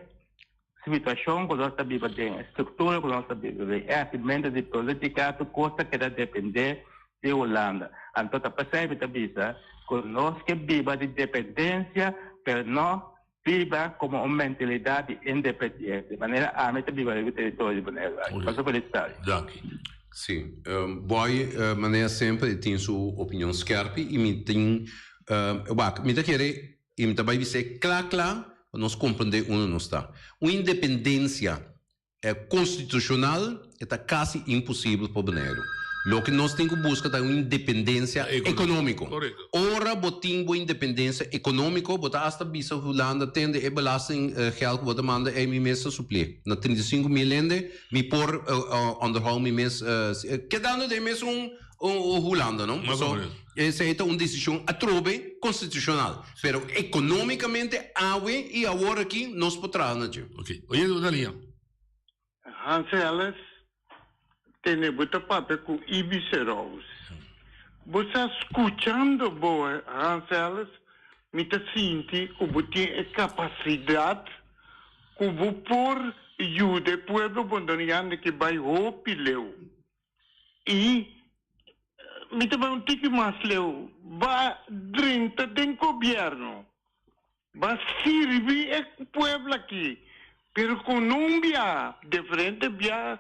situashon ku nos ta biba den, e struktura ku nos ta biba den, e hasimentu di polítika, tur kos ta keda dependé di Hulanda. Anto ta p'esei mi ta bisa ku nos ke biba di dependensia, pero no Biba komo un mentalidat di independiente, manera ami ta biba riba teritorio di Boneiru aki. Paso feliz tardi. Danki. Sí. Boy, manera semper e tin su opinion skerpi i mi tin, wak, mi ta kere i mi ta bai bis'é kla kla pa nos komprendé unda nos ta. Un independensia Konstitushonal e ta kasi imposibel pa Boneiru. Loke nos tin ku buska ta un independensia ekonómiko. Ora bo tin bo independensia ekonómiko, bo ta asta bisa Hulanda, tende e belastinggeld ku bo ta manda ei mi mes ta suplié. Na 35 mil hende mi por onderhou mi mes, kedando den mesun Hulanda, no? So, esei ta un desishon atrobe konstitushonal. Pero ekonómikamente awe i awor aki nos por traha na dje. Ok. Oye, bo ta liña. Hans Ellis, tene bo ta papia ku Ibi Serous. Bo sa skuchando bo, Hans Ellis, mi ta sinti ku bo tin e kapasidat ku bo por yuda e pueblo bondoniano ki bai hopi leu. I mi ta bai un tiki mas leu, ba drenta den gobièrnu, ba sirbi e pueblo aki, pero ku no un biaha, diferente biaha,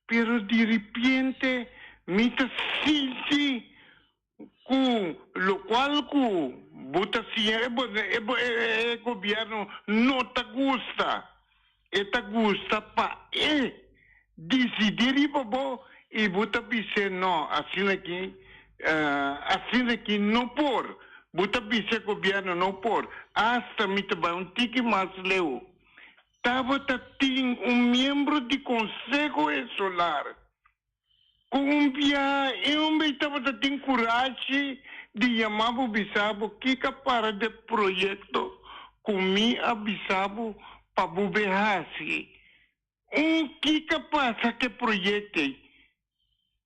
pero di ripiente mi ta sinti ku lokual ku bo ta siña e e gobièrnu no ta gusta, e ta gusta pa e disidí riba bo i bo ta bis'é no, asina aki asina aki no por, bo ta bisa e gobièrnu no por, asta mi ta bai un tiki mas leu, tabata tin un miembro di Konseho Insular Ku un biaha e homber tabata tin kurashi di yama bo bisa bo kiko a para de proyekto ku mi a bisa bo pa bo be hasi. Un kiko a pasa ku e proyekto ei?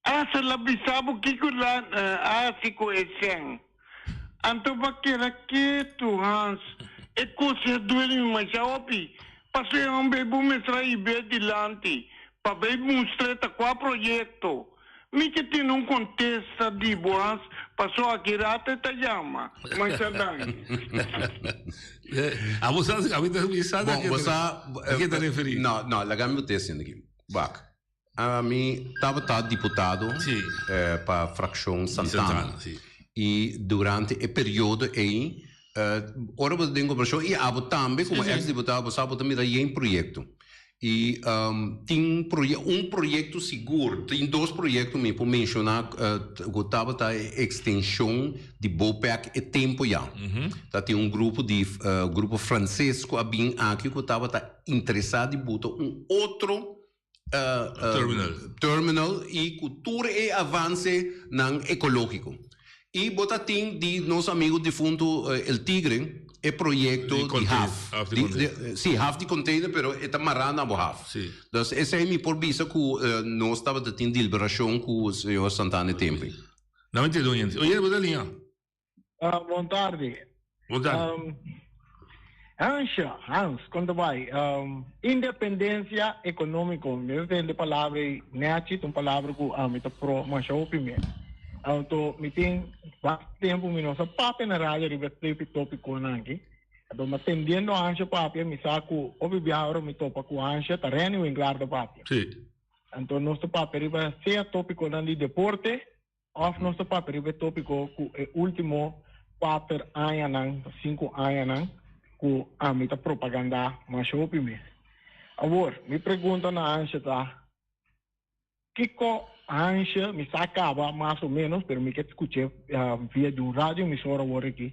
Asa la bisa bo kiko la hasi ku e sèn. Anto bo a keda ketu, Hans. E kos a duel mi masha hopi. Paso e homber bo mester a hib'é dilanti pa bay mustr'é ta kua proyekto. Mi ke tene un kontesta di bo, Hans, paso aki rato e ta yama. Masha danki. Abo sa, abo ta sa Bon, bo sa, a ke ta referí? No, no, laga mi bote esei aki. Wak. Ami tabata diputado pa frakshon Santana i durante e periodo ei ora bo ta den gobernashon i abo tambe komo eks diputado bo sa bo ta mira yen proyekto i tin un proyekto sigur tin dos proyekto mi por menshona ku tabata e ekstenshon di Bopec e tempo ya ta tin un grupo di grupo franses ku a bin aki ku tabata interesa di buta un otro Terminal. Terminal y cu tur e avancenan ecologico. Y bo ta tin di nos amigo difunto El Tigre e proyecto di haf. Si, haf di container pero e ta mara na bo haf. Dus esey mi por bisa cu nos tabata tin deliberacion cu señor Santana e tempo ey. Na mi tende un hende. Oye, bo ta liña. Bon tardi. Bon tardi. Hansha, Hans, kon ta bai? Independensia ekonómiko, mi ta tende palabra ei nèchi, ta un palabra ku ami ta pro masha hopi mes. Anto mi tin basta tempu mi no sa papia na radio riba e tópikonan aki. Anto mi a tendiendo Hansje papia, mi sa ku hopi biaha ora mi topa ku Hansje ta Renny Winklaar ta papia. Sí. Anto nos ta papia riba sea tópikonan di deporte òf nos ta papia riba e tópiko ku e último kuater añanan, sinku añanan ku ami ta propagandá masha hopi mes. Awor, mi pregunta na Hansje ta, Kiko Hansje, mi sa kaba mas o ménos, pero mi ke skuch'é via di un radio emisora awor aki.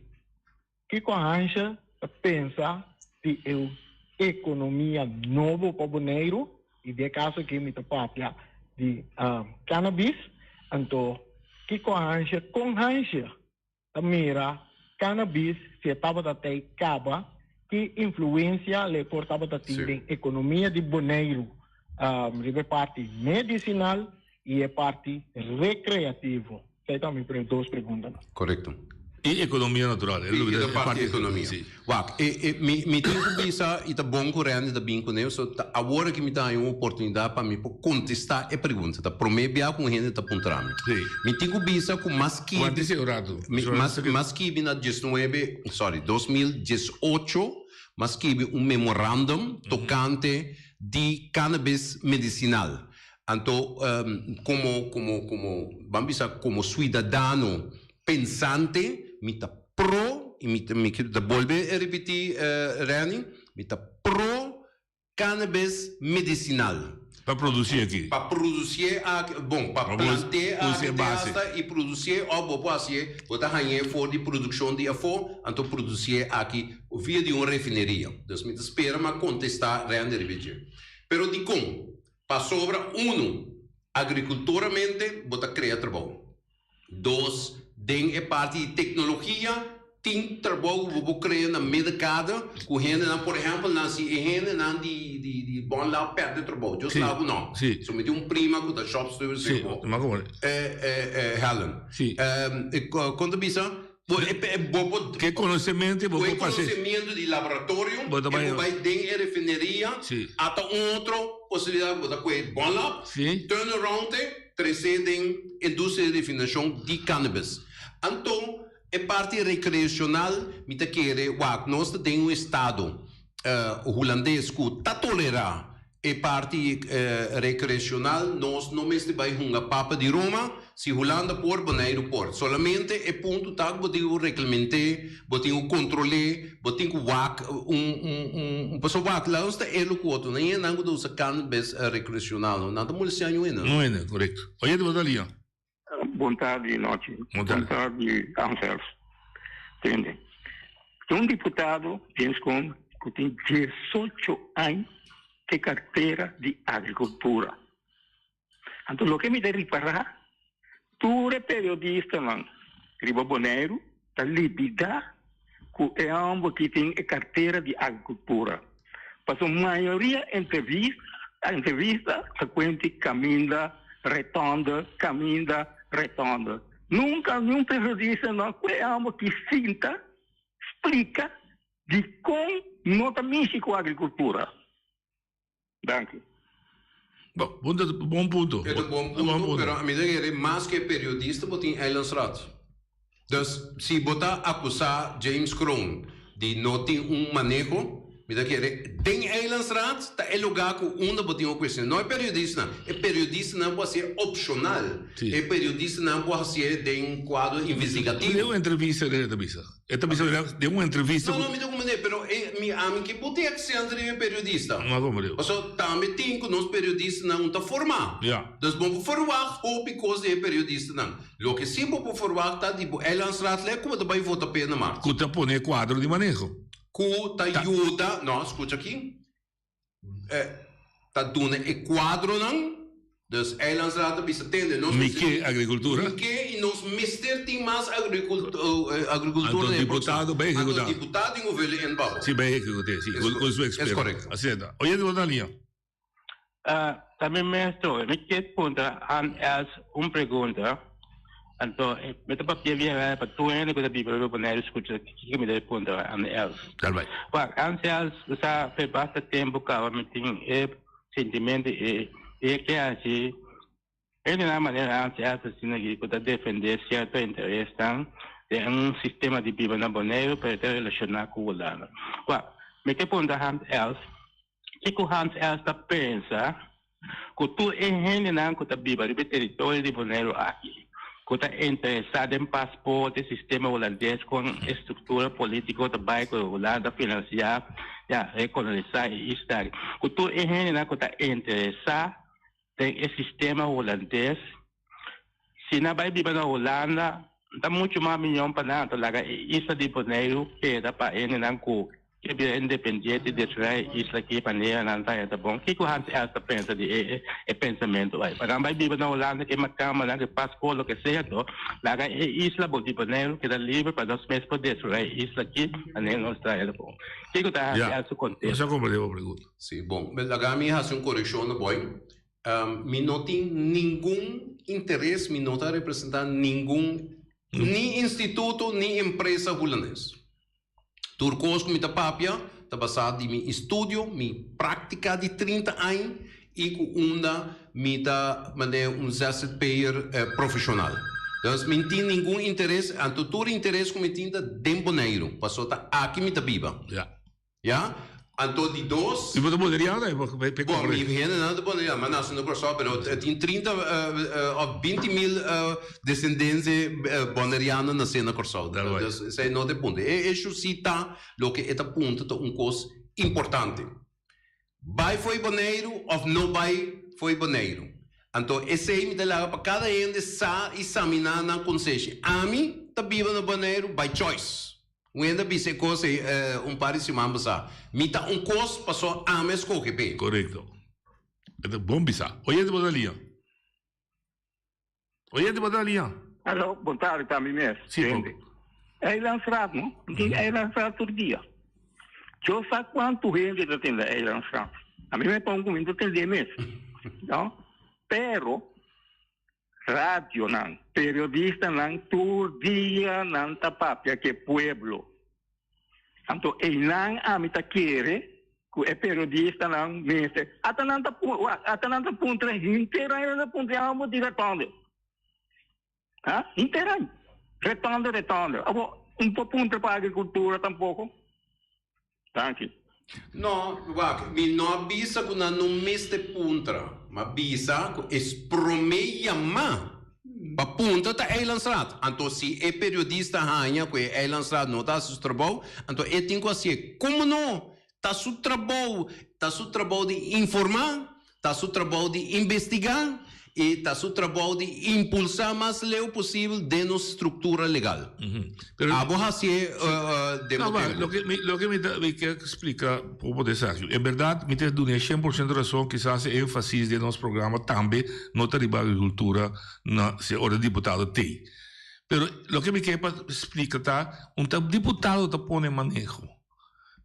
Kiko Hansje ta pensa di e ekonomia nobo pa Boneiru? I den e kaso aki mi ta papia di cannabis. Anto kiko Hansje, kon Hansje ta mira cannabis si e tabata tei caba, ki influencia lo e por tabata tin den economia di Boneiru riba e parti medicinal y e parti recreativo? Esei ta mi dos preguntanan. Correcto. Y economia natural. Y e parti economia. Wak, e, e, mi, mi tin ku bisa i ta bon ku Randy ta bin kuné, so ta awor aki mi ta haña un oportunidat pa mi por kontestá e pregunta. Ta promé bia ku un hende ta puntra mi. Mi tin ku bisa ku mas skibi, Wak disi un ratu. mi, mas, mas skibi na diesnuebe, sorry, 2018, mas skibi un memorandum tokante di cannabis medisinal. Anto, komo, komo, komo, ban bisa komo suidadano pensante, mi ta pro, y mi mi ta bolbe ripiti Renny, mi ta pro cannabis medicinal. Pa produci aki. Pa produci aki, bon, pa plant'e aki te hasta y produci'e of bo por haci'e, bo ta hañ'e for di produccion di afo, anto produci'e aki via di un refineria. Dus mi ta spera mi a contesta Renny riba dje. Pero dicon? Pasobra uno, agricultoramente bo ta crea trabou. Dos, den e parti di tecnologia tin trabou ku bo por crea na middenkade ku hendenan, por ehempel nan si e hendenan di di di Bon Lab perde trabou, Dios laat ku no. So mi tin un prima ku ta shop steward Sí, ma como. Helen. Kon ta bisa? Bo e bo por Ke conocemento bo por pasa. Ku e conocemento di laboratorio Bo ta e por bai den e refineria ata un otro posibilidad ku bo ta kohe Bon Lab, turn around e. Trese den industria di refinashon di cannabis. Anto e parti recreacional mi ta kere wak nos ta den un estado Hulandes ku ta tolera e parti recreacional nos no mester bai hunga papa di Roma si Hulanda por Boneiru por solamente e punto ta ku bo tin ku reglemente bo tin ku kontrole bo tin ku wak un un un pasobra wak la nos ta elo ku otro nan hende nan ku ta usa cannabis recreacional no nan ta molestia ñu hende. Ñu hende korekto. Oye bo ta lia. Bon tardi nochi. Bon tardi. Bon tardi Ansels. Tende. Tin un diputado James Kroon ku tin diesocho aña ke kartera di agrikultura. Anto loke mi ta ripará, tur e periodistanan riba Boneiru ta libidá ku e hòmber ki tin e kartera di agrikultura. Pasobra mayoria entrevista entrevista ta kuenti kaminda retònde, kaminda retònde. Nunka niun periodista no a ku e hòmber ki sinta splika dikon no ta mishi ku agrikultura. Danki. Bon, punto, bon punto. E ta bon punto, pero ami ta kere mas ke periodista bo tin Eilandsraad. Dus si bo ta acusa James Kroon di no tin un maneho, mi ta kere den Eilandsraad ta e lugar cu unda bo tin un cuestion. No e periodistanan. E periodistanan por hacié opcional. E periodistanan por hacié den cuadro investigativo. Den un entrevista e ta bisa. E ta bisa den un entrevista No, no, mi ta comprende, pero e, mi, ami ke por tin accent riba e periodista. No a comprende. Pasobra tambe tin ku nos periodistanan un ta formá. Ja. Dus bo por verwagt hopi kos di e periodistanan. Loke si bo por verwagt ta di bo eilandsraadlid ku bo ta bai vota p'e na mart. Ku ta pone e kuadro di maneho. Ku ta yuda, no, skucha aki. Ta duna e kuadronan, dus Eilandsraad ta bisa tende nos Mi ke agrikultura. Mi ke i nos mester tin mas agrikultura den e diputado bai ehekutá. Anto diputado tin ku vele en babo. Si bai ehekut'é, si, ku su eksperto. Es korekto. Asina ta. Oye di liña. Ta mi mes tur. Mi kier puntra Han Els un pregunta. Anto mi ta papia bien raya pa tur hende ku ta biba riba Boneiru skucha kiko mi ta puntra Han Els. Dal bai. Wak, Han Els, bo sa fe basta tempu kaba mi tin e sintimentu e e ke hasi hendenan manera Han Els asina aki ku ta defende sierto interesnan. Den un sistema di biba na Boneiru pero ta relashoná ku Hulanda. Wak, mi ke puntra Hans Els, kiko Hans Els ta pensa ku tur e hendenan ku ta biba riba e teritorio di Boneiru aki, ku ta interesá den paspoort, e sistema hulandes kon e struktura polítiko ta bai ku Hulanda finansiá, ya, rekolonisá e isla aki, ku tur e hendenan ku ta interesá den e sistema hulandes, Si nan bai biba na Hulanda, ta muchu mas miyon pa nan ta laga e isla di Boneiru keda pa hendenan ku ke bira independiente destruí e isla aki manera nan ta haña ta bon. Kiko Hans Els ta pensa di e e pensamentu ai? Pa nan bai biba na Hulanda ke makamba nan ke paspoort loke sea to laga e isla di Boneiru keda liber pa nos mes por destruí e isla aki manera nos ta haña ta bon. Kiko ta Hans Els su kontesta? Si, bon. Laga mi hasi un korekshon na boy. Mi no tin ningun interes, mi no ta representa ningun ni instituto ni empresa hulandes. Tur kos ku mi ta papia ta basá di mi estudio, mi práktika di 30 aña i ku unda mi ta manera un zzp'er profeshonal. Dus mi no tin ningun interes, anto tur interes ku mi tin ta den Boneiru, pasobra ta aki mi ta biba. Ya? Anto di dos. Mi bo ta boneriano tambe pa pa Bon, mi hendenan ta boneriano, mi a nace na Curaçao, pero tin 30 of 20 mil descendencia boneriano nace na Curaçao. Dus esey no ta e punto. E issue si ta loke e ta punta ta un cos importante. Bai fo'i Boneiru of no bai fo'i Boneiru? Anto esey mi ta laga pa cada hende sa y samina nan conseshi. Ami ta biba na Boneiru by choice. Un hende a bisa e kos ei un par di siman pasá. Mi ta un kos pasobra ami a skohe p'e. Korekto. E ta bon bisa. Oyente bo ta lia. Oyente bo ta lia. Alo, bon tardi ta mi mes. Sí, Tende. Eilandsraad, no? Mi tin Eilandsraad tur dia. Yo sa cuantu hende ta tende Eilandsraad. A mi me pon cu mi ta tende mes. No? Pero Radionan, periodistanan tur dia nan ta papia ku e pueblo. Anto einan ami ta kere ku e periodistanan mester ata nan ta wak ata nan ta puntra henter aña nan ta puntra amo di retonde. Ha? Henter aña. Retonde retonde. Abo un por puntra pa agrikultura tampoko. Danki. No, wak, mi no a bisa ku nan no mester puntra. Mi a bisa ku es promé yamá pa puntra ta Eilandsraad. Anto si e periodista haña ku e Eilandsraad no ta hasi su trabou, anto e tin ku hasié. Komo no? Ta su trabou, ta su trabou di informá. Ta su trabou di investigá i ta su trabou di impulsá mas leu posibel den nos struktura legal. Abo hasié den bo tempu. Loke mi loke mi ta mi ke splika poco di esaki. En berdad mi ta duna e shen por shento rason kisas e énfasis den nos programa tambe no ta riba agrikultura na si ora diputado t'ei. Pero loke mi ke pa splika ta un ta diputado ta pone maneho.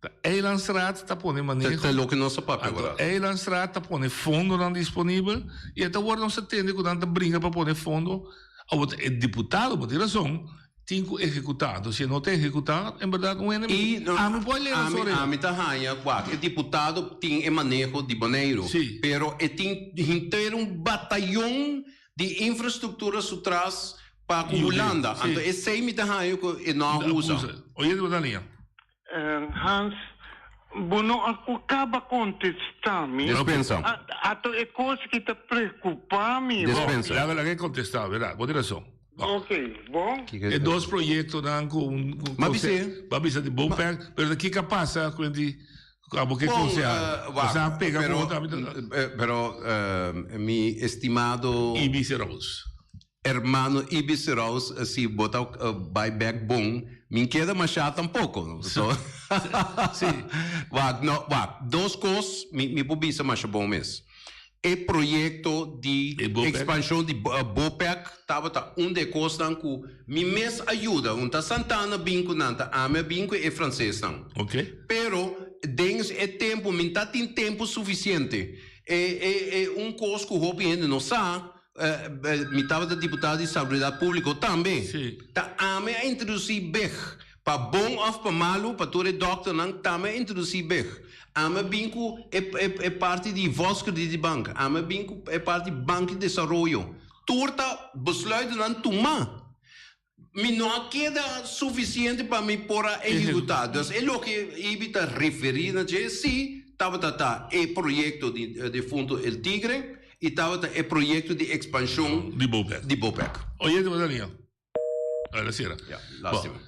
Ta Eilandsraad ta pone maneho. Ta loke nos a papia Anto Eilandsraad ta pone fondonan disponibel y e ta worde nos a tende cu nan ta bringa pa pone fondo. Awor ta e diputado, bo tin razon, tin cu ehecuta. Anto si e no ta ehecuta, en berdad un hende Y ami por lera ami, sobre. ami ta haña wak, e diputado tin e maneho di Boneiru, pero e tin henter un batayon di infrastructura su tras pa cu Hulanda. Anto esey mi ta haña cu e no a usa. Oye, bo ta liña. Hans, bo no a cu caba contesta mi. Despensa. Ato e cos ki ta preocupa mi. Despensa. Laga laga e contesta, verdad? Bo tin razon. Ok, bon. E dos proyectonan cu un Ma bis'é. Ba bisa di Bopec, pero ta kico a pasa cu di abo ke conseha? Bon, Bo sa pega pero, cu otro. pero mi estimado. Ibis Rose. Hermano Ibis Rouse si bo ta bai bek bon min keda masha tampoco so wak no wak dos cos mi mi por bisa masha bon mes e proyecto di expansion di Bopec tabata un di e cosnan cu mi mes a yuda un ta Santana bin cu nan ta ami a bin cu e francesnan pero den e tempo mi ta tin tempo suficiente e e e un cos cu hopi hende no sa Mi tabata diputado di Salubridad Públiko tambe. Ta ami a introdusí beg. Pa bon òf pa malu, pa tur e dòkternan, t'ami a introdusí beg. Ami a bin ku e e parti di Volkskredietbank. Ami a bin ku e parti Bank di Desaroyo. Tur ta besluitonan tumá. Mi no a keda sufisiente pa mi por a ehekutá. Dus e loke Ibi ta referí na dje sí tabata ta e proyekto di defunto El Tigre i tabata e proyekto di ekspanshon Di Bopec. di Bopec. Oye, ta Daniel. El a sera. Ya, lástima.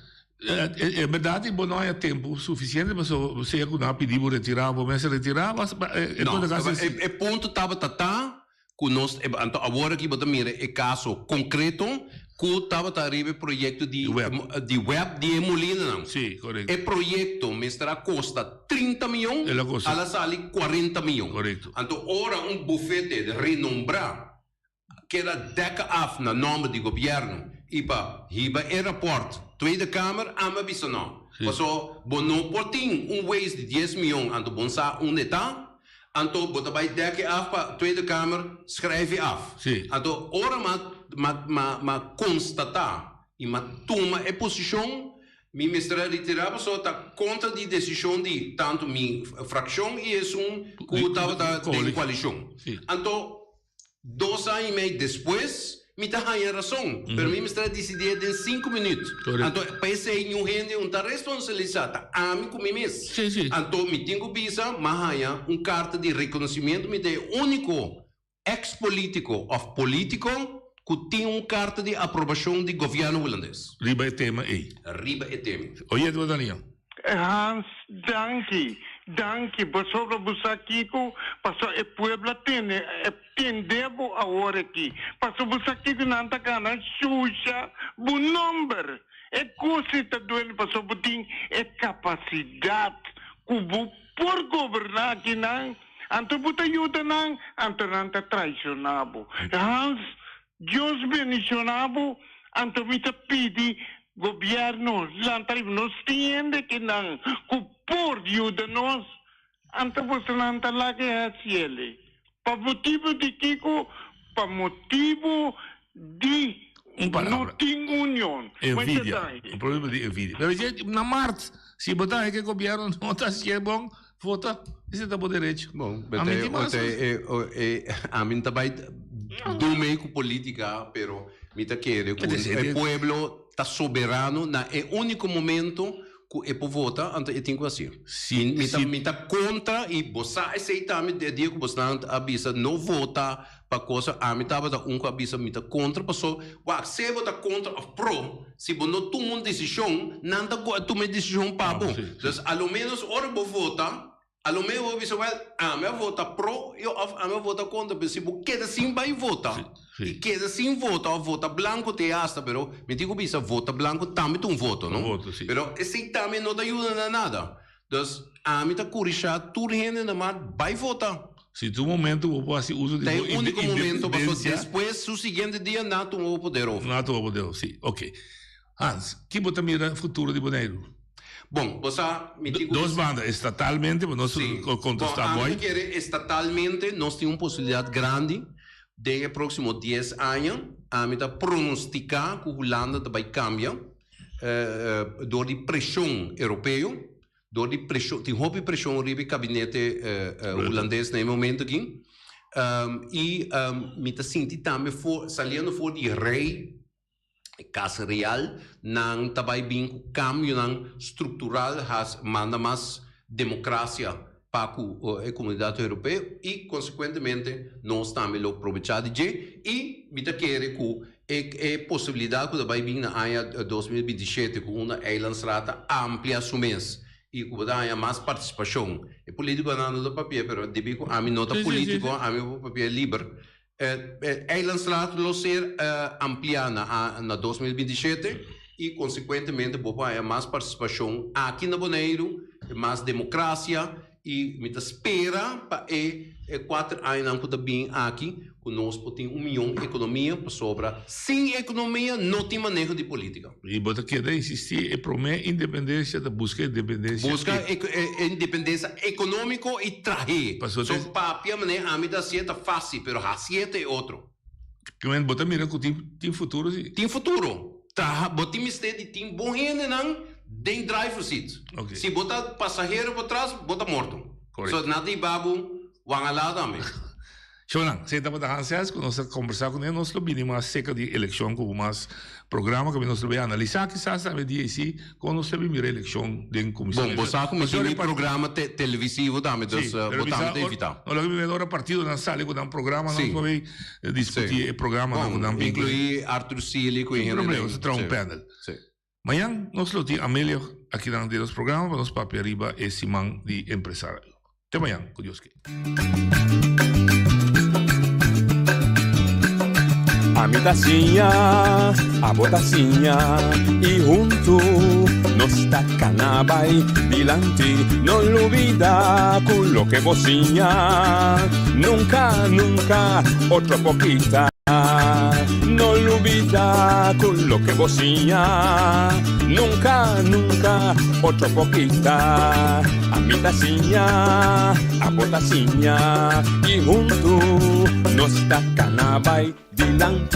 En berdad bo no haya tempu sufisiente pasobra sea ku nan a pidi bo retirá bo mester retirá en todo caso No, e punto tabata ta Ku nos e anto awor aki bo ta mira e kaso konkreto ku tabata ariba e proyekto di di web di e molinanan. Sí, korekto. E proyekto mester a kosta 30 mion, El a kosta. al a sali 40 mion. Korekto. Anto ora un bufete renombrá keda dèk af na nòmber di gobièrnu i pa hiba e rapòrt Tweede Kamer, ami a bisa nò. Paso bo no por tin un weis di dies mion anto bon sa unda e ta, Anto bo ta bai dek e af pa Tweede Kamer schrijf e af. Sí. Anto ora m'a m'a m'a m'a constata y m'a tuma e posicion, mi mester a retira pasobra ta contra di decision di tanto mi fraccion y esun cu tabata den coalicion. Sí. Anto Dos aña y mei despues, mi ta haña rason, pero mi mester a dicidié den cinco minuut. Anto, pa esey niun hende un ta responsabilisa, ta ami cu mi mes. Anto, mi tin cu bisa, m'a haña un carta di reconocimiento, mi ta e unico ex-politico of politico cu tin un carta di aprobacion di gobierno Hulandes. Riba e tema ey. Riba e tema. Oye, Daniel. Hans, danki, danki, pasobra bo sa kiko, pasobra e pueblo a tende, a tende bo awor aki, pasobra bo sa kiko nan ta gana shusha bo nomber, e kos ei ta duele pasobra bo tin e kapasidat ku bo por goberná akinan, anto bo ta yuda nan, anto nan ta traishoná bo. Hans, Dios bendiciona bo, anto mi ta pidi gobierno lanta riba nos tin hende ki nan cu por yuda nos, anto bosonan ta laga e haci eley. Pa motibo di kico? Pa motibo di Un palabra. no tin union. Envidia. Un problema di envidia. Pero je, na maart, si bo ta haña ke gobierno no ta hacié bon, vota, esei ta bo derecho. Bon, A mi tin mas. Ami no ta bai do mei ku politica, pero mi ta kere ku e pueblo ta soberano na e unico momento ku e por vota, anto e tin ku hasi. Mi ta mi ta kontra i bo sa esei tambe e dia ku bosnan a bisa no vota pa cosa, ami tabata un ku a bisa mi ta kontra paso wak sea bo ta kontra of pro si bo no tuma un desishon nan ta tuma e desishon pa bo. Dus a lo menos ora bo vota A lo mehor bo bisa, wèl, ami a vota pro i òf ami a vota kontra, pero si bo keda sin bai vota i keda sin vota òf vota blanko te hasta, pero mi tin ku bisa vota blanko tambe ta un voto, no? Pero esei tambe no ta yuda na nada. Dus ami ta kurishá tur hende na mar bai vota. Si ta un momento bo por hasi uso di Ta bo e úniko momento pasobra independensia. despues su siguiente dia nan a tuma bo poder over. Nan a tuma poder over, si. Oke. Hans, ki bo ta mira futuro di Boneiru? Bon, bo sa, mi tin ku Dos banda, estatalmente, bo nos kontestá Bon, mooi. ami ta kere estatalmente nos tin un posibilidat grandi den e próksimo dies aña. Ami ta pronostiká ku Hulanda ta bai kambia dor di preshon europeo, dor di preshon, tin hopi preshon riba e kabinete hulandes na e momento aki. I mi ta sinti tambe for, saliendo for di rei E Casa Real nan ta bai bin ku kambionan struktural has manda mas demokrasia pa ku e komunidat europeo i konsekuentemente nos tambe lo probechá di dje i mi ta kere ku e e posibilidat ku ta bai bin na aña 2027 ku unda Eilandsraad ta amplia su mes i ku bo ta haña mas partisipashon. E politikonan no ta papia pero debí ku ami no ta politiko ami por papia liber Eilandstraat lo ser ampliá na 2027 i konsekuentemente bo por haña mas partisipashon aki na Boneiru, mas demokrasia i mi ta spera pa e kuater añanan ku ta bin aki ku nos por tin un mion ekonomia pasobra sin ekonomia no tin maneho di politika. I bo ta keda insistí e promé independensia ta buska independensia. Buska e independensia ekonómiko i trah'é. So papia manera ami ta hasié ta fásil, pero hasié ta e otro. Kimen bo ta mira ku tin tin futuro si? Tin futuro. Traha bo tin mester di tin bon hendenan den driver seat. Si bo ta pasahero patras bo ta morto. So nan ta hiba bo wan alá tambe. Shownan, esei tabata Hans Hess ku nos a kombersá kuné. Nos lo bini mas serka di elekshon ku mas programa ku nos lo bai analisá kisas tambe dia i si kon nos ta bin mira elekshon den komishon. Bon, bo sa ku mi tin mi programa televisivo tambe, dus bo tambe ta invitá. No, loke mi mira ora partidonan sali ku nan programa nos lo bai diskutí e programanan ku nan bin kuné. Inkluí Arthur Sealy ku e Sin hende problema, den. nos ta traha un panel. Mañan nos lo tin Amelio akinan den nos programa pa nos papia riba e siman di empresario. Te mañan, ku Dios ke. Ami ta siña, abo ta siña, i huntu nos ta kana bai dilanti. No lubida ku loke bo siña, nunka, nunka otro por kita. No lubida ku loke bo siña, nunka, nunka otro por kita. Ami ta siña, abo ta siña, i huntu nos ta kana bai dilanti.